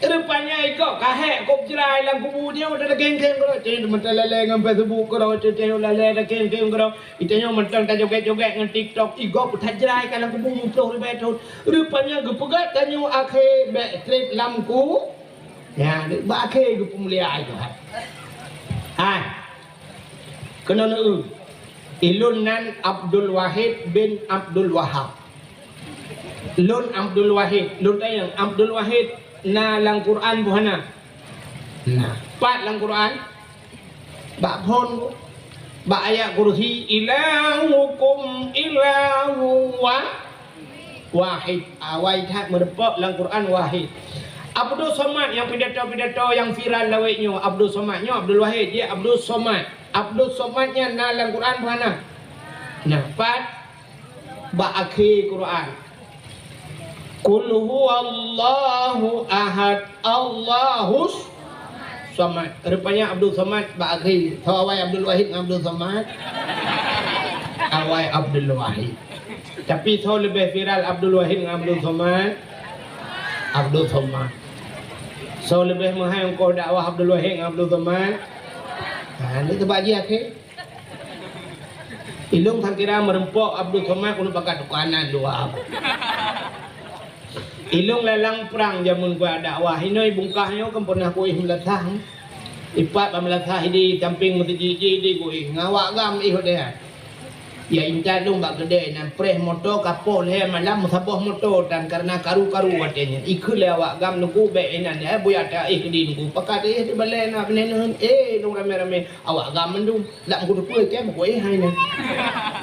Rupanya ikôt ka hék kôb jrai lam kubu nyoe, mantong takhém-khém keudroe. Tanyoe mantong lalè ngon Facebook keudroe, tanyoe lalè takhém-khém keudroe. Itanyoe mantong tajogét-jogét ngon TikTok, igob that jrai ka lam kubu meuploh ribèe thon. Rupanya geupeugah tanyoe akhé bèk trép lam ku. Ya, bak akhé geupeumulia ai Tuhan. Hai. Keunoe neueu. Ilôn nan Abdul Wahid bin Abdul Wahab. Lôn Abdul Wahid. Lôn tanyong, Abdul Wahid na lam Quran boh hana? Na. Pat lam Quran? Bak phon ku. Bak ayat kursi, "Ilahukum ilahu wa-, wahid." Awai that meurumpok lam Quran wahid. Abdul Somad nyang pidato-pidato nyang viral lawét nyoe, Abdul Somad nyoe, Abdul Wahid, jih Abdul Somad. Abdul Somad nyan na lam Quran boh hana? Na, pat? Bak akhé Quran. Qul huwallahu ahad, Allahus Samad. Rupanya Abdul Somad bak akhé. Soe awai Abdul Wahid ngon Abdul Somad? Awai Abdul Wahid. Tapi soe leubeh viral, Abdul Wahid ngon Abdul Somad? Abdul Somad. Soe leubeh meuhai ongkoh dakwah, Abdul Wahid ngon Abdul Somad? Ha, ni teuba jih akhé. Ilôn sangkira meurumpok Abdul Somad keuneuk pakat tukanan dua. Ilôn lalang prang jameun kuat dakwah. Inoe bungkah nyoe kan pernah kuéh meulasah. Ipat bak meulasah di sampéng meuseujid jih di kuéh. Ngon awak GAM éh watèe nyan. Ya intat lôn bak keudè nan preh moto ka poh lhèe malam meusaboh moto dan karena karu-karu watèe nyan. Ikheun lé awak GAM Teungku bèk inan ya, buya ta éh keudéh Teungku. Pakat éh di balèe na beuneuneuh. Eh, lôn ramé-ramé. Awak GAM mandum. Lam kuteupeu item, ku éh hai nyan.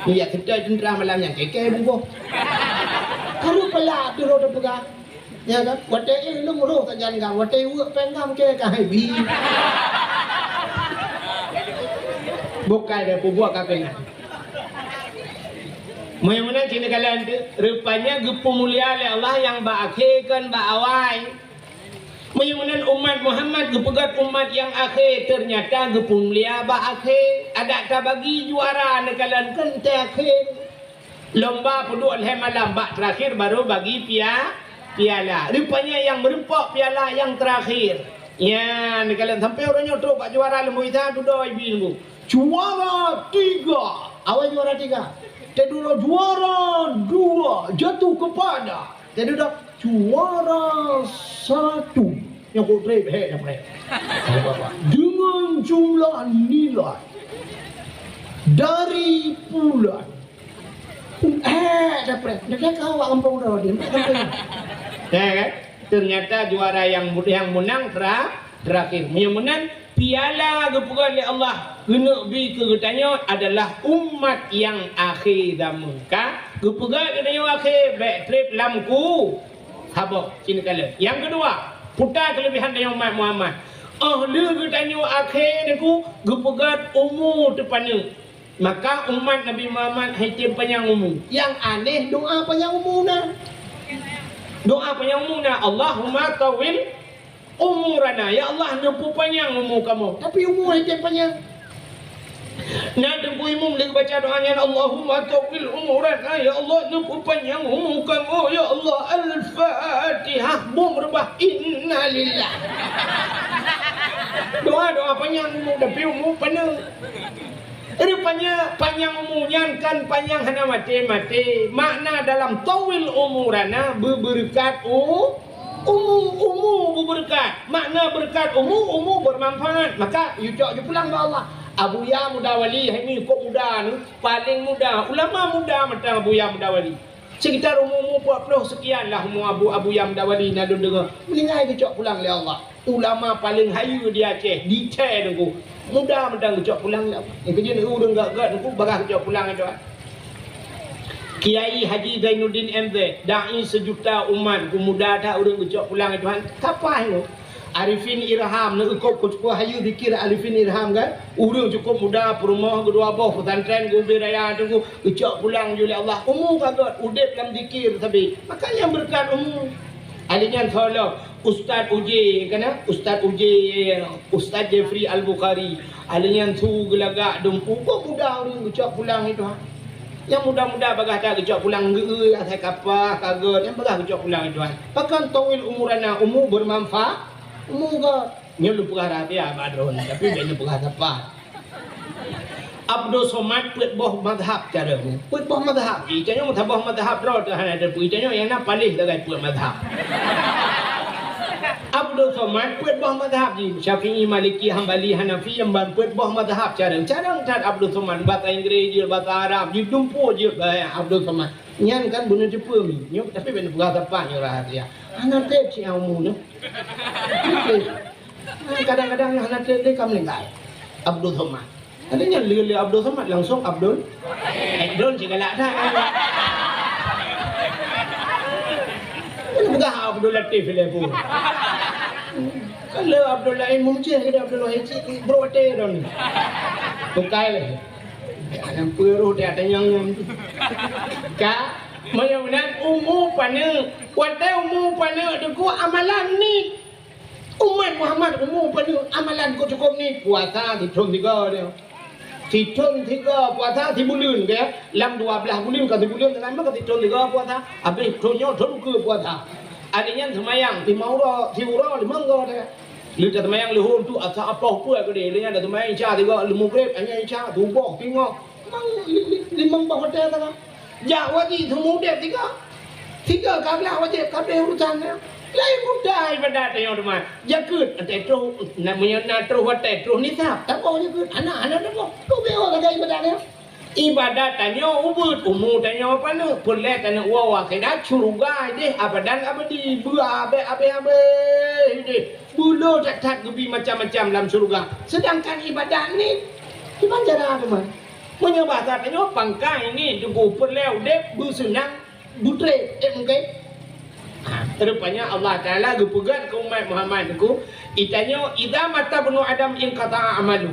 Nyan jak seutôt teuntra malam nyan, kèe-kèe bungkôh. Karu peulak tu lôn teupeugah. Ya kan? Watèe éh lôn roh sajan GAM, watèe weuek pèng GAM kèe ka hai bi. Bukai deh peubuet ka keunan. Meunyoe meunan cit neukalon teuh, rupanya geupeumulia lé Allah nyang bak akhé kon bak awai. Meunyoe meunan umat Muhammad geupeugöt umat nyang akhé, teunyata geupeumulia bak akhé. Adak tabagi juara neukalon keu teuakhé. Lomba peuduek lhèe malam, bak teuakhir barô bagi pia-, piala. Rupanya nyang meurumpok piala nyang teuakhir. Nyan neukalon sampoe uroe nyoe trok bak juara leumo isa dudoe ibi leumo. Juara tiga. Awai juara tiga. Teududoe juara dua jatuh kepada. Teududoe juara satu. Nyang kok trép hek dah preh. Dengan jumlah nilai dari bulan. Eh, dah preh. Dah, dah kau awak kampung dah, dia. Ya kan? Ternyata juara yang, yang menang tera-, terakhir. Meunyoe meunan, piala geupeugöt lé Allah keuneuk bi keu geutanyoe adalah umat nyang akhé zameuka. Geupeugöt geutanyoe akhé, bèk trép lam ku. Saboh, sini kala. Nyang keudua, puta keuleubehan tanyoe umat Muhammad. Óh lheueh geutanyoe akhé Teungku, geupeugöt umu teupaneuk. Maka umat Nabi Muhammad hai tem panyang umu. Nyang aneh doa panyang umu na. Doa panyang umu na, "Allahumma tawwil umurana." Ya Allah, neupeupanyang umu kamoe. Tapi umu hai tem panyang. Na Teungku Imum lheueh baca doa nyan, "Allahumma tawwil umurana." Ya Allah, neupeupanyang umu kamoe. Ya Allah, Al-Fatihah. Bom reubah. Innalillah. Doa-doa panyang umu, tapi umu paneuk. Rupanya panyang umu nyan kan panyang hana maté-maté. Makna dalam tawil umurana beubeureukat u-, umu, umu beubeureukat. Makna beureukat umu, umu beumanfaat. Maka yue cok ju pulang bak Allah. Abuya Muda Wali, hai ni kok muda ni, paling muda, ulama muda mantong Abuya Muda Wali. Sekitar umu-umu empat puluh sekian lah umu Abu, Abuya Muda Wali na lôn deungoe. Meuninggai geucok pulang lé Allah. Ulama paling hayeue di Aceh, di Aceh Teungku. Muda mantong geucok pulang lé Allah. Nyang keujeuet ureueng gèt-gèt Teungku, bagah geucok pulang lé Tuhan. Kiai Haji Zainuddin M Z, dai seujuta umat, peumuda that ureueng geucok pulang, ya Tuhan. Ka paih nyoe. Arifin Irham, neueukôb keu peue hayeue zikir Arifin Irham kan? Ureueng cukôp muda, peurumoh geudua boh, pesantren geubi raya teungku, geucok pulang ju lé Allah. Umu ka gèt, udép lam zikir sabe. Maka nyan beureukat umu. Ahli nyan soe lom? Ustaz Uje, kana? Ustaz Uje, Ustaz Jeffrey Al-Bukhari. Ahli nyan su geulagak dumpu, kok muda ureueng geucok pulang itu, ha? Nyang muda-muda bagaih that geucok pulang, geu-eu asai kapah, ka gèt, nyang bagaih geucok pulang itu, ha? Pakon tawil umurana, umu bermanfaat, umu gèt. Nyoe lôn peugah rahsia bak droeneuh, tapi bèk lôn peugah sapat. Abdul Somad peuet boh mazhab cara nyoe. Peuet boh mazhab. Itanyoe saboh mazhab droe teuh hana teupeue. Itanyoe nyang na paléh sagai peuet mazhab. Abdul Somad peuet boh mazhab jih. Syafi'i, Maliki, Hambali, Hanafi, nyang ban peuet boh mazhab cara. Cara that Abdul Somad, basa Inggris jeuet, basa Arab jeuet, dumpu jeuet, eh, Abdul Somad. Nyan kan beuneuteupeu mi. Nyoe tapi bèk neupeugah sapat nyoe rahsia. Hana treb cit nyang umu nyoe. Kadang-kadang nyoe hana treb lé ka meuninggai. Abdul Somad. Ada nyan lé, lé Abdul Somad langsung Abdul. Eh, Abdul cit galak that. Mana peugah Abdul Latif lé pun. Kan lé Abdul Latif Mumceh ke Abdul Wahid cit, bro, watèe don. Bukai lé. Nyang peureuh dia tanyong nyan. Ka, meunyoe meunan umu paneuk. Watèe umu paneuk teungku amalan ni. Umat Muhammad umu paneuk amalan kok cukôp ni, puasa sithôn tiga dia. Sithôn tiga puasa sibuleuen dia. Lam dua blaih buleuen ka sibuleuen, teuma ka sithôn tiga puasa. Habéh thôn nyoe thôn keue puasa. Ada nyan seumayang lima uroe, siuroe limong go dia. Lheueh taseumayang leuhô tu asa apoh peue keudeh, lheueh nyan taseumayang isya tiga, lheueh mugreb, nyan isya, suboh, singoh. Memang li-, li-, limong boh watèe salah. Jak wajéb seumudép tiga. Tiga ka glah wajéb, ka abéh urusan nyan. Laén muda ibadat tanyoe teuma. Jakeuet, watèe troh, na, meunyoe na troh watèe, troh nisab. Taboh jakeuet, hana, hana taboh. Keu beue lagèe ibadat nyan. Ibadat tanyoe ubeuet, umu tanyoe paneuk, peureulèe taneuk woe akhirat, syeuruga idéh abadan abadi, beu abéh, abéh, abéh idéh. Beu le that-that geubi macam-macam lam syeuruga. Seudangkan ibadat ni, kiban cara teuma. Meunyoe bahasa tanyoe pangkai ni teungku, peureulèe udép beuseunang, beutrép, eh, mungken. Ha, rupanya Allah Taala geupeugah keu umat Muhammad teungku, itanyoe, "Idza mata ibnu Adam inqata'a amalu."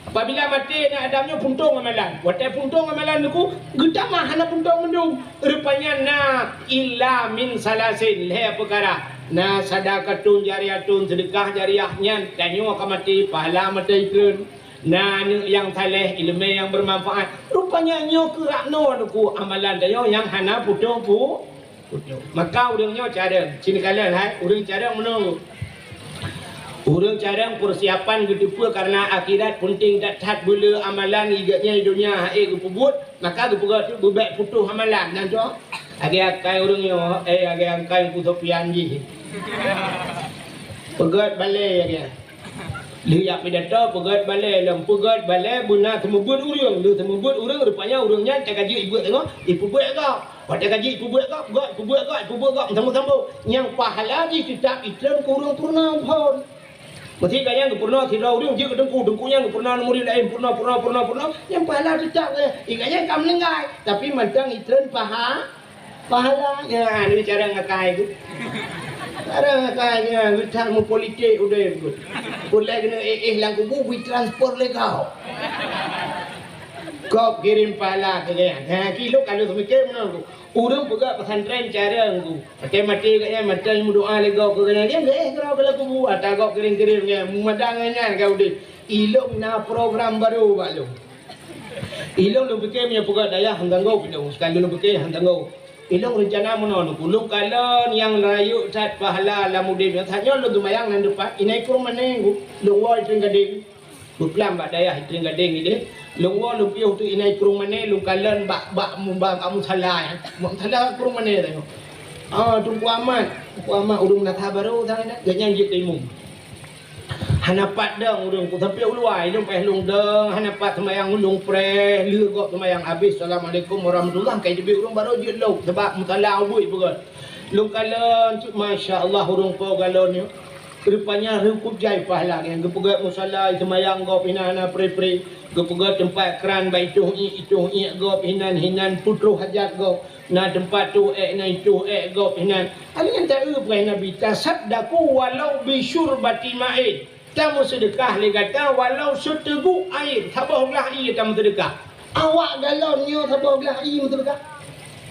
Apabila maté aneuk Adam nyoe puntông amalan. Watèe puntông amalan teungku, geutamah hana puntông mandum. Rupanya na illa min salasin, lhèe peukara. Na sadaqatun jariyatun, seudeukah jariyah nyan, tanyoe ka maté, pahala maté ikreun. Na aneuk nyang saleh, ileumèe nyang beumanfaat. Rupanya nyoe keuh raknoe teungku amalan tanyoe nyang hana putôh pu-, putôh. Maka ureueng nyoe carông, sinoe kalon hai, ureueng carông meunoe. Ureueng carông peusiapan geuteupeue kareuna akhirat peunteng that-that, beu le amalan igeuh nyan i donya hase geupeubuet, maka geupeugah teuk beubèk putôh amalan. Nyan cok, lagèe akai ureueng nyoe, eh, lagèe akai Teungku Sofyan jih. Peugöt balèe lagèe. Lheueh jak pidato, peugöt balèe lom, peugöt balèe beuna seumeubeuet ureueng. Lheueh seumeubeuet ureueng, rupanya ureueng nyan ka jeuet ibeuet teungoh, ipeubeuet gob. Watèe ka jeuet ipeubeuet gob, gob, ipeubeuet gob, ipeubeuet gob, sambông-sambông. Nyang pahala jih teutab itreun keu ureueng peurunoe phôn. Meusti ka nyang geupeurunoe sidroe ureueng jeuet keu teungku, teungku nyan geupeurunoe murit laén, peurunoe, peurunoe, peurunoe, peurunoe. Nyang pahala teutab, eh, ingat nyan ka meuninggai. Tapi mantong itreun paha-, Pahala, nyan, ni cara ngakai tu. Cara ngakai nyan, geutak meupolitik udeb tu. Peureulèe keuneuk éh-éh lam kubu, bri transfer lé gob. Gob kirém pahala keu nyan. Ha, kilok ka lheueh seumike meunan tu. Ureueng peugah pesantren carông tu. Maté-maté kat nyan, maté meudoa lé gob keu nyan. Nyan geuéh keudroe lam kubu, ata gob kirém-kirém nyan. Meumadang ngon nyan ka udeb. Ilong na program barô bak lôn. Ilong lôn pike meunyoe peugah dayah han tanggong ilong. Sekali lôn pike han tanggong. Ilong reuncana meunoe, ulôn kalon nyang rayeuk that pahala lam udeb nyoe. Saat nyoe lôn seumayang lam depan, inan i Krueng Mané, lôn woe i Trienggadeng. Beuplam bak dayah i Trienggadeng ideh. Lôn woe lôn piôh teuk inan i Krueng Mané, lôn kalon bak, bak, bak, bak musala, eh. Bak musala Krueng Mané tanyoe. Ah, Teungku Ahmad, Teungku Ahmad ureueng Meunasah Barô sana, gobnyan jeuet keu imum. Hana pat dong ureueng ku sampoe u luwa, ilong paih lôn dong, hana pat seumayang ulôn preh, lheueh gob seumayang habéh, "Assalamualaikum warahmatullah," kai teubiet ureueng barô jeuet lom, sabab musala ubit peugöt. Lôn kalon, cit, masya Allah, ureueng po galon nyoe. Rupanya reukup jai pahala nyan. Geupeugöt musala, seumayang gob hinan hana pre-pre. Geupeugöt teumpat kran bak itôh iék, itôh iék gob hinan, hinan peutroh hajat gob. Na teumpat toh ék, na itôh ék gob hinan. Hal nyan taeu peugah Nabi, "Tasaddaqu walau bi syurbati ma'in." Tameuseudeukah lé gata walau seuteuguk air, saboh glah ié tameuseudeukah. Awak galon nyoe saboh glah ié meuseudeukah.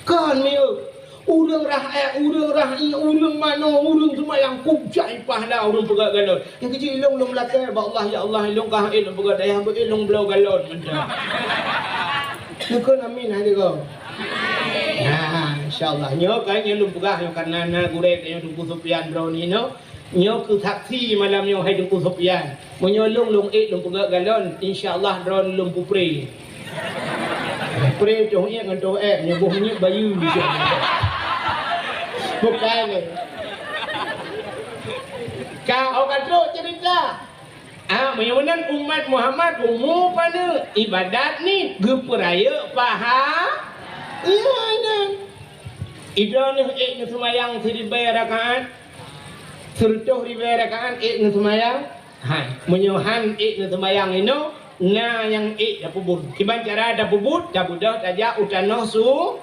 Kon miyueb. Ureuëng rhah ék, ureuëng rhah ié, ureuëng manoe, ureuëng seumayang, kucai pahala ureuëng peugöt galon. Nyang keuji ilong lôn lakée bak Allah, "Ya Allah, ilong ka ék lôn peugöt dayah, beu ék lôn bloe galon mantong." Neukheun amin hai lé gob. Nah, insya Allah. Nyoe kan nyang lôn peugah nyoe karena na gurée tanyoe Teungku Sufyan droeneuh nyoe. Nyoe keuh saksi malam nyoe hai Teungku Sufyan. Meunyoe lôn, lôn ék lôn peugöt galon, insya Allah droeneuh lôn peupré. Pré toh iék ngon toh ék, nyoe boh minyeuk bayeue. Bukai lé. Ka, oh, ka trok cerita. Ah, meunyoe meunan umat Muhammad umu paneuk, ibadat ni geupeurayeuk paha-, iya, nyan. Idroeneuh ék neuseumayang siribée rakaat, sireutôh ribée rakaat ék neuseumayang. Hai, meunyoe han ék neuseumayang inoe, na nyang ék tapeubuet. Kiban cara tapeubuet, tabeudôh tajak u tanoh su-,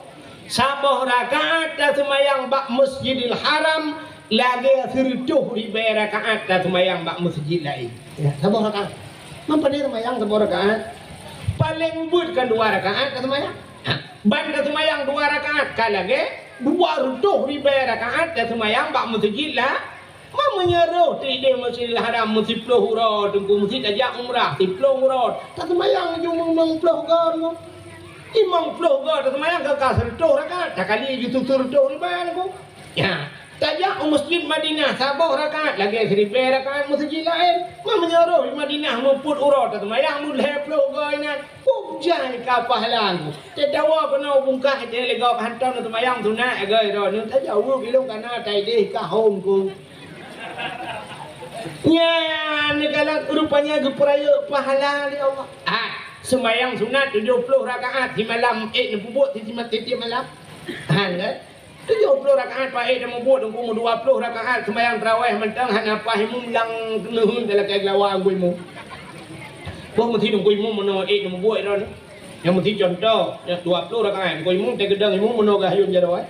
saboh rakaat taseumayang bak Masjidil Haram lagée sireutôh ribée rakaat taseumayang bak meuseujid laén. Ya, saboh rakaat. Man pane seumayang saboh rakaat? Paleng beuet kan dua rakaat taseumayang. Ha, ban taseumayang dua rakaat ka lagée dua reutôh ribée rakaat taseumayang bak meuseujid la-, Ma meunyoe roh teuh idéh Masjidil Haram meusiploh uroe Teungku, meusti tajak umrah siploh uroe, taseumayang ju limong ploh goe Teungku. Limong ploh goe taseumayang ka, ka sireutôh rakaat, takali ju sireutôh ribée Teungku. Ya, tajak u Masjid Madinah saboh rakaat lagée siribée rakaat meuseujid laén. Ma meunyoe roh di Madinah muphom uroe taseumayang lhée ploh goe inan, pup jai ka pahala Teungku. Teudawa keunoe bungkah teuh lé gob hantom neuseumayang sunat lagée droeneuh, tajak u bilong kana taidéh ka hom Teungku. Nyan neukalon rupanya geupeurayeuk pahala lé Allah. Ah, seumayang sunat tujoh ploh rakaat simalam ék neupeubuet si-, si-, tieb-tieb malam. Han kan? Tujoh ploh rakaat paih tamubuet Teungku, meudua ploh rakaat seumayang tarawih mantong hana paih imum lam neuheun talakée geulawa Teungku imum. Boh meusi Teungku imum meunoe ék neumubuet droeneuh. Nyang meusi contoh, nyan dua ploh rakaat Teungku imum, teukeudong imum meunoe geuhayôn jaroe.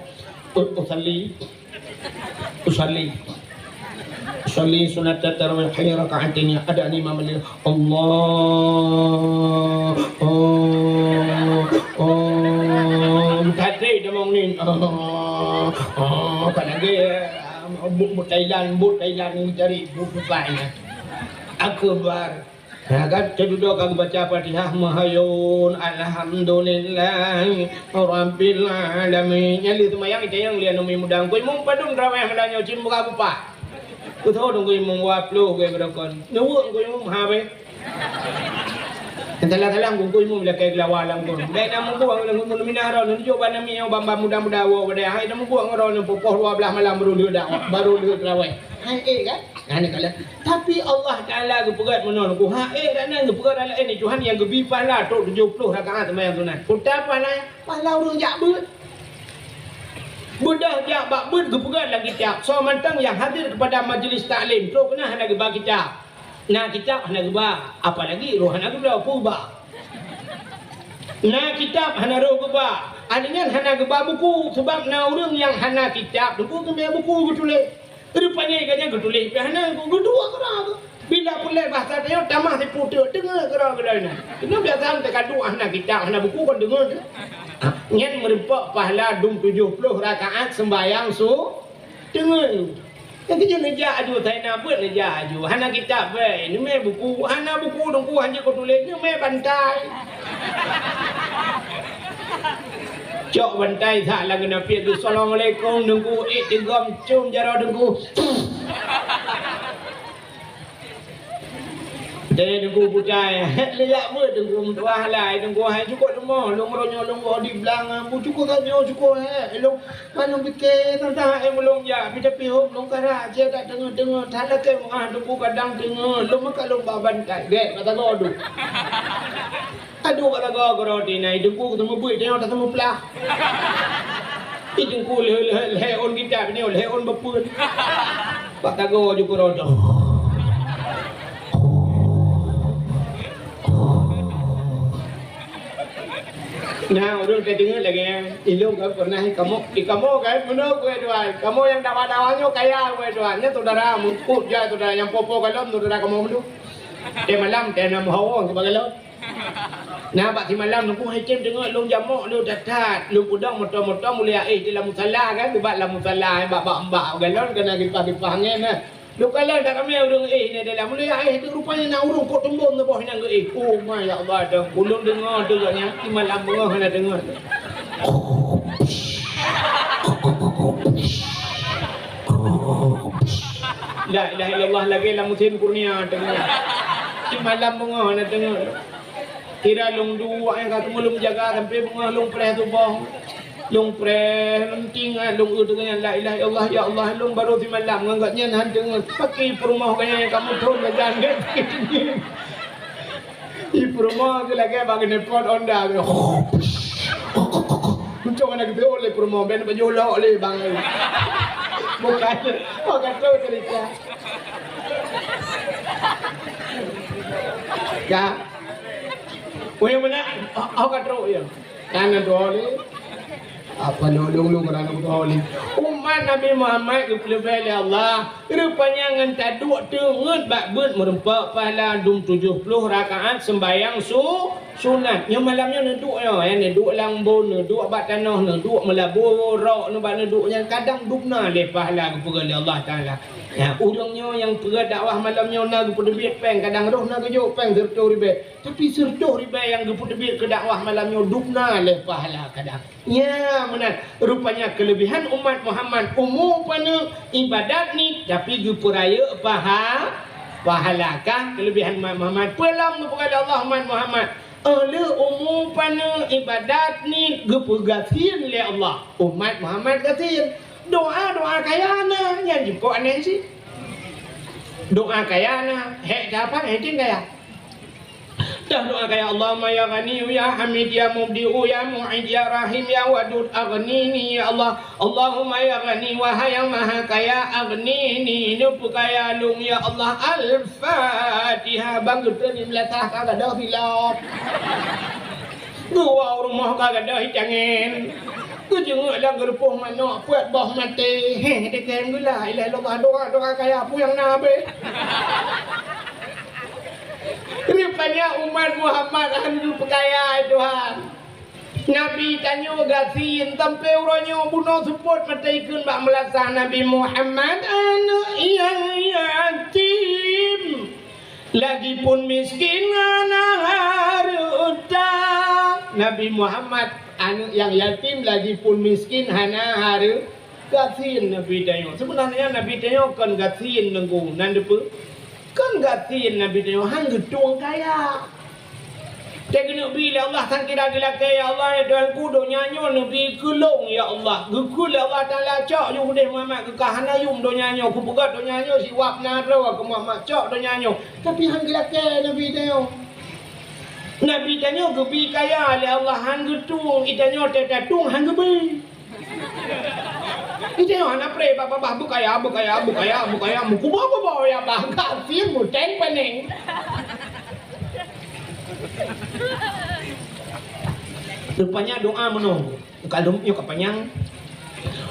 U-, usalli. Usalli. Usalli sunata tarawih raka'ataini, ada ni mamali. Allah. Oh. Oh. Tadi dia mau ni. Oh. Oh. Kan lagi. But, but Thailand, but Thailand ni cari but bukannya. Akbar. Ya kan, teududoe ka geubaca Fatihah, meuhayôn, alhamdulillah, rabbil alamin. Nyan lheueh seumayang, itanyong lé aneuk muda, "Teungku imum padum tarawih malam nyoe?" "Cit meuga bupah." Kutho Teungku imum dua ploh geuh beurokon. Neuweuek Teungku imum, ha beh. Nyang salah-salah Teungku imum lakée geulawa lam gon. Bèk na mubuet ngon Teungku imum minah droe, neujok bak namiet nyoe ban-ban muda-muda woe bak dayah. Hai na mubuet ngon droe, pukon dua blah malam baru lheueh dak, baru lheueh tarawih. Hai ék kan? Nah, ni kalon. Tapi Allah Taala geupeugét meunoe, geuhak ék dan nyan geupeugét laén, Tuhan nyang geubi pahala trok tujoh ploh rakaat seumayang sunat. Peue pahala? Pahala ureueng jak beuet. Beudôh jak bak beuet geupeugét lam kitab. Soe mantong nyang hadir kepada majlis taklim, trok keunan hana geuba kitab. Na kitab hana geuba, apalagi roh hana geubloe, peue ba? Na kitab hana roh geuba. Ahli nyan hana geuba buku, sabab na ureueng nyang hana kitab, teungku teumé buku geutuléh. Rupanya gobnyan geutuléh pih hana, geuduek keudroe. Bila peureulèe bahasa tanyoe tamah siputeuk, deungö keudroe-keudroe nyan. Inoe biasa teuka duek hana kitab, hana buku kon deungö. Nyan meurumpok pahala dum tujoh ploh rakaat seumbahyang su-, deungö. Nyang keujeuet neujak aju, tai na beuet neujak aju. Hana kitab bèe, neumè buku, hana buku teungku hanjeuet keu tuléh, neumè bantai. Cok bantai that lam geunapiet, "Assalamualaikum, Teungku." Ék teugom com jaroe Teungku. Jadi Teungku butai, lé jak beuet Teungku, meutuah lai Teungku, hai cukôp leumoh, lôn uroe nyoe lôn goh di blang, bu cukôp that nyoe cukôp, hai, lôn, man lôn pike, tang-tang, hai, meulôn jak, pih tapi hom lôn karak, cit that teungoh-teungoh, that lakèe meungaih Teungku kadang teungoh, lôn meukat lôn ba bantai, gèt, kata goh duek. Aduh, ka lagoe keudroe tinai, Teungku keu teumeubuet, tanyoe tateumeu plah. Ih, Teungku lheueh, lheueh, lheueh ôn kitab nyoe, lheueh ôn beupeuen. Bak tagoe ju keudroe. Nah, ureueng ka deungoe lagèe nyan. Ilôn ka pernah ikamoe, ikamoe ka bunoe keu Edward. Kamoe nyang dakwah-dakwah nyoe kaya keu Edward. Nyan saudara, meukeue jai saudara nyang po-po kalon saudara kamoe meunduek. Teumalam teuh na meuhawa sibagoe lôn. Nah, bak simalam nungku hai tem deungoe lôn jamok lôn that-that. Lôn peudong moto-moto mulia éh di lam musala kan, bak lam musala, bak, bak, bak galon keunan gipah-gipah angén, eh. Lôn kalon that ramé ureueng éh nyan dalam. Mulia éh tu rupanya na ureueng kok teumbon saboh nyang geuéh. Oh, ma, ya Allah, dong. Ulôn deungoe tu gobnyan, simalam beungoh hana deungoe. La ilaha illallah, lagèe lam musim kurnia deungoe. Simalam beungoh hana deungoe. Kira lôn duek nyang ka teumulông jaga sampoe beungoh lôn preh tuboh. Lôn preh, lôn tinggai, lôn eu teungoh nyan, la ilaha illallah, ya Allah, lôn barô simalam ngon gobnyan han deungoe. Paki peurumoh gobnyan nyang ka muthon gajan. Ipeurumoh geuh lagèe bak keuneupot onda geuh. Muncong aneuk geuh lé peurumoh, ben bajôh lok lé bang. Bukan, bukan tu cerita. Ka. Oh, nyang meunan, oh, oh, ka trok, ya. Kan na dua lé. Apa lulung-lung kerana dua lé. Umat Nabi Muhammad geupeuleubeh lé Allah. Rupanya ngon taduek teungeut bak beuet meureumpok pahala dum tujoh ploh rakaat seumbahyang su-, sunat. Nyoe malam nyoe neuduek nyoe, ya, neuduek lam bôn, neuduek bak tanoh, neuduek meulabu rok, neuba neuduek nyan kadang dum na lé pahala geupeugah lé Allah Taala. Ya, ureueng nyoe nyang peugah dakwah malam nyoe na geupeuteubiet péng, kadang roh na geujok péng sireutôh ribèe. Tapi sireutôh ribèe nyang geupeuteubiet keu dakwah malam nyoe dum na lé pahala kadang. Nya meunan, rupanya keuleubihan umat Muhammad umu paneuk ibadat niet tapi geupeurayeuk paha-, pahala. Ka keuleubihan umat Muhammad. Peue lom geupeugah lé Allah umat Muhammad? Óh lheueh umu paneuk ibadat niet geupeugasien lé Allah. Umat Muhammad gasien. Doa-doa kaya na, nyan jipok aneuëk cit. Doa kaya na, hék that, hék tin kaya. Dah doa kaya, Allahumma ya Ghani ya Hamid ya Mubdi'u ya Mu'id ya Rahim ya Wadud aghnini ya Allah. Allahumma ya Ghani wahai yang maha kaya aghnini neupeukaya lôn ya Allah. Al-Fatihah. Bang geutreun di meulatah ka gadôh silop. Geuwoe u rumoh ka gadôh itangen. Geujeungeuek lam geurupoh manok peuet boh maté. Heh, dikém gula. Ilah Allah doa, doa kaya peue nyang na habéh. Rupanya umat Muhammad han geupeukaya, hai Tuhan. Nabi tanyoe gasien sampoe uroe nyoe bunoe seupôt mata ikheun bak meulasah Nabi Muhammad aneuëk nyang yatim. Lagipun miskin hana hareuta. Nabi Muhammad aneuëk nyang yatim lagipun miskin hana hareu-, gasien Nabi tanyoe. Seubeunarnya Nabi tanyoe kon gasien Teungku, nan teupeue? Kon gasien Nabi tanyoe han geutueng kaya. Teuh geuneuk bi lé Allah sang kira geulakée, "Ya Allah, ya Tuhanku, donya nyoe neubi keu lôn, ya Allah." Geukheun lé Allah Taala, "Cok yue udeh Muhammad, keu ka hana yum donya nyoe, kupeugöt donya nyoe siwab na droe keu Muhammad, cok donya nyoe." Tapi han geulakée Nabi tanyoe. Nabi tanyoe geubi kaya lé Allah, han geutueng, i tanyoe teuh tatueng han geubi. Ide hana pre babah beukaya, beukaya, beukaya, beukaya, meukuba-kuba ya bah gasien muteng pening. Rupanya doa meunoe. Kalau nyoe ka panyang.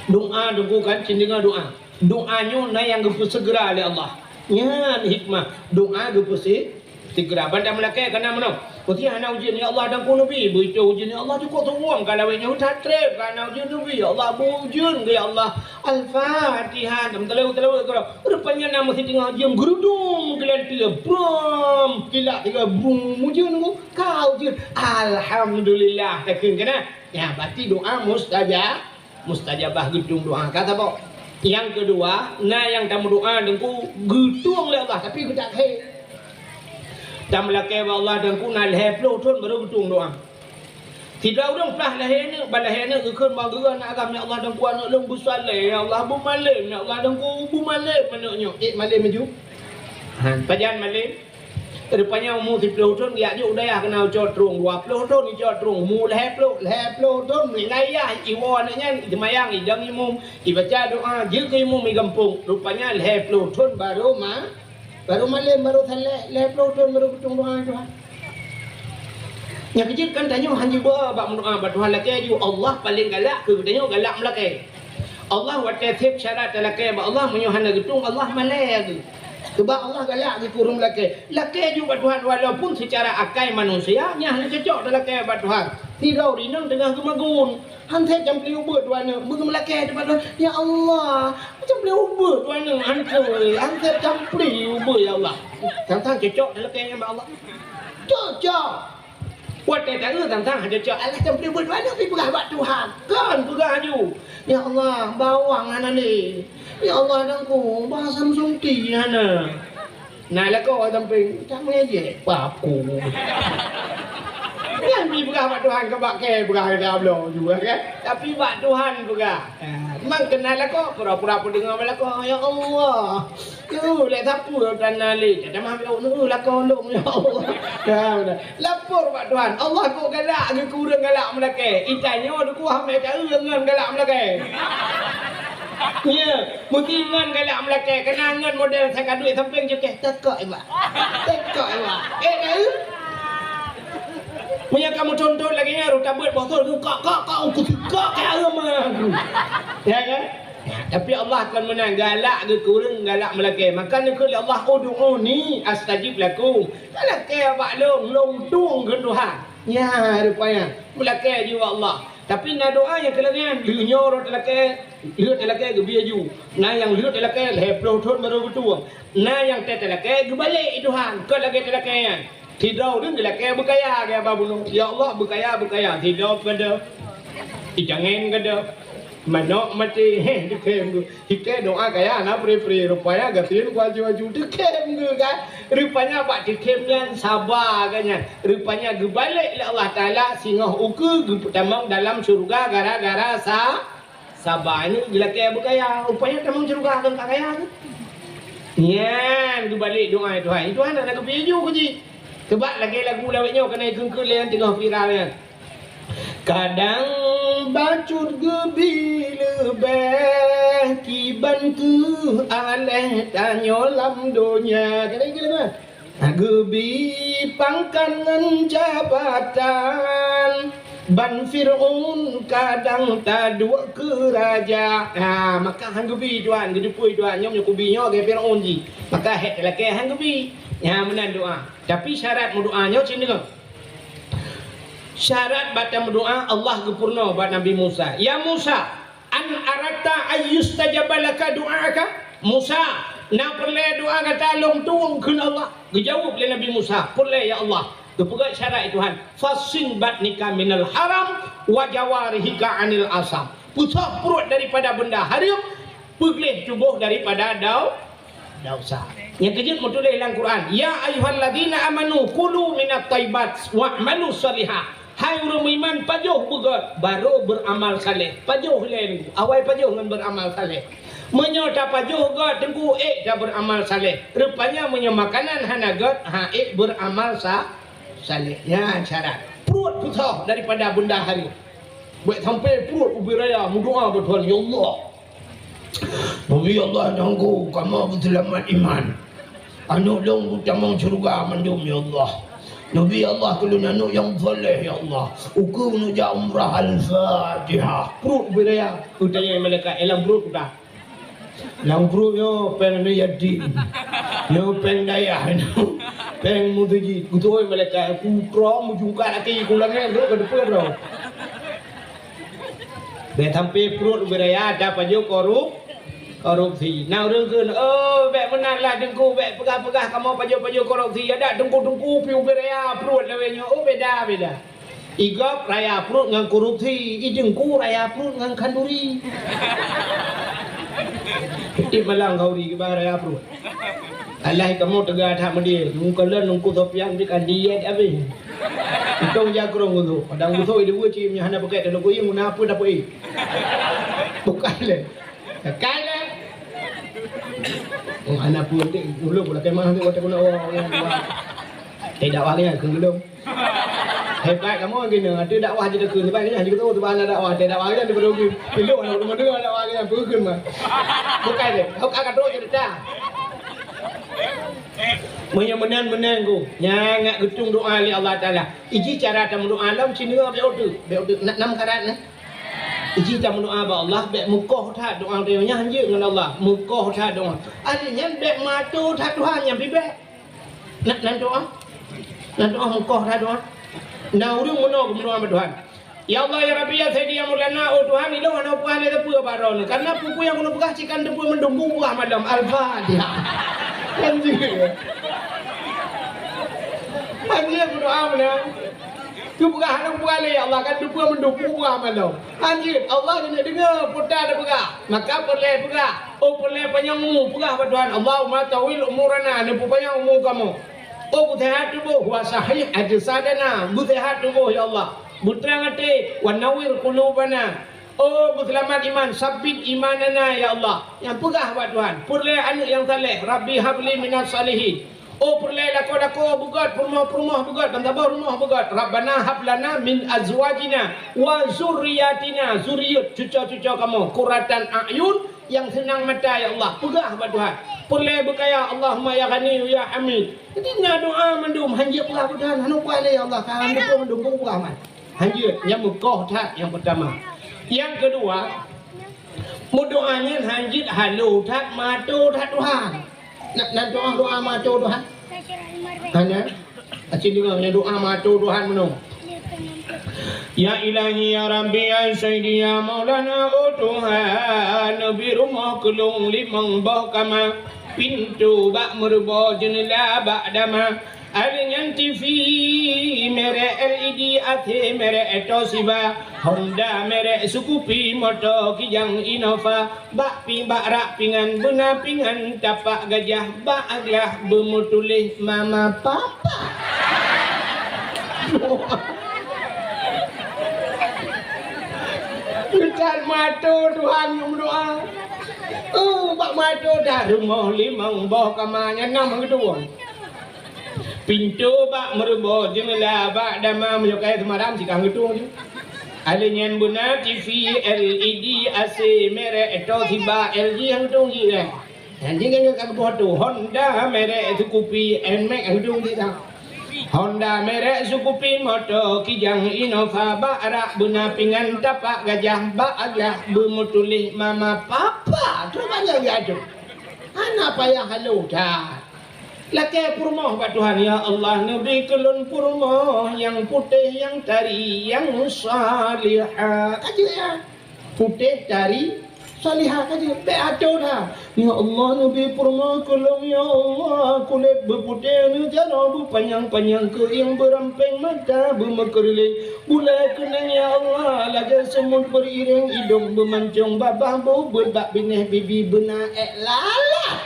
Doa Teungku kan, cit deungoe doa. Doa nyoe na nyang geupeuseugera lé Allah. Nyan hikmah doa geupeusi-, Sigra ban tameulakée kana meunoe. Putih hana ujeuen, "Ya Allah, dan ku neubi." Beutôi ujeuen, "Ya Allah, cukôp suwom ka lawét nyoe that treb ka hana ujeuen neubi. Ya Allah, beu ujeuen, ya Allah." Al-Fatihah. Dan teulawét-teulawét keudroe. Rupanya na meusidingoe jeuem geurudum geulanteue. Brum. Kilak tiga brum. Ujeuen ku. Ka ujeuen. Alhamdulillah. Takheun kana. Ya, berarti doa mustajab. Mustajabah geutueng doa. Ka saboh. Nyang keudua, na nyang tameudoa Teungku geutueng lé Allah, tapi geutak khe. Tameulakée bak Allah Teungku na lhée ploh thon barô geutueng doa. Sidroe ureuëng plah lahé aneuëk, ban lahé aneuëk geukheun bak geuh aneuëk agam, "Ya Allah Teungku, aneuëk lôn beusaleh, ya Allah, beumalem, ya Allah Teungku, beumalem aneuëk nyoe." Ék malem laju. Ha, pajan malem? Rupanya umu siplôh thon geujak jok u dayah keunan cot trong, dua plôh thon icot trong, umu lhèe plôh, lhèe plôh thon meuninggai yah, iwoe aneuk nyan, iseumayang, idong imum, ibaca doa, jeuet keu imum i gampông. Rupanya lhèe plôh thon barô ma-, barô malém, barô saleh, lhèe plôh thon barô geutueng doa Tuhan. Nyang keujeuet kan tanyoe hana jiba bak meudoa bak Tuhan lakèe ju, Allah paleng galak keu geutanyoe galak meulakèe. Allah watèe sép syarat talakèe bak Allah, meunyoe hana geutueng, Allah malèe geuh. Sebab Allah galak geuh keu ureueng meulakèe. Lakèe ju bak Tuhan walaupun seucara akai manusia nyan hana cocok talakèe bak Tuhan. Sidroe inong teungoh geumagun, han sép campli ubeut dua aneuk, beugeumlakèe teuk bak Tuhan, "Ya Allah, campli ubeut dua aneuk, han sép, han sép campli ubeut, ya Allah." Sang-sang cocok talakèe nyan bak Allah? Cocok. Watèe taeu sang-sang hana cocok, alah campli ubeut dua aneuk, pih peugah bak Tuhan. Kon peugah aju, "Ya Allah, bawang hana lé. Ya Allah, Teungku, bah Samsung ti hana." Na lakoe sampéng, tak meujeuet, paku. Nyan pih peugah bak Tuhan, ka bak kèe peugah, ka bloe juga kan. Tapi bak Tuhan peugah. Ha, memang keunan lakoe, pura-pura peudeungoe bak lakoe, "Ya Allah, yeuh, lé sapeue tan na lé, dah mah lôn, lakoe lôn, ya Allah." Ha, beuna. Lapor bak Tuhan, Allah kok galak geuh keu ureueng galak meulakèe. Itanyoe dikuah mé taeu ngon galak meulakèe. Ya, meusti ngon galak meulakèe, keunan ngon model saka duek sampéng jukeh, tekok iba. Tekok iba. Eh, taeu? Meunyoe kamoe contoh lagèe nyan, rot tabeuet bosot, kok, kok, kok, aku suka keu agama aku. Ya kan? Tapi Allah kon meunan, galak geuh keu ureueng galak meulakèe. Maka neukheun lé Allah, "Ud'uni astajib lakum." Lakèe bak lôn, lôn tueng kheun Tuhan. Nyan rupanya, meulakèe ju bak Allah. Tapi na doa nyang keulakèe, lheuh nyoe rot talakèe, lheuh talakèe geubri aju. Na nyang lheuh talakèe lhèe plôh thon barô geutueng. Na nyang teutalakèe geubalek Tuhan, kon lagèe talakèe nyan. Sidroe ureueng geulakèe beukaya, gaya ba bunoe, "Ya Allah, beukaya, beukaya." Sidroe keudeh, icangén keudeh, manok maté, heh, dikhém geuh. Hikèe doa kaya na pre-pre, rupanya gasien kuaju-aju dikhém geuh kan. Rupanya bak dikhém nyan saba kan nyan. Rupanya geubalek lé Allah Taala singoh ukeue geupeutamong dalam syeuruga gara-gara sa-, saba nyan geulakèe beukaya. Rupanya tamong syeuruga kon ka kaya tu. Nyan geubalek doa Tuhan. Tuhan hana geupeu iju keu jih. Sebab lagèe lagu lawét nyoe keuneuk ikheun-kheun lé nyang teungoh viral nyan. Kadang bacut geubi leubeh kiban keuh aléh tanyoe lam donya. Kadang geubi leubeh. Geubi pangkat ngon jabatan, ban Fir'aun kadang taduek keu raja. Ha, maka han geubi Tuhan, geuteupeue Tuhan, nyoe meunyoe kubi nyoe lagèe Fir'aun jih. Maka hék talakèe han geubi. Nyan meunan doa. Tapi syarat meudoa nyoe cit deungoe. Syarat bak tameudoa, Allah geupeurunoe bak Nabi Musa, "Ya Musa, an aratta ayyustajaba laka du'aaka?" Musa, na peureulèe doa gata lôn tueng kheun Allah? Geujaweueb lé Nabi Musa, "Peureulèe, ya Allah." Geupeugah syarat Tuhan, "Fahsin batnika minal haram wa jawarihika anil asam." Peusoh pruet daripada beunda hareuem, peugleh tuboh daripada dau-, desya. Nyang keujeuet meutuléh lam Quran, "Ya ayyuhalladzina amanu kulu minat thayyibat wa'malu shalihah." Hai ureueng meuiman, pajoh beugöt, barô beuramal saleh. Pajoh ilèe nyoe, awai pajoh ngon beuramal saleh. Meunyoe tapajoh göt, teungku ék tabeuramal saleh. Rupanya meunyoe makanan hana göt, han ék beuramal sa-, saleh. Nyan syarat. Pruet peusoh daripada beunda hareuem. Bèk sampoe pruet ubé raya meudoa bak Tuhan, "Ya Allah, Nabi Allah nyang ku kamoe beuseulamat iman. Aneuk lôn beutamong syeuruga mandum, ya Allah. Nabi Allah keu lôn aneuk nyang saleh, ya Allah. Ukeue neujak umrah." Al-Fatihah. Pruet ubé raya, geutanyong malaikat, "Eh, lam pruet peue?" "Lam pruet nyoe péng aneuk yatim. Nyoe péng dayah nyoe. Péng meuseujid." Geutanyong malaikat, "Putroe meujungkat laki ku langèt, rhot ka teupeu droe." Bèk sampoe pruet ubé raya tapajoh korup-, korupsi. Na ureueng kheun, "Oh, bèk meunan lah Teungku, bèk peugah-peugah kamoe pajoh-pajoh korupsi. Adak Teungku-teungku pih ubé raya pruet lawét nyoe." Oh, beda, beda. I gob raya pruet ngon korupsi, i Teungku raya pruet ngon khanduri. Di malam khanduri kiban raya pruet. Alah kamoe teuga that meudeh, meukalon Teungku Sofyan pih ka diet abéh. Itong jakrong geuh. Padang geuh ideh cit nyan hana pakai teulokoe, guna apa dapet, eh? Bukan lé. Pakai lé. Oh, hana pun, ulôn pula kemah tu, kata guna orang, orang. Eh, dakwah nyan keu geulom. Hebat kamoe geuneuk, ata dakwah jeuet keu hebat nyan jeuet keu tuba na dakwah, ata dakwah nyan daripada rugi. Piloh na ureueng mendengar dakwah nyan peue kheun mah. Bukai deh, bukai ka trok cerita. Meunyoe meunan-meunan ku, nyan ngak geutung doa lé Allah Taala. Iji cara tameudoa lom sineueng bèk uteuk, bèk uteuk na nam karat nyan. Iji tameudoa bak Allah, bèk meukoh that doa tanyoe nyan hanjeuet ngon Allah, meukoh that doa. Ahli nyan bèk mato that Tuhan nyan pih bèk. Na, nan doa? Nan doa meukoh that doa. Na ureueng meunoe geumeudoa bak Tuhan. Ya Allah, ya Rabbi, ya Sayyidi, ya Maulana, oh Tuhan, ilôn hana peugah lé teupeue bak droeneuh. Karena peue-peue nyang keuneuk peugah cit kan teupeue mandum, peugah mandum. Al-Fatihah. Kan jih. Kan jih berdoa mana? Teupeugah hana peugah lé, ya Allah, kan teupeue mandum, peugah mandum. Kan jih, Allah keuneuk deungoe peue ta teupeugah. Maka peureulèe peugah. Oh, peureulèe panyang umu, peugah bak Tuhan, Allahumma tawil umurana, neupeupanyang umu kamoe. Oh, beuseuhat tuboh, wa sahih ajsadana, beuseuhat tuboh, ya Allah. Beutrang até, wa nawwir qulubana. Oh, beuseulamat iman, sabbit imanana, ya Allah. Nyang peugah bak Tuhan, peureulèe aneuk nyang saleh, Rabbi habli minas salihin. Oh, peureulèe lakoe-lakoe beugöt, peurumoh-peurumoh beugöt, bansaboh rumoh beugöt. Rabbana hab lana min azwajina wa zurriyatina, zuriat cuco-cuco kamoe, qurratan a'yun, nyang seunang mata, ya Allah. Peugah bak Tuhan. Peureulèe beukaya, Allahumma ya Ghani ya Hamid. Jadi na doa mandum, hanjeuet peugah bak Tuhan, hana peugah lé, ya Allah, ka hana peugah mandum, peugah man. Hanjeuet, nyang meukoh that nyang peutama. Nyang keudua, meudoa nyan hanjeuet halo that, mato that Tuhan. Na, na doa-doa mato Tuhan? Hana? Aci deungoe nyan doa mato Tuhan meunoe. Ya Ilahi, ya Rabbi, ya Sayyidi, ya Maulana, oh Tuhan, neubi rumoh keu lôn limong boh kama, pintoe bak meuruboh, jeuneula bak dama. Alèh nyan T V merek L E D, A C merek Toshiba, Honda merek Scoopy, moto Kijang Innova. Bak pi-, bak rak pingan, beuna pingan tapak gajah, bak glah beumeutuléh mama papa. Geutan mato Tuhan nyang meudoa. Oh, bak mato dah rumoh limong boh kama nyan nam geutuwon. Pintoe bak meuruboh, jeumeula bak dama, meunyoe kayèe seumaram sikang geutung jih. Alèh nyan beuna T V L E D, A C merek Toshiba, L G nyang geutung jih, eh. Nyan jih nyan ka geuboh tu, Honda merek Scoopy, Nmax nyang geutung jih dah. Honda merek Scoopy, moto Kijang Innova, bak rak beuna pingan tapak gajah, bak glah beumeutuléh mama papa. Trok banyak geuh tu. Hana payah halo that. Lakèe peurumoh bak Tuhan, "Ya Allah, neubi keu lôn peurumoh nyang putéh, nyang tari, nyang salihah." Ka jeuet nyan. Putéh, tari, salihah ka jeuet. Bèk ato that. "Ya Allah, neubi peurumoh keu lôn, ya Allah, kulét beuputéh, neujaroe beupanyang-panyang, keuieng beurampéng, mata beumeukeureuléng, bulèe keunong, ya Allah, lagèe seumut beuiréng, idông beumancông, babah beubeuet bak binéh, bibi beuna èk lalat."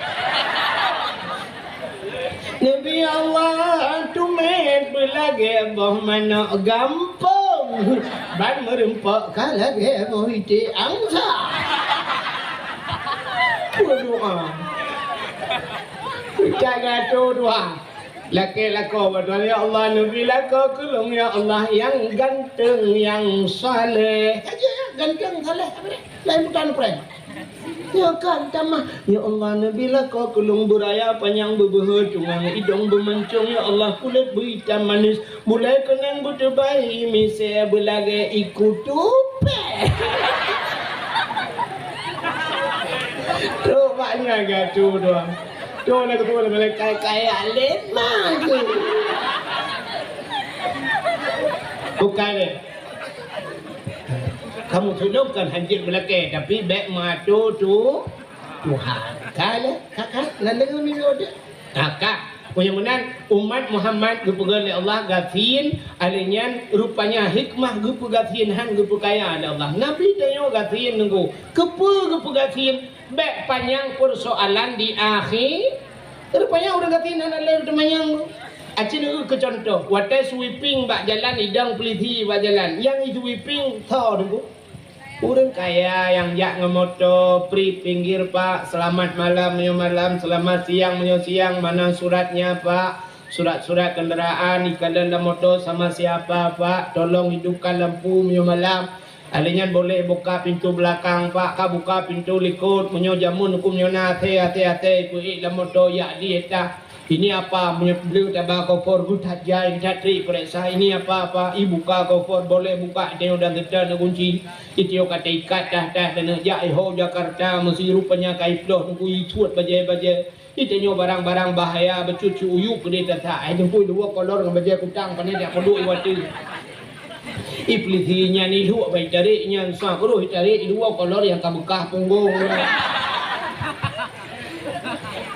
Neubi Allah, tumet beulagèe boh manok gampông, ban meureumpok ka lagèe boh iték angsa. Berdoa. Ka geutanyoe doa. Lakèe lakoe bak Tuhan, "Ya Allah, neubi lakoe keu lôn, ya Allah, nyang ganteng, nyang saleh." Ka jeuet nyan, ganteng, saleh, apa dia? Laén bukan prank. Nyoe kan tamah, "Ya Allah, neubi lakoe keu lôn beuraya panyang beubeuhe cungang, idông beumancông, ya Allah, kulét beuitam manis, bulèe keunong beuteubai, misèe beulagèe iku tupèe." Trok bak nyan geutanyoe doa. Tuh na geutanyoe malaikat kaya lé maju. Bukan lé. Kamoe tulông kan hanjeuet meulakèe, tapi bèk meuato tu Tuhan. Ka lé, ka, ka, nan deungoe miyueb deh. Ka, ka. Meunyoe meunan, umat Muhammad geupeugah lé Allah gasien, alèh nyan rupanya hikmah geupeugasien han geupeukaya lé Allah. Nabi tanyoe gasien nunggu. Keupeue geupeugasien? Bèk panyang peursoalan di akhé. Rupanya ureueng gasien hana lé teumanyang. Aci neueu keu cuntoh, watèe sweeping bak jalan, idong peulisi bak jalan. Nyang i sweeping tho teungku. Ureueng kaya nyang jak ngon moto, pri pinggir, Pak, selamat malam, meunyoe malam, selamat siang, meunyoe siang, mana suratnya, Pak? Surat-surat kendaraan ikalon lam moto sama siapa, Pak? Tolong hidupkan lampu meunyoe malam. Alèh nyan boleh buka pintu belakang, Pak? Ka buka pintu likot. Meunyoe jameun huköm nyoe na, até, até, até, peuék lam moto, yak di éta. Ini apa? Meunyoe bleu taba kofor, beutat jai, that trik peuriksa. Ini apa, apa? I buka kofor, boleh buka, tengok dan teuta na kunci. Itio ka teuikat tah-tah dan jak iho Jakarta, meusi rupanya ka iploh nunggu isuet bajèe-bajèe. Itanyoe barang-barang bahaya, bacut-cut uyuek keudeh tata. Ai teungku iluwa kolor ngon bajèe kutang, pane jak peuduek iwati. Iblih nyan iluek bai tarék nyan, sa keudroe itarek iluwa kolor nyang ka beukah punggong.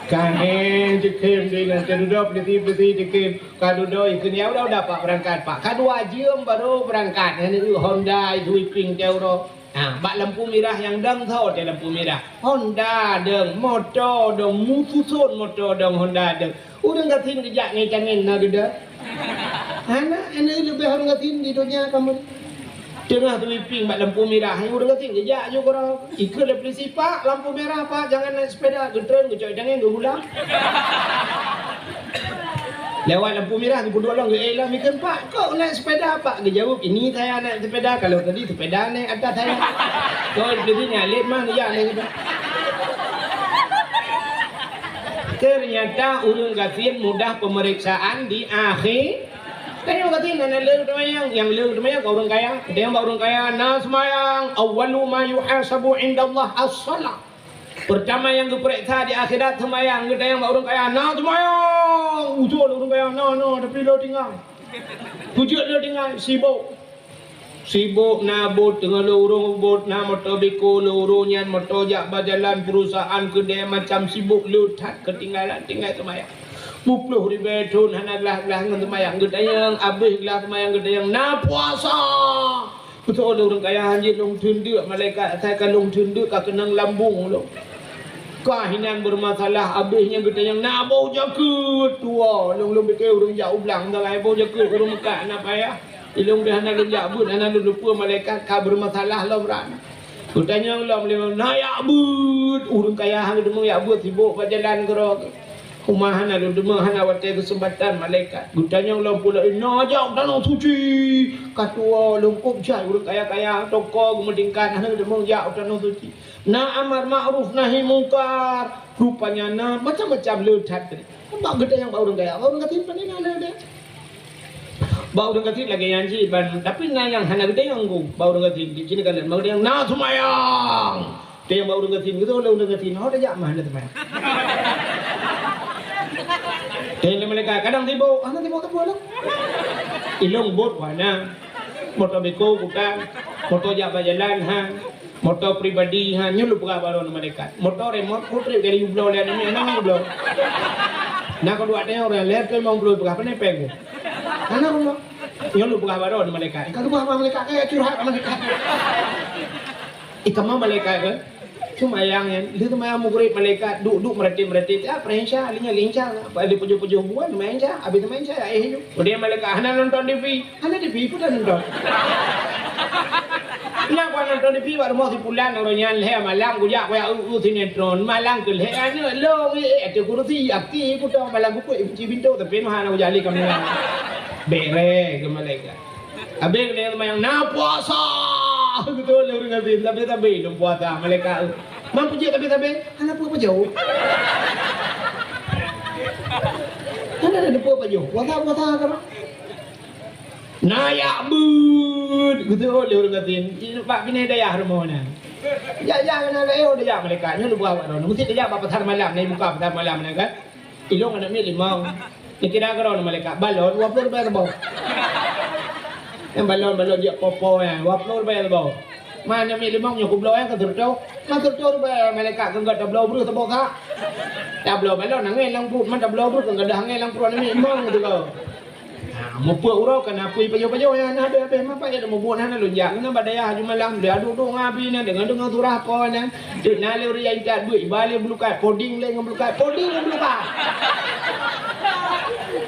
Ka hèng jikhem deh nyan, ka dudoe pelisi-pelisi jikhem. Ka dudoe ikheun, "Ya udah, udah, Pak, berangkat, Pak." Ka dua jeuem baru berangkat. Nyan Honda sweeping teuh uroe. Ha, bak lampu mirah nyang dong, soe teuh lampu mirah? Honda dong, moto dong, meususon moto dong, Honda dong. Ureueng gasien geujak ngon tangen na geuda. Hana, hana leubeh ureueng gasien di donya kamoe. Teungoh sweeping bak lampu mirah, ureueng gasien geujak ju keudroe. Ikheun lé peulisi, "Pak, lampu merah, Pak, jangan naik sepeda." Geutreun, geucok tangen, geugulang. Lewat lampu mirah, geupeuduek lom, geuék lom, ikheun, "Pak, kok naik sepeda, Pak?" Geujaweueb, "Ini saya naik sepeda, kalau tadi sepeda naik atas saya." Kok di sini alit mah, ya, naik sepeda. Ternyata ureueng gasien mudah pemeriksaan di akhé. Tanyong gasien hana le teumayang, nyang le teumayang ka ureueng kaya. Tanyong bak ureueng kaya, na seumayang, awwalu ma yuhasabu indallah as-shalah. Peurtama nyang geupareksa di akhirat seumayang, geutanyong bak ureueng kaya, "Na seumayang?" Ujoe lé ureueng kaya, "Na, na, tapi lôn tinggai." Ujoe lôn tinggai, sibok. Sibok na bot, teungoh lôn ureueng bot, na moto beko lôn ureueng nyan, moto jak bak jalan, perusahaan, keudè macam sibok le that keutinggalan, tinggai seumayang. Peuet plôh ribèe thôn hana glah-glah ngon seumayang, geutanyong, abéh glah seumayang, geutanyong, "Na puasa?" Beutôi lé ureueng kaya, hanjeuet lôn theun deuk malaikat, asai ka lôn theun deuk ka keunong lambong lôn. Ka hinan beureumasalah, abéh nyan geutanyong, "Na boh jakeuet?" Tuwoe, lôn, lôn pike ureueng jak u blang, galai boh jakeuet ureueng meukat na payah. Ilôn deh hana lôn jak beuet, hana lôn lupeue malaikat ka beureumasalah lom ran. Geutanyong lom lé, "Na jak beuet?" Ureueng kaya han geuteumeung jak beuet, sibok bak jalan keudroe. Uma hana lôn deungoe, hana watèe keuseumpatan malaikat. Geutanyong lom pula, "Na jak u Tanoh Suci?" Ka tuwoe lom kôb jai ureueng kaya-kaya, toko geumeutingkat, hana deungoe jak u Tanoh Suci. Na amar ma'ruf nahi mungkar, rupanya na macam-macam le that tadi. Bak geutanyong bak ureueng kaya, bak ureueng gasien pane na le deh. Bak ureueng gasien lagèe nyan cit ban, tapi na nyang hana geutanyong ku, bak ureueng gasien, di sini kan bak geutanyong, "Na seumayang?" Teuh bak ureueng gasien, geutanyong lé ureueng gasien, "Ho tajak mah hana seumayang?" Teuh lé malaikat, "Kadang sibok, hana sibok teupeu lom." Ilôn bot wana, moto beko bukan, moto jak bak jalan, ha, moto pribadi, ha, nyoe lôn peugah baroe ngon malaikat. Moto remot, ku trép kali jubloe lé aneuk miet, hana jubloe. Na keudua teuh ureueng lhèe reutôh limong ploh peugah, pane pèng ku. Hana jubloe. Nyoe lôn peugah baroe ngon malaikat. Ka lôn peugah bak malaikat, ka curhat bak malaikat. Ih, kamoe malaikat kan? Seumayang nyan, lheueh seumayang Maghrib malaikat duek-duek meuratéb-meuratéb, ah, peurengsha, lheueh nyan leueng insya, apa lheueh peujoh-peujoh buan seumayang insya, habéh seumayang insya, eh, keudéh malaikat hana nonton T V, hana T V pun hana nonton. Kenapa nonton T V bak rumoh si pulan, uroe nyan lhèe malam kujak kujak eu-eu sinetron, malam keu lhèe aneuk lôn, eh, eh, ateueh kursi, aki kutong, malam kukuek kunci pintoe, tapi hana kujak lé kamera. Bèrèh keu malaikat. Abéh keuneuk seumayang, "Na puasa!" Beutôi lé ureueng gasien, sabé-sabé lôn puasa, malaikat. Man peujeuet sabé-sabé, hana peue pajoh. Hana ada peue pajoh, puasa-puasa keuh. "Na jak beuet!" Beutôi lé ureueng gasien, bak binéh dayah rumoh nyan. Jak-jak keunan, "Eh, oh, jak malaikat, nyoe lôn peugah bak droeneuh, meusti tajak bak pasar malam, na buka pasar malam nyan kan." Ilôn aneuk miet limong. Dikira keudroe ngon malaikat, balon dua ploh ribèe saboh. Nyang balon-balon jak po-po nyan, dua ploh ribèe saboh. Man aneuk miet limong nyoe kubloe nyan keu seureutôh. Man seureutôh ribèe malaikat keu gata bloe breuh saboh kah. Tabloe balon angèn lam pruet, man tabloe breuh keu gata angèn lam pruet aneuk miet limong tu kah. Ha, mupeue uroe kana pui pajoh-pajoh nyan hana habéh-habéh, mapa ya mubuet hana lôn jak. Keunan bak dayah aju malam, dia duek-duek ngon abi nyan, deungoe-deungoe surah po nyan. Teuk na lé ureueng nyang intat beuet, iba lé bulukai, poding lé ngon bulukai, poding ngon bulukai.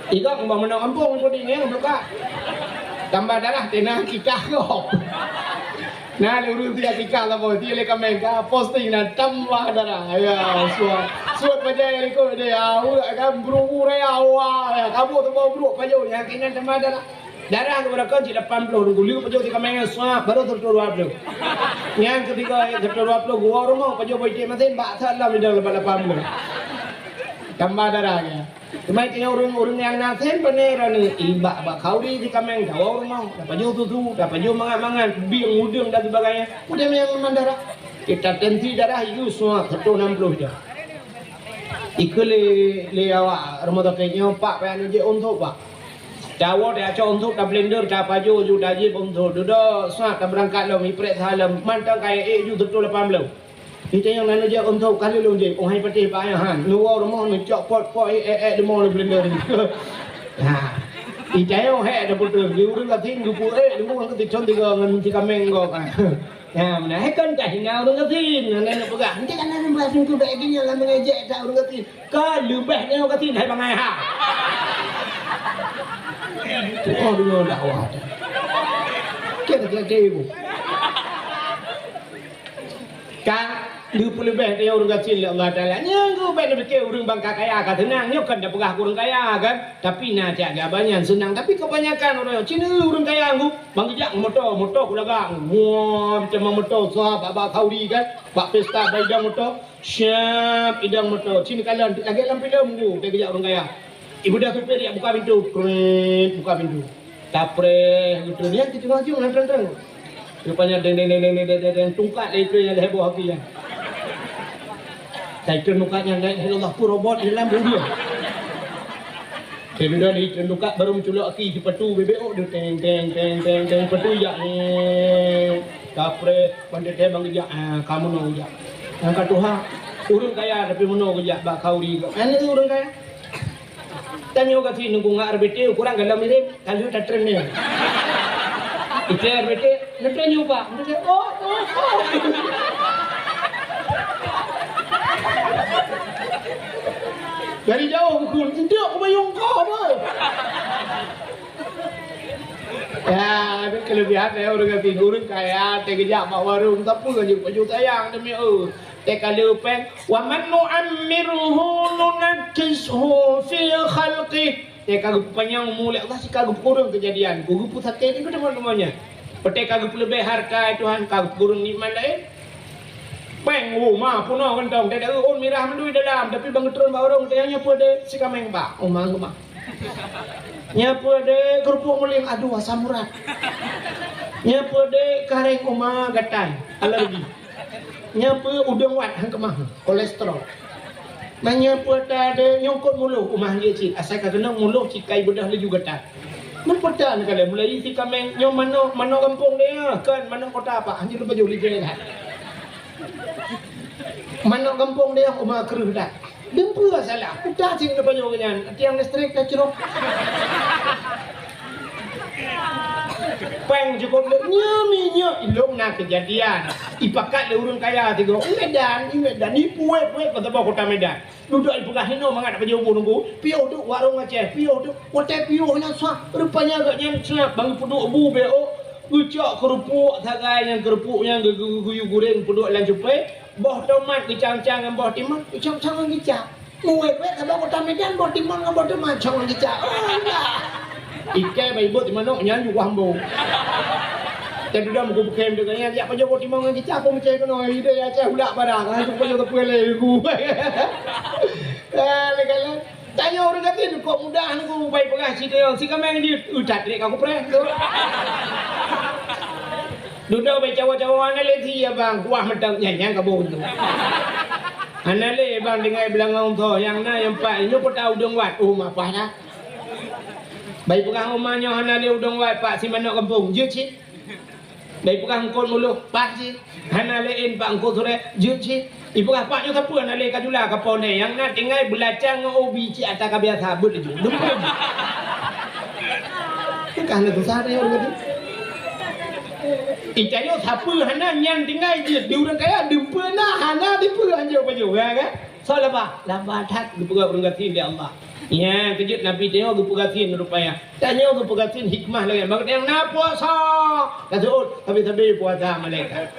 Igok ngon meunoe gampông poding ngon bulukai. Tambah darah teuh na kita gob. Nah, lé ureueng tiga tika saboh, tiga lé kaméng ka posting na tambah darah. Ya, suat. Suat bajai likot dia, ya, urat kan, bru-bru raya, wah, ya, kabu teubawa brok pajoh, ya, keunan tambah darah. Darah keupada kon cit lapan ploh, nunggu lheueh pajoh tiga kaméng, suat, baru seratus dua puluh. Nyang ketiga, seratus dua puluh, gua rumoh, pajoh boh iték masin, bak salam di dalam lapan ploh. Tambah darah, ya. Teuma tanyoe ureueng-ureueng nyang na sén pane droeneuh, ibak bak khauri di kaméng, tawoe rumoh, tapajoh susu, tapajoh mangat-mangat, bieng udeueng dan sebagainya. Udeueng nyang mandara. Kita tensi darah yue suap seratus enam puluh jih. Ikeu lé, lé awak rumoh sakét nyoe, "Pak, payah neujép ôn sop, Pak." Tawoe, tacok ôn sop, tablender, tapajoh ju, tajép ôn sop. Dudoe suap, tabeurangkat lom, iprek salam, mantong kayèe ék ju seratus lapan puluh. Ita nyang na neujak ôn sop ka lheueh lôn jép, oh hai patéh bak ayah han. Neuwoe rumoh neucok pot-pot, eh, eh, eh, leumô lé blender. Ha. Ita nyoe hék tapeuteuh, di ureueng gasien geupeu ék, leumô ngon teucon tiga ngon si kaméng gob. Ha, meunan hék kon ka hina ureueng gasien, nyan neupeugah, "Ente kana neupeugah sungkut bak geuh nyan lam mengejek that ureueng gasien." Ka leubeh nyoe gasien hai bangai ha. Oh, deungoe dakwah. Kira-kira ibu. Ka leupeuleubeh tanyoe ureueng gasien lé Allah Taala. Nyan geuh bèk neupike ureueng bangka kaya ka seunang. Nyoe kan tapeugah keu ureueng kaya kan. Tapi na cit geuh banyak seunang. Tapi kebanyakan ureueng, cina ureueng kaya nyoe, bang geujak moto, moto kulagak. Wah, macam moto sah bak, bak khauri kan. Bak pesta bak idang moto. Siap idang moto. Cina kalon lagèe lam filem nyoe, bèk geujak ureueng kaya. Ibu dah supir jak buka pintu. Krek, buka pintu. Tapreh, gitu. Nyan di teungoh jong, nyan trang-trang. Rupanya deng, deng, deng, tungkat lé itu nyang lhèe boh aki nyan. Sai tungkat nyan, la ilaha illallah, peue robot di dalam buleuen. Teududa di tungkat baru meuculok aki, sipatu bebek, oh, dia teng, teng, teng, teng, teng, patu jak. Tapreh, pandai teh bang jak, ah, kamu nong jak. Nyang ka tuha, ureueng kaya tapi meunoe geujak bak khauri. Nyan itu ureueng kaya. Tanyoe gasien nunggu ngon R B T, ukurang galom mirip, ka lheueh tatren nyoe. Ite R B T, "Neutren nyoe, Pak." Neutren, "Oh, oh, oh." Dari jauh geukheun, "Enteuk kubayong kah, boh." Ya, itu kelebihan ya ureueng gasien, ureueng kaya, teugeujak bak warong, tapi kan jeuet baju sayang demi, oh. Teuka leupeng, "Wa man nu'ammirhu nunakkishu fi khalqih." Teuka geupanyang umu lé Allah, sika geupeureueng keujadian. Geupeusakét itu teman-temannya. Teuka geupeuleubeh harta Tuhan, ka geupeureueng nikmat laén. Pèng, oh, ma, peunoh kantong, teuka ôn mirah mandum dalam, tapi bang geutron bak ureueng, teuka nyan peue deh, si kaméng bak, oh, ma, ma. Nyan peue deh, keurupuk mulieng, aduh, asam urat. Nyan peue deh, kareng, oh, ma, gatai, alergi. Nyan peue udeueng wat han keumah, kolesterol. Meunyoe peue ta de nyongkot muloh, umah jih cit, asai ka keunong muloh cit ka ibeudoh laju gata. Meupeue ta neukalon mulai si kaméng nyoe manok, manok gampông deh, kon manok kota, Pak, hanjeuet lupa jôh lé jih that. Manok gampông deh, uma kreueh that. Deuh peue salah, peue ta cit neupajoh nyan, tiang listrik ka crok. Pèng cukôp lé, nyoe minyeuk ilông na keujadian. Ipakat lé ureueng kaya sigoe, i Medan, i Medan, ipuet-puet bak saboh kota Medan. Dudoe ipeugah inoe mangat pajoh bu nunggu, piôh teuk warông Aceh, piôh teuk, watèe piôh nyan sah, rupanya gobnyan sah, bang peuduek bu beuôk, geucok keurupuk sagai nyan, keurupuk nyan geu-, geu-, geuyue guréng peuduek lam cupé, boh tomat geucang-cang ngon boh timon, geucang-cang ngon kicap. Muwèt-wèt saboh kota Medan, boh timon ngon boh tomat, cong ngon kicap. Oh, Allah! Ikai bak ibot manok nyan ju wah mbo. Teududoe meukeumeukem deungon nyan, jak pajoh boh timon ngon kicap, peue meucai keunoe, ide ya cai ulak barang, langsung pajoh teupeu lé ibu. Ah, lé galak. Tanyoe ureueng gasien, kok mudah nunggu bai peugah cit nyoe, si kaméng jeuet, utat trek ka kupreh tu. Dudoe bai cawa-cawa hana lé si abang, kuah mantong nyan, nyan ka boh tu. Hana lé bang tinggai beulangong tho, nyang na nyang pat, nyoe peue ta udeueng wat, oh, mapah dah. Bai peugah uma nyoe hana lé udeueng wat, Pak, si manok gampông, jeuet cit. Bai peugah eungkôt muloh, pah cit. Hana lé én bak eungkôt surèe, jeuet cit. Ipeugah, "Pak, nyoe sapeue hana lé ka jula, ka po lé. Nyang na tinggai beulacang ngon ubi cit ata ka biasa, beuet laju." Lumpur. Ka hana susah teuh ureueng tadi. Itanyoe sapeue hana nyan tinggai jeuet di ureueng kaya, dumpeue na hana dipeue hanjeuet pajoh, ya kan? Soe laba? Laba that geupeugah ureuëng gasien lé Allah. Nyan keujeuet Nabi tanyoe geupeugah gasien rupanya. Tanyoe geupeugah gasien hikmah lagée. Bak tanyoe na puasa. Ka seuôt, sabe-sabe puasa malaikat.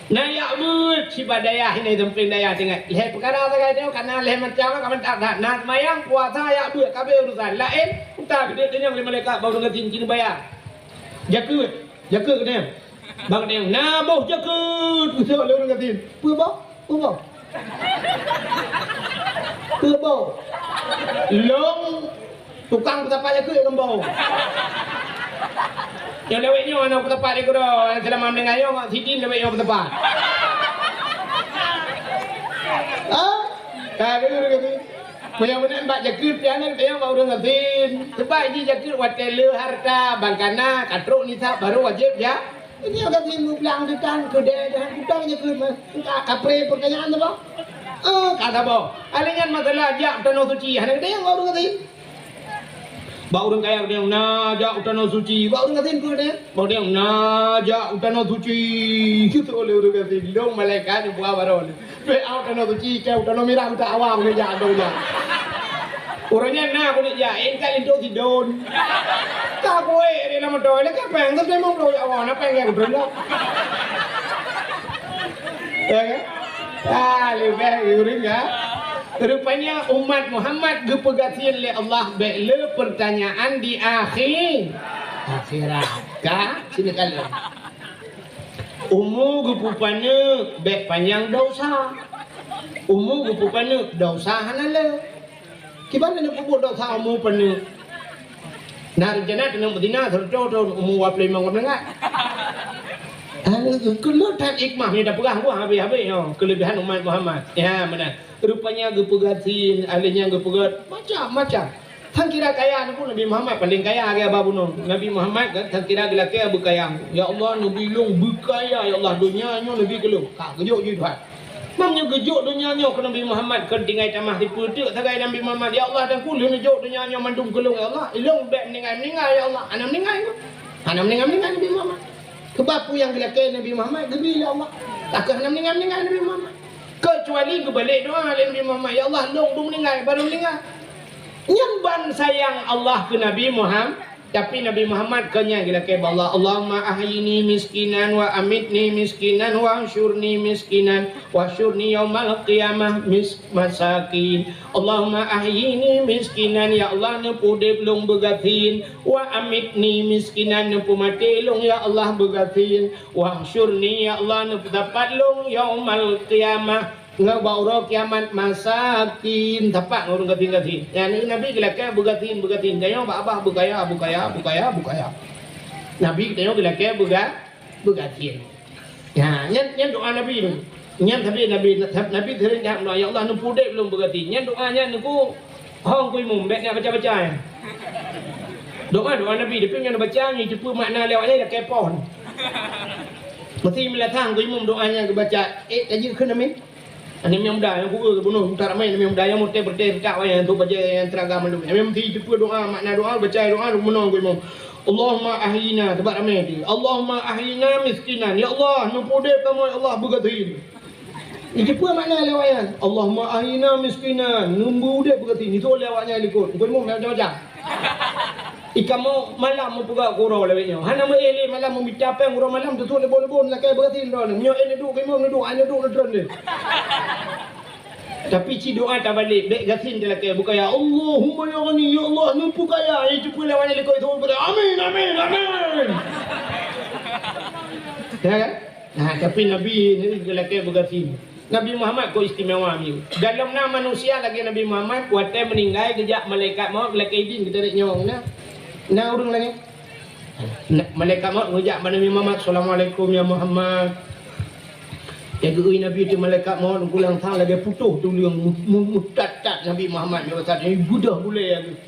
Na jak beuet sibak dayah, ini sampéng dayah tinggai. Lhée peukara sagai tanyoe, kana lhée macam, ka mantap that. Na seumayang, puasa, jak beuet, ka abéh urusan. Laén, uta geude tanyong lé malaikat bak ureuëng gasien keuneuk bayar. Jakeuet, jakeuet geutanyoe. Bak tanyoe, na boh jakeuet, geusok lé ureuëng gasien. Peue boh? Peue boh? Peue boh? Lôn tukang peutapat jakeuet lôn boh. Nyang lewat nyoe aneuk peutapat di keudroe, seulama meuninggai nyoe, sidin lewat nyoe peutapat. Ha? Ka, ka, ka, ka. Meunyoe meunan bak jakeuet pih hana geutanyong bak ureuëng gasien. Sebab jih jakeuet watée le harta, ban kana ka trok nisab baru wajéb ja. Ini gasien meublang ditan keudée dan utang jakeuet mah. Engka kapré pertanyaan tu, Bang? Eh, ka saboh. Alèh nyan masalah jak tanoh suci, hana geutanyong bak ureuëng gasien. Bak ureuëng kaya geutanyong, na jak u tanoh suci. Bak ureuëng gasien peue geutanyong? Bak ureuëng na jak u tanoh suci. Geutanyong lé ureuëng gasien, lôn malaikat nyang buah baron. Peuet au tanoh suci, keu tanoh mirah utak awam keuneuk jak, atau jak. Uroe nyan na keuneuk jak, eh, ka linto sidon. Ka kuék di lam moto, lé ka péng tu limong ploh, ya Allah, na péng nyang kudron dah. Ya kan? Ah, leubeh ureuëng ya. Rupanya umat Muhammad geupeugasien lé Allah bék le pertanyaan di akhé-, akhirat. Ka? Sini kalian. Umu geupeupaneuk bék panyang desya. Umu geupeupaneuk desya hana le. Kiban na peubuet desya umu paneuk. Na rencana keuneuk beuzina seratus thon umu dua puluh lima ngon beungat. Keuneuk that hikmah nyang tapeugah buah habéh-habéh nyoe keuleubehan umat Muhammad. Ya, meunan. Rupanya geupeugasien, alèh nyan geupeugét macam-macam. Tan kira kaya Teungku Nabi Muhammad paléng kaya lagèe haba bunoe. Nabi Muhammad kan tan kira geulakèe beukaya. Ya Allah, neubi lôn beukaya, ya Allah, donya nyoe neubi keu lôn. Ka geujok jih Tuhan. Mam nyoe geujok donya nyoe keu Nabi Muhammad, kon tinggai tamah sipeuteuk sagai Nabi Muhammad. Ya Allah, Teungku, lôn neujok donya nyoe mandum keu lôn, ya Allah. Ilôn bèk meuninggai-meuninggai, ya Allah. Hana meuninggai. Hana meuninggai-meuninggai Nabi Muhammad. Keubab peue nyang geulakèe Nabi Muhammad geubri lé Allah. Takeuh hana meuninggai-meuninggai Nabi Muhammad. Keucuali geubalek doa lé Nabi Muhammad, "Ya Allah, lôn beuninggai, barô meuninggai." Nyan ban sayang Allah keu Nabi Muhammad, tapi Nabi Muhammad keu nyan geulakèe bak Allah, "Allahumma ahyini miskinan wa amitni miskinan wa ahsyurni miskinan wa ahsyurni yaumal qiyamah mis-, masakin." Allahumma ahyini miskinan, ya Allah, neupeudép lôn beugasien, wa amitni miskinan, neupeumaté lôn, ya Allah, beugasien, wahsyurni, ya Allah, neupeusapat lôn yaumal qiyamah, ngon bak uroe kiamat, masakin, sapat ngon ureueng gasien-gasien. Nyan Nabi geulakèe beugasien, beugasien. Tanyoe bak babah beukaya, beukaya, beukaya, beukaya. Nabi tanyoe geulakèe beuga-, beugasien. Ya, nyan, nyan doa Nabi tu. Nyan tapi Nabi, Nabi sering jak doa, "Ya Allah, neupeudép lôn beugasien." Nyan doa nyan Teungku, hong ku imum, bèk na baca-baca nyan. Doa, doa Nabi, tapi nyan baca, nyan teupeue makna lewat nyan, dah kepon. Mesti meulatang ku imum doa nyan geubaca, eh, tajeuet kheun amin. Aneuk miet muda nyang kueu bunoe, utak ramé aneuk miet muda nyang meuté-meuté, utak wayang, tu bajèe nyang teuraga mandum. Aneuk miet meuti teupeue doa, makna doa, baca doa, bunoe ku imum. Allahumma ahyina, teubat ramé ti. Allahumma ahyina miskinan. Ya Allah, neupeudép kamoe, ya Allah, beugasien. Itu peue makna lewat nyan? Allahumma ahyina miskinan. Neupeudép beugasien. Itu lewat nyan likot. Bukan imum, macam-macam. Ikamoe malam meupeugah keu uroe lewat nyoe. Hana meuéh lé malam meumita péng uroe malam tutuek leuboh-leuboh lakèe beugasien droeneuh. Nyoe éh neuduek keu imum, neuduek, hana duek neutron deh. Tapi ci doa tabalek, bèk gasien talakèe beukaya. Allahumma ya ghani, ya Allah, neupeukaya. Itu peue lewat nyan likot itu. Amin, amin, amin. Ya kan? Nah, tapi Nabi ni geulakèe beugasien. Nabi Muhammad kok istimewa mi. Galom na manusia lagèe Nabi Muhammad, watèe meuninggai geujak malaikat maut geulakèe idin geutarek nyawong na. Na ureueng lagèe. Na, malaikat maut geujak bak Nabi Muhammad, "Assalamualaikum ya Muhammad." Ya geu-ui Nabi tu malaikat maut geulang sang lagèe putôh tuleueng mu-, mu-, mutat-tat Nabi Muhammad nyoe saat nyoe beudoh gulèe lagèe.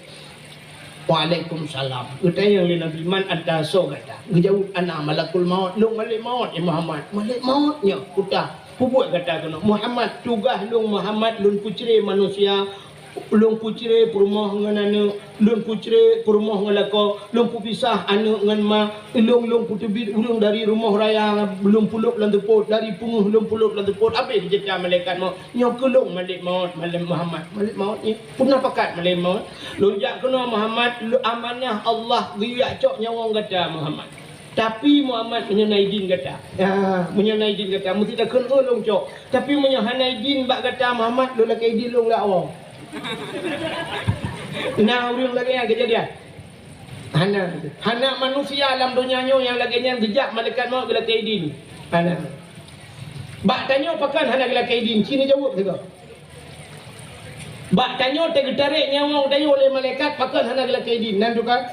"Waalaikumsalam." Geutanyong lé Nabi, "Man anta, soe gata?" Geujaweueb, "Ana malakul maut, lôn malaikat maut, ya Muhammad." "Malaikat maut nyoe, peue buet gata keunoe?" "Muhammad, tugaih lôn Muhammad, lôn peucré manusia Lôn kucre peurumoh ngon aneuk, lôn kucre peurumoh ngon lakoe, lôn kupisah aneuk ngon ma, lôn, lôn kuteubiet ureueng dari rumoh raya, lôn pulôk lam teupot, dari peungeuh lôn pulôk lam teupot, habéh jeuet malaikat maut. Nyoe keu lôn Malik Maut, Malik Muhammad, Malik Maut nyoe. Peue na pakat Malik Maut? Lôn jak keunoe Muhammad, lôn amanah Allah geujak cok nyawöng gata Muhammad. Tapi Muhammad, meunyoe na idin gata. Ya, meunyoe na idin gata, meusti takheun, "Oh, lôn cok." Tapi meunyoe hana idin bak gata Muhammad, lôn lakée idin lôn lé awöng. Na ureueng lagée nyan keujadian? Hana. Hana manusia lam donya nyoe nyang lagée nyan geujak malaikat maut geulakée idin. Hana. Bak tanyoe pakon hana geulakée idin? Ci neujaweueb sigoe. Bak tanyoe teugeutarek nyawöng tanyoe lé malaikat, pakon hana geulakée idin? Nan teuka?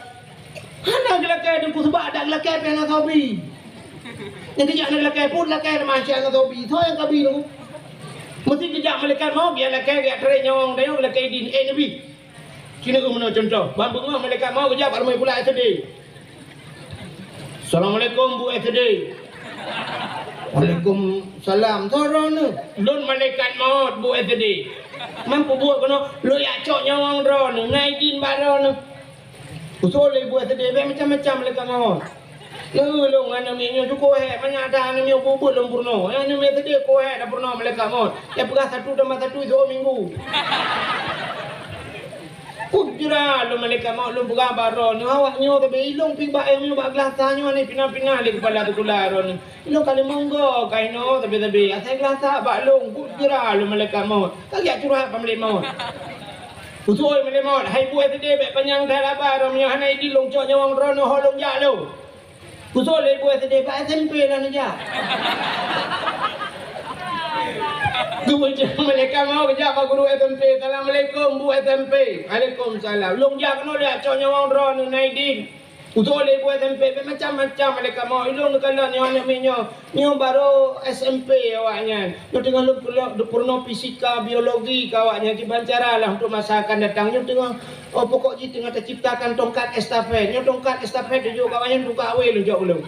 Hana geulakée, Teungku, sabab dak geulakée pih hana soe bi. Nyang geujak hana geulakée pun lakée teuma hana soe bi. Soe nyang ka bi, Teungku? Meusti geujak malaikat maut, geujak lakée, geujak tarek nyawöng tanyoe geulakée idin. Eh, neubi. Ci neueu meunoe cuntoh. Ban beungoh malaikat maut geujak bak rumoh sikula S D. "Assalamualaikum, Bu S D." "Waalaikumsalam. Soe droeneuh?" "Lôn malaikat maut, Bu S D." "Man peubuet keunoe?" "Lôn jak cok nyawöng droeneuh, na idin bak droeneuh." Usul lé Bu S D, bèk macam-macam malaikat maut. Lôn ngon aneuk miet nyoe cukup hék, manyak that aneuk miet buet-buet lom peurunoe. Aneuk miet S D kuat hék tapeurunoe malaikat maut. Nyang peugah satu tambah satu siôh minggu. Kujra lôn malaikat maut lôn peugah bak droeneuh, awak nyoe sabe ilong pih bak ilong bak geulasa nyoe ni pinah-pinah lé keupala sikula droeneuh. Ilong ka limong go ka inoe sabe-sabe. Asai geulasa bak lôn, kujra lôn malaikat maut. Ka geujak curhat bak malaikat maut. Usul malaikat maut, hai Bu S D bèk panyang that haba droeneuh, meunyoe hana idin lôn cok nyawöng droeneuh ho lôn jak lôn. Usul lé Bu S D bak S M P lah neujak. Geujak malaikat maut geujak bak guru S M P, "Assalamualaikum Bu S M P." "Waalaikumsalam." "Lôn jak keunoe lôn jak cok nyawöng droeneuh na idin." Usul lé Bu S M P, bèk macam-macam malaikat maut. Ilong neukalon nyoe aneuk miet nyoe. Nyoe barô S M P awaknyan. Nyoe teungoh lôn peulo-, peurunoe fisika, biologi keu awaknyan kiban cara lah untuk masa akan datang. Nyoe teungoh, oh, pokok jih teungoh teuciptakan tongkat estafet. Nyoe tongkat estafet jijok keu awaknyan, tungka awé lôn jok ulôn.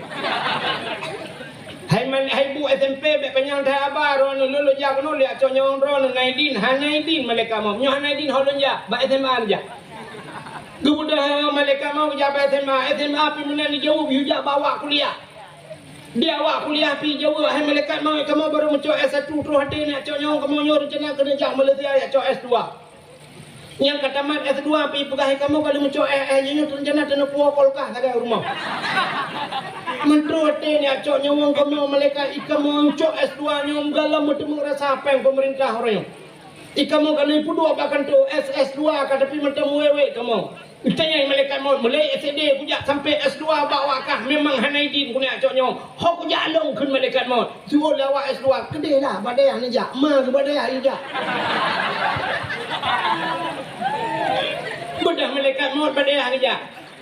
Hai man-, hai Bu S M P, bèk panyang that haba droeneuh, lôn lôn jak keunoe lôn jak cok nyawöng droeneuh na idin, hana idin malaikat maut. Nyoe hana idin ho lôn jak, bak S M A lôn jak. Geubeudôh malaikat maut geujak bak S M A, S M A pih meunan jijaweueb, yue jak bak awak kuliah. Di awak kuliah pih jaweueb, hai malaikat maut, kamoe barô meucok S satu, troh até neujak cok nyawöng, kamoe nyoe reuncana keuneuk jak Malaysia jak cok S dua. Nyang ka tamat S dua pih peugah, hai kamoe ka lheueh meucok S, S nyoe reuncana keuneuk puwoe kulkas sagai u rumoh. Meutroh até neujak cok nyawöng kamoe malaikat, i kamoe cok S dua nyoe meugalom meuteumé rasa péng peumeurintah uroe nyoe. I kamoe ka lheueh peuduek bak kantô S, S dua ka, tapi mantong wék-wék kamoe. Geutanyong malaikat maut, "Mulai S D kujak sampai S dua bak awak kah, memang hana idin keuneuk cok nyoe. Ho kujak lôn?" kheun malaikat maut. Siuroe lé awak S dua, "Keudeh lah, bak dayah neujak. Ma geuh bak dayah neujak." Beudôh malaikat maut bak dayah neujak.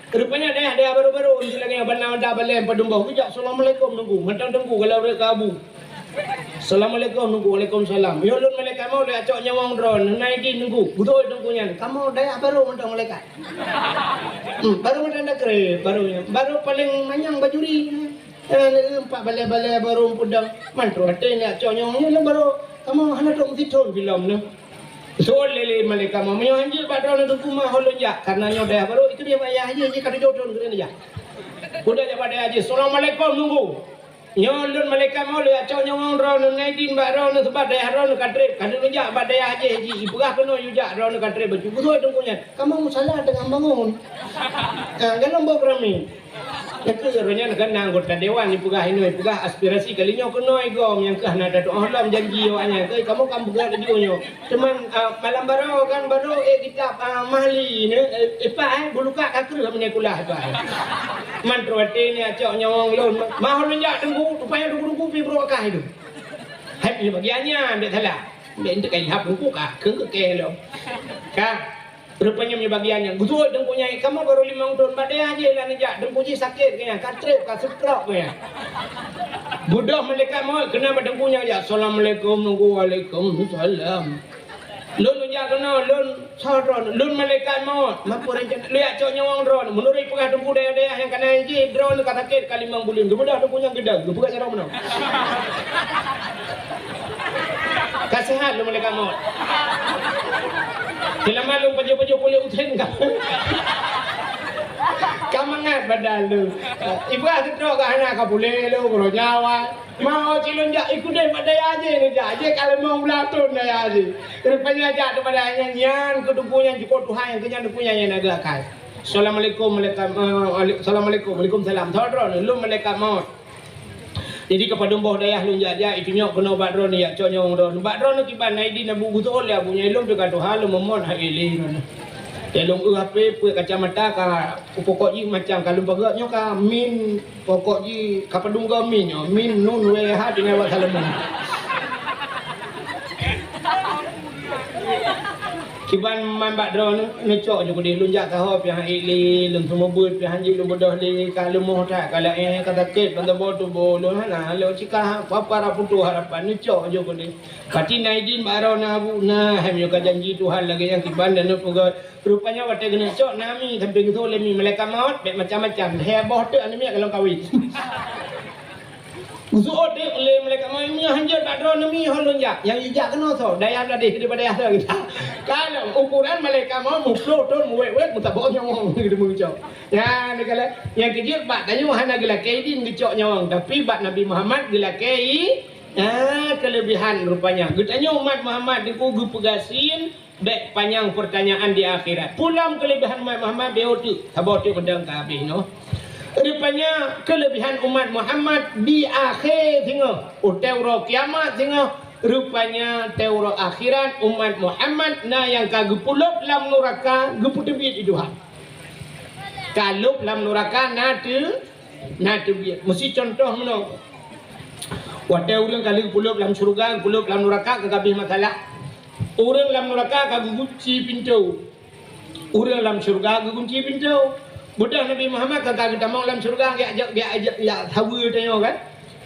Rupanya dayah-dayah barô-barô, di lagèe bana da balèe padum boh. Geujak, "Assalamualaikum, Teungku." Mantong Teungku galak rot keu abu. "Assalamualaikum, Teungku." "Waalaikumsalam." "Nyoe lôn malaikat maut, lôn jak cok nyawöng droeneuh, na idin, Teungku?" Beutôi Teungku nyan, "Kamoe dayah barô mantong malaikat." Hmm, barô mantong da kreb, barô nyan. Barô paleng manyang bajuri. Eh, empat balèe-balèe barô peudong. Mantong até neujak cok nyawöng nyan barô. Kamoe hana trok meusitrôn filem nyoe. Usul lé malaikat maut, "Meunyoe hanjeuet bak droeneuh Teungku, ma ho lôn jak, karena nyoe dayah barô, itu dia payah aja, jih ka tujoh thôn keuneuk jak." Udah jak bak dayah jih, "Assalamualaikum, Teungku. Nyoe lôn malaikat maut, lôn jak cok nyawöng droeneuh, na idin bak droeneuh, sabab dayah droeneuh ka treb, ka lôn jak bak dayah jih, jih, ipeugah keunoe yue jak, droeneuh ka treb bacut." Beutôi Teungku nyan, "Kamoe musala teungoh bangon." Ah, galom boh beurami. Nyang keuh uroe nyan kan na anggota dewan jipeugah inoe, jipeugah aspirasi kali nyoe keunoe gom nyang keuh hana tatu'oh lom janji awaknyan. Keu kamoe kan beugöt laju nyoe. Teuma, ah, malam baroe kan baru, eh, kitab, ah, Mahli ni, eh, ipak, eh, bulukat ka kreueh meunyoe kulah ipak, eh. Man troh até neujak cok nyawöng lôn. Ma ho lôn jak Teungku, rupanya Teungku-teungku pih beurokah itu. Hai, nyoe bagian nyan, bèk salah. Bèk enteuk kai lhap Teungku ka, keu keu kèe lom. Ka. Rupanya meunyoe bagian nyan, "Beutôi Teungku nyan, kamoe barô limong thôn bak dayah jih lah neujak, Teungku jih sakét geuh nyan, ka treb, ka stroke geuh nyan." Beudôh malaikat maut keunan bak Teungku nyan jak, "Assalamualaikum, Teungku." "Waalaikumsalam." "Lôn neujak keunoe, lôn soe droeneuh?" "Lôn malaikat maut." "Ma peue rencana?" "Lôn jak cok nyawöng droeneuh." Meunurot peugah Teungku dayah-dayah nyang ka na jih, droeneuh ka sakét, ka limong buleuen. Geubeudôh Teungku nyan geudong, geupeugah carông meunoe. Ka seuhat lôn malaikat maut. Seulama lôn pajoh-pajoh puléh usen ka. Ka mangat badan lôn. Ibrah seudroe ka hana ka puléh lôn, keudroe nyawa. Mau cit lôn jak, ikudeh bak dayah jih lôn jak. Jih ka limong blah thon dayah jih. Rupanya jak daripada nyan, nyan keuh teungku nyang jukôt Tuhan, nyang keu nyan teungku nyang, nyang na geuakai. Assalamualaikum, malaikat, eh, wali-, assalamualaikum, waalaikumsalam. Soe droeneuh? Lôn malaikat maut. Jadi, keu padum boh dayah lôn jak-jak, itunyok keunoe bak droeneuh, jak cok nyawöng droeneuh. Bak droeneuh kiban, na idin Abu Gusol, ya Abu, nyan lôn teuka tuha, lôn meumot, hai lé droeneuh. Ya lôn eu H P, peuet kacamata, ka pokok jih macam ka lôn peugah nyoe ka min, pokok jih ka padum goe min nyoe, min nun weh ha tinggai bak saleuem. Kiban man bak droeneuh, neucok ju keudeh, lôn jak saho pih han ék lé, lôn seumeubeuet pih han jeuet lôn beudôh lé, ka leumoh that, ka laén, ka sakét ban saboh tuboh lôn, hana lôn cit ka, apa-apa rap putôh harapan, neucok ju keudeh. Pati na idin bak droeneuh Abu, na, hai meunyoe ka janji Tuhan lagèe nyan kiban dan neupeugah. Rupanya watèe geuneucok na mi, sampéng geusoe lé mi, malaikat maut, bèk macam-macam. Lhèe boh teuk aneuk miet ka lôn kawin. Geusoe teuk lé malaikat maut, "Meunyoe hanjeuet bak droeneuh mi, ho lôn jak." Nyang jijak keunoe soe? Dayah Bladeh daripada dayah soe? Ka lom, ukuran malaikat maut muploh thon, muwét-wét, meusaboh nyawöng, geuteumeung cok. Nyan, nyang keujeuet bak tanyoe hana geulakèe idin geucok nyawöng, tapi bak Nabi Muhammad geulakèe i-, ah, keuleubehan rupanya. Geutanyoe umat Muhammad teungku geupeugasien, bèk panyang peurtanyaan di akhirat. Peue lom keuleubehan umat Muhammad, bèk teuk, saboh teuk meudang ka habéh nyoe. Rupanya keuleubehan umat Muhammad di akhé singoh, watèe uroe kiamat singoh, rupanya watèe uroe akhirat umat Muhammad na nyang ka geupulop lam nuraka, geupeuteubiet di Tuhan. Ka lop lam nuraka na teu-, na teubiet. Meusi contoh meunoe. Watèe ureueng ka lheueh geupulop lam syeuruga, geupulop lam nuraka ka habéh masalah. Ureueng lam nuraka ka geugunci pintoe. Ureueng lam syeuruga geugunci pintoe. Beudôh Nabi Muhammad ka, ka geutamong lam syeuruga, jak, jak, jak, jak, jak saweue tanyoe kan.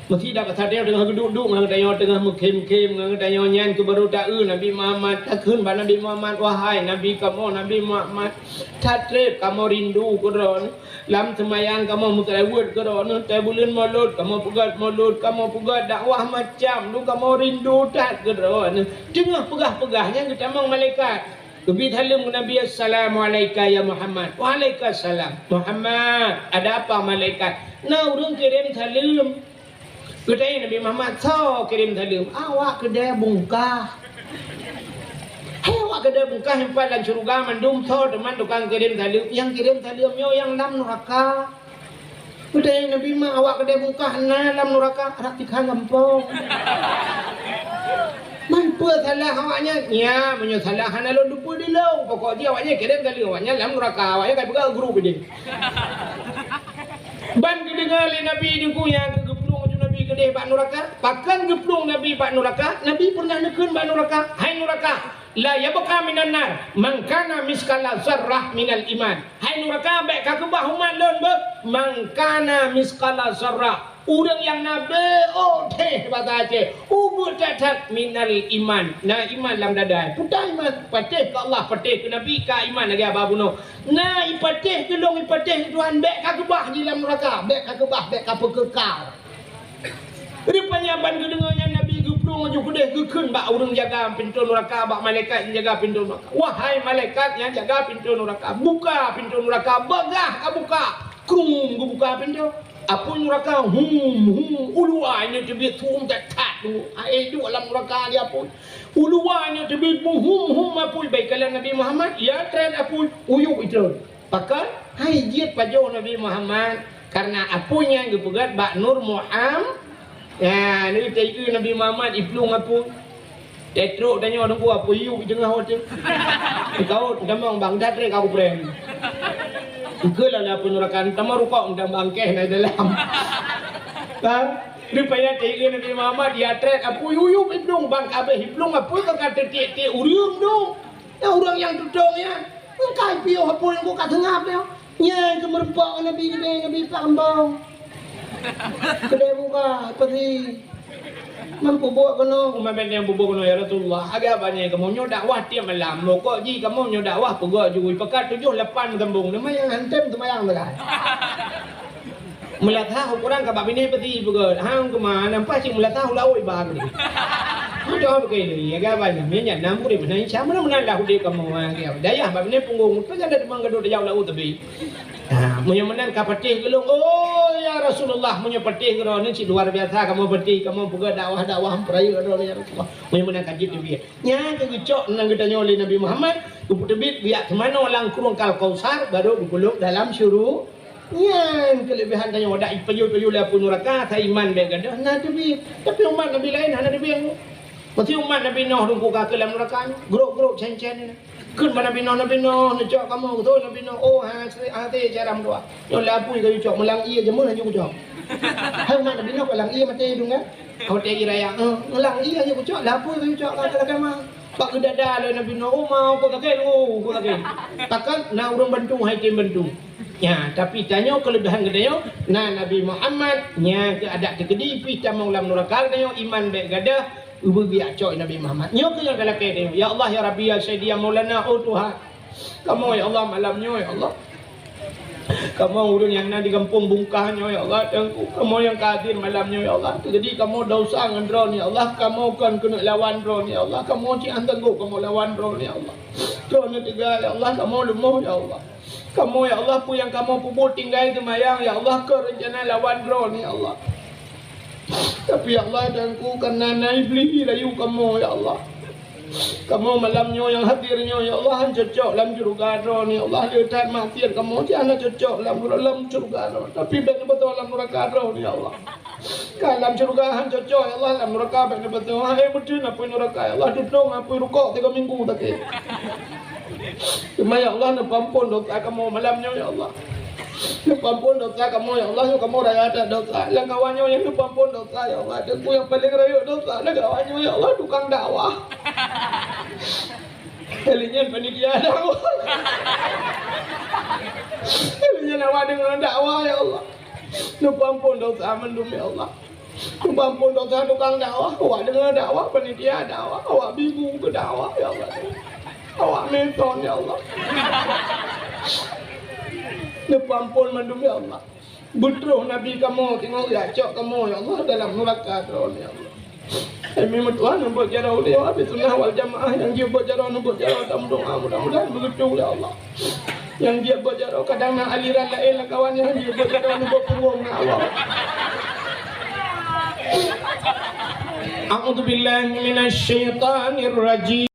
Meusi dak saténg teungoh geuduek-duek ngon tanyoe, teungoh meukhém-khém ngon tanyoe, nyan keuh barô ta-eu Nabi Muhammad. Takheun bak Nabi Muhammad, "Wahai Nabi kamoe, Nabi Muhammad, that trép kamoe rindu keu droeneuh. Lam seumayang kamoe meuseulaweuet keu droeneuh, watèe buleuen Molot kamoe peugöt Molot, kamoe peugöt dakwah macam dum, kamoe rindu that keu droeneuh." Teungoh peugah-peugah nyan geutamong malaikat. Geubri saleuem keu Nabi, "Assalamualaika ya Muhammad." "Waalaikumsalam." "Muhammad, ada apa malaikat?" "Na ureueng kirém saleuem." Geutanyong Nabi Muhammad, "Soe kirém saleuem?" "Awak keudè bungkah." "Hai awak keudè bungkah nyang pat lam syeuruga mandum, soe teuma tukang kirém saleuem?" "Nyang kirém saleuem nyoe nyang lam nuraka." Geutanyong Nabi Muhammad, "Awak keudè bungkah na lam nuraka?" "Rab tikhan gampông." "Man peue salah awaknyan?" "Nya, meunyoe salah hana lôn teupeue di lôn. Pokok jih awaknyan kirém saleuem, awaknyan lam nuraka, awaknyan ka peugah guru bidin." Ban geudeungoe lé Nabi teungku nyan keuh geuplueng laju Nabi keudeh bak nuraka. Pakon geuplueng Nabi bak nuraka? Nabi pernah neukheun bak nuraka, "Hai nuraka, la yabqa minan nar man kana miskala zarrah minal iman." "Hai nuraka, bèk kakeubah umat lôn beuh, man kana miskala zarrah." Ureueng nyang na beuh, oh, teh, basa Aceh, ubeut that-that minal iman. Na iman lam dada. Peue iman? Patéh keu Allah, patéh keu Nabi, ka iman lagèe haba bunoe. Na ipatéh keu lôn, ipatéh keu Tuhan, bèk kakeubah di lam nuraka, bèk kakeubah, bèk kapeukeukal. Rupanya ban geudeungoe nyan Nabi geuplueng laju keudeh geukheun bak ureueng jaga pintoe nuraka, bak malaikat nyang jaga pintoe nuraka, "Wahai malaikat nyang jaga pintoe nuraka, buka pintoe nuraka, bagah kabuka." Krum geubuka pintoe. Apui nuraka, hum, hum, uluwa nyoe teubiet hum that-that tu. Hai duek lam nuraka di apui. Uluwa nyoe teubiet hum, hum, apui. Bak ikalon Nabi Muhammad, ya trép apui, uyup itron. Pakon? Hai jeuet pajoh Nabi Muhammad. Karena apui nyan geupeugöt bak Nur Muham-, ya, ni teuieu Nabi Muhammad iplueng apui. Teutrok tanyoe teungku apui yub i teungoh watèe. Teukaot tamong bang dat rek aku prank. Ikeu lah apui nuraka, tamong rukok mantong bangkeh na dalam. Kan? Rupanya teuieu Nabi Muhammad ya trép apui yub iplueng bang ka abéh iplueng apui ka teutik-tik ureueng dong. Ya ureueng nyang tutong nyan. Engkai piôh apui nyang ka seungab nyoe. Nyan keuh meureumpok ngon Nabi keudeh, Nabi pat keumbong. Keudeh buka, peusi. Man peubuet keunoe, umat bèk nyang peubuet keunoe, "Ya Rasulullah, agak banyak kamoe nyoe dakwah tiep malam. Mokok jih kamoe nyoe dakwah peugöt jui, peugöt tujoh lapan meusambong. Nama nyang hantem seumayang sagai?" Meulatah ukoran ka bak binéh peusi peugöt. Hang keumah, nampak cit meulatah u laôt iba keudeh. Cok ke ni, ya gaban ni, minyak enam puluh ribu, nah, insya Allah, meunan lah udép kamoe, ha, ya. Dayah, bak ni punggong, tu jangan teumang gadoh tajak lau tebi. Ha, meunyoe meunan ka patéh geulong, "Oh, ya Rasulullah, meunyoe patéh geulong ni cit luar biasa, kamoe patéh, kamoe peugah dakwah-dakwah, peurayeuk droe ni, ya Rasulullah." Meunyoe meunan ka jeuet teubiet. Nyan keuh geucok nan geutanyoe lé Nabi Muhammad, geupeuteubiet geujak teumanoe lam krueng Al-Kausar, barô geupeulhok dalam syuru-, Nyan keuleubehan tanyoe, dak ipajoh-pajoh lé apui nuraka, asai iman bèk gadôh, na teubiet. Tapi umat Nabi laén hana teubiet. Meusti umat Nabi Nuh rungku ka keu lam nuraka, grok-grok cen-cen nyan. Kheun bak Nabi Nuh, "Nabi Nuh, neucok kamoe," kheun Nabi Nuh, "Oh, ha, ha, cara meudoa. Nyoe lé apui kayue cok, meulang ié jameun laju kucok." Hai umat Nabi Nuh, ka lam ié maté dum kan? Watèe ié raya, eh, meulang ié laju kucok, lé apui kayue cok, ka keu lakèe ma. Bak geudada lé Nabi Nuh, "Oh, ma, ukeue sakét, oh, ukeue sakét." Pakon na ureueng bantu, hai tem bantu. Nya, tapi tanyoe keuleubehan geutanyoe, na Nabi Muhammad, nya keuh adak teukeudi pih tamong lam nuraka geutanyoe, iman bèk gadôh, ubé biak cok Nabi Muhammad. Nyoe keuh nyang talakèe tanyoe. Ya Allah, ya Rabbi, ya Sayyidi, ya Maulana, oh Tuhan. Kamoe, ya Allah, malam nyoe, ya Allah. Kamoe ureueng nyang na di gampông Bungkah nyoe, ya Allah, Teungku. Kamoe nyang ka hadir malam nyoe, ya Allah. Jadi kamoe desya ngon droeneuh, ya Allah. Kamoe kon keuneuk lawan droeneuh, ya Allah. Kamoe cit hana sanggob kamoe lawan droeneuh, ya Allah. Droeneuh teuga, ya Allah, kamoe leumoh, ya Allah. Kamoe, ya Allah, peue nyang kamoe peubuet tinggai seumayang, ya Allah, kon reuncana lawan droeneuh, ya Allah. Tapi, ya Allah, Teungku, kareuna na Iblih rayu kamoe, ya Allah. Kamoe malam nyoe nyang hadir nyoe, ya Allah, han cocok lam syeuruga droeneuh, ya Allah. Le that maksiat kamoe cit hana cocok lam, lam syeuruga droeneuh. Tapi bèk neubeutôi lam nuraka droeneuh, ya Allah. Ka lam syeuruga han cocok, ya Allah, lam nuraka bèk neubeutôi. Hai, meuteun apui nuraka, ya Allah, tutong apui rukok tiga minggu sakét. Teuma, ya Allah, neupeuampon desya kamoe malam nyoe, ya Allah. Neupeuampon desya kamoe, ya Allah, nyoe kamoe raya that desya. Lam kawan nyoe nyang neupeuampon desya, ya Allah. Teungku nyang paleng rayeuk desya lam kawan nyoe, ya Allah, tukang dakwah. Kali nyan panitia dakwah. Kali nyan awak deungoe dakwah, ya Allah. Neupeuampon desya mandum, ya Allah. Neupeuampon desya tukang dakwah, awak deungoe dakwah, panitia dakwah, awak bingung keu dakwah, ya Allah. Awak meuton, ya Allah. Neupeuampon mandum, ya Allah. Beutroh Nabi kamoe, teungoh jak cok kamoe, ya Allah, dalam nuraka droeneuh, ya Allah. Hai meutuah, neubuet jaroe ulèe, ahli sunnah wal jamaah, nyang jeuet buet jaroe, neubuet jaroe, tameudoa, mudah-mudahan beugeutu, ya Allah. Nyang jeuet buet jaroe, kadang na aliran laén lam kawan, nyang jeuet buet jaroe, neubuet punggong na awak. A'udzubillahi minasyaitonirrajim.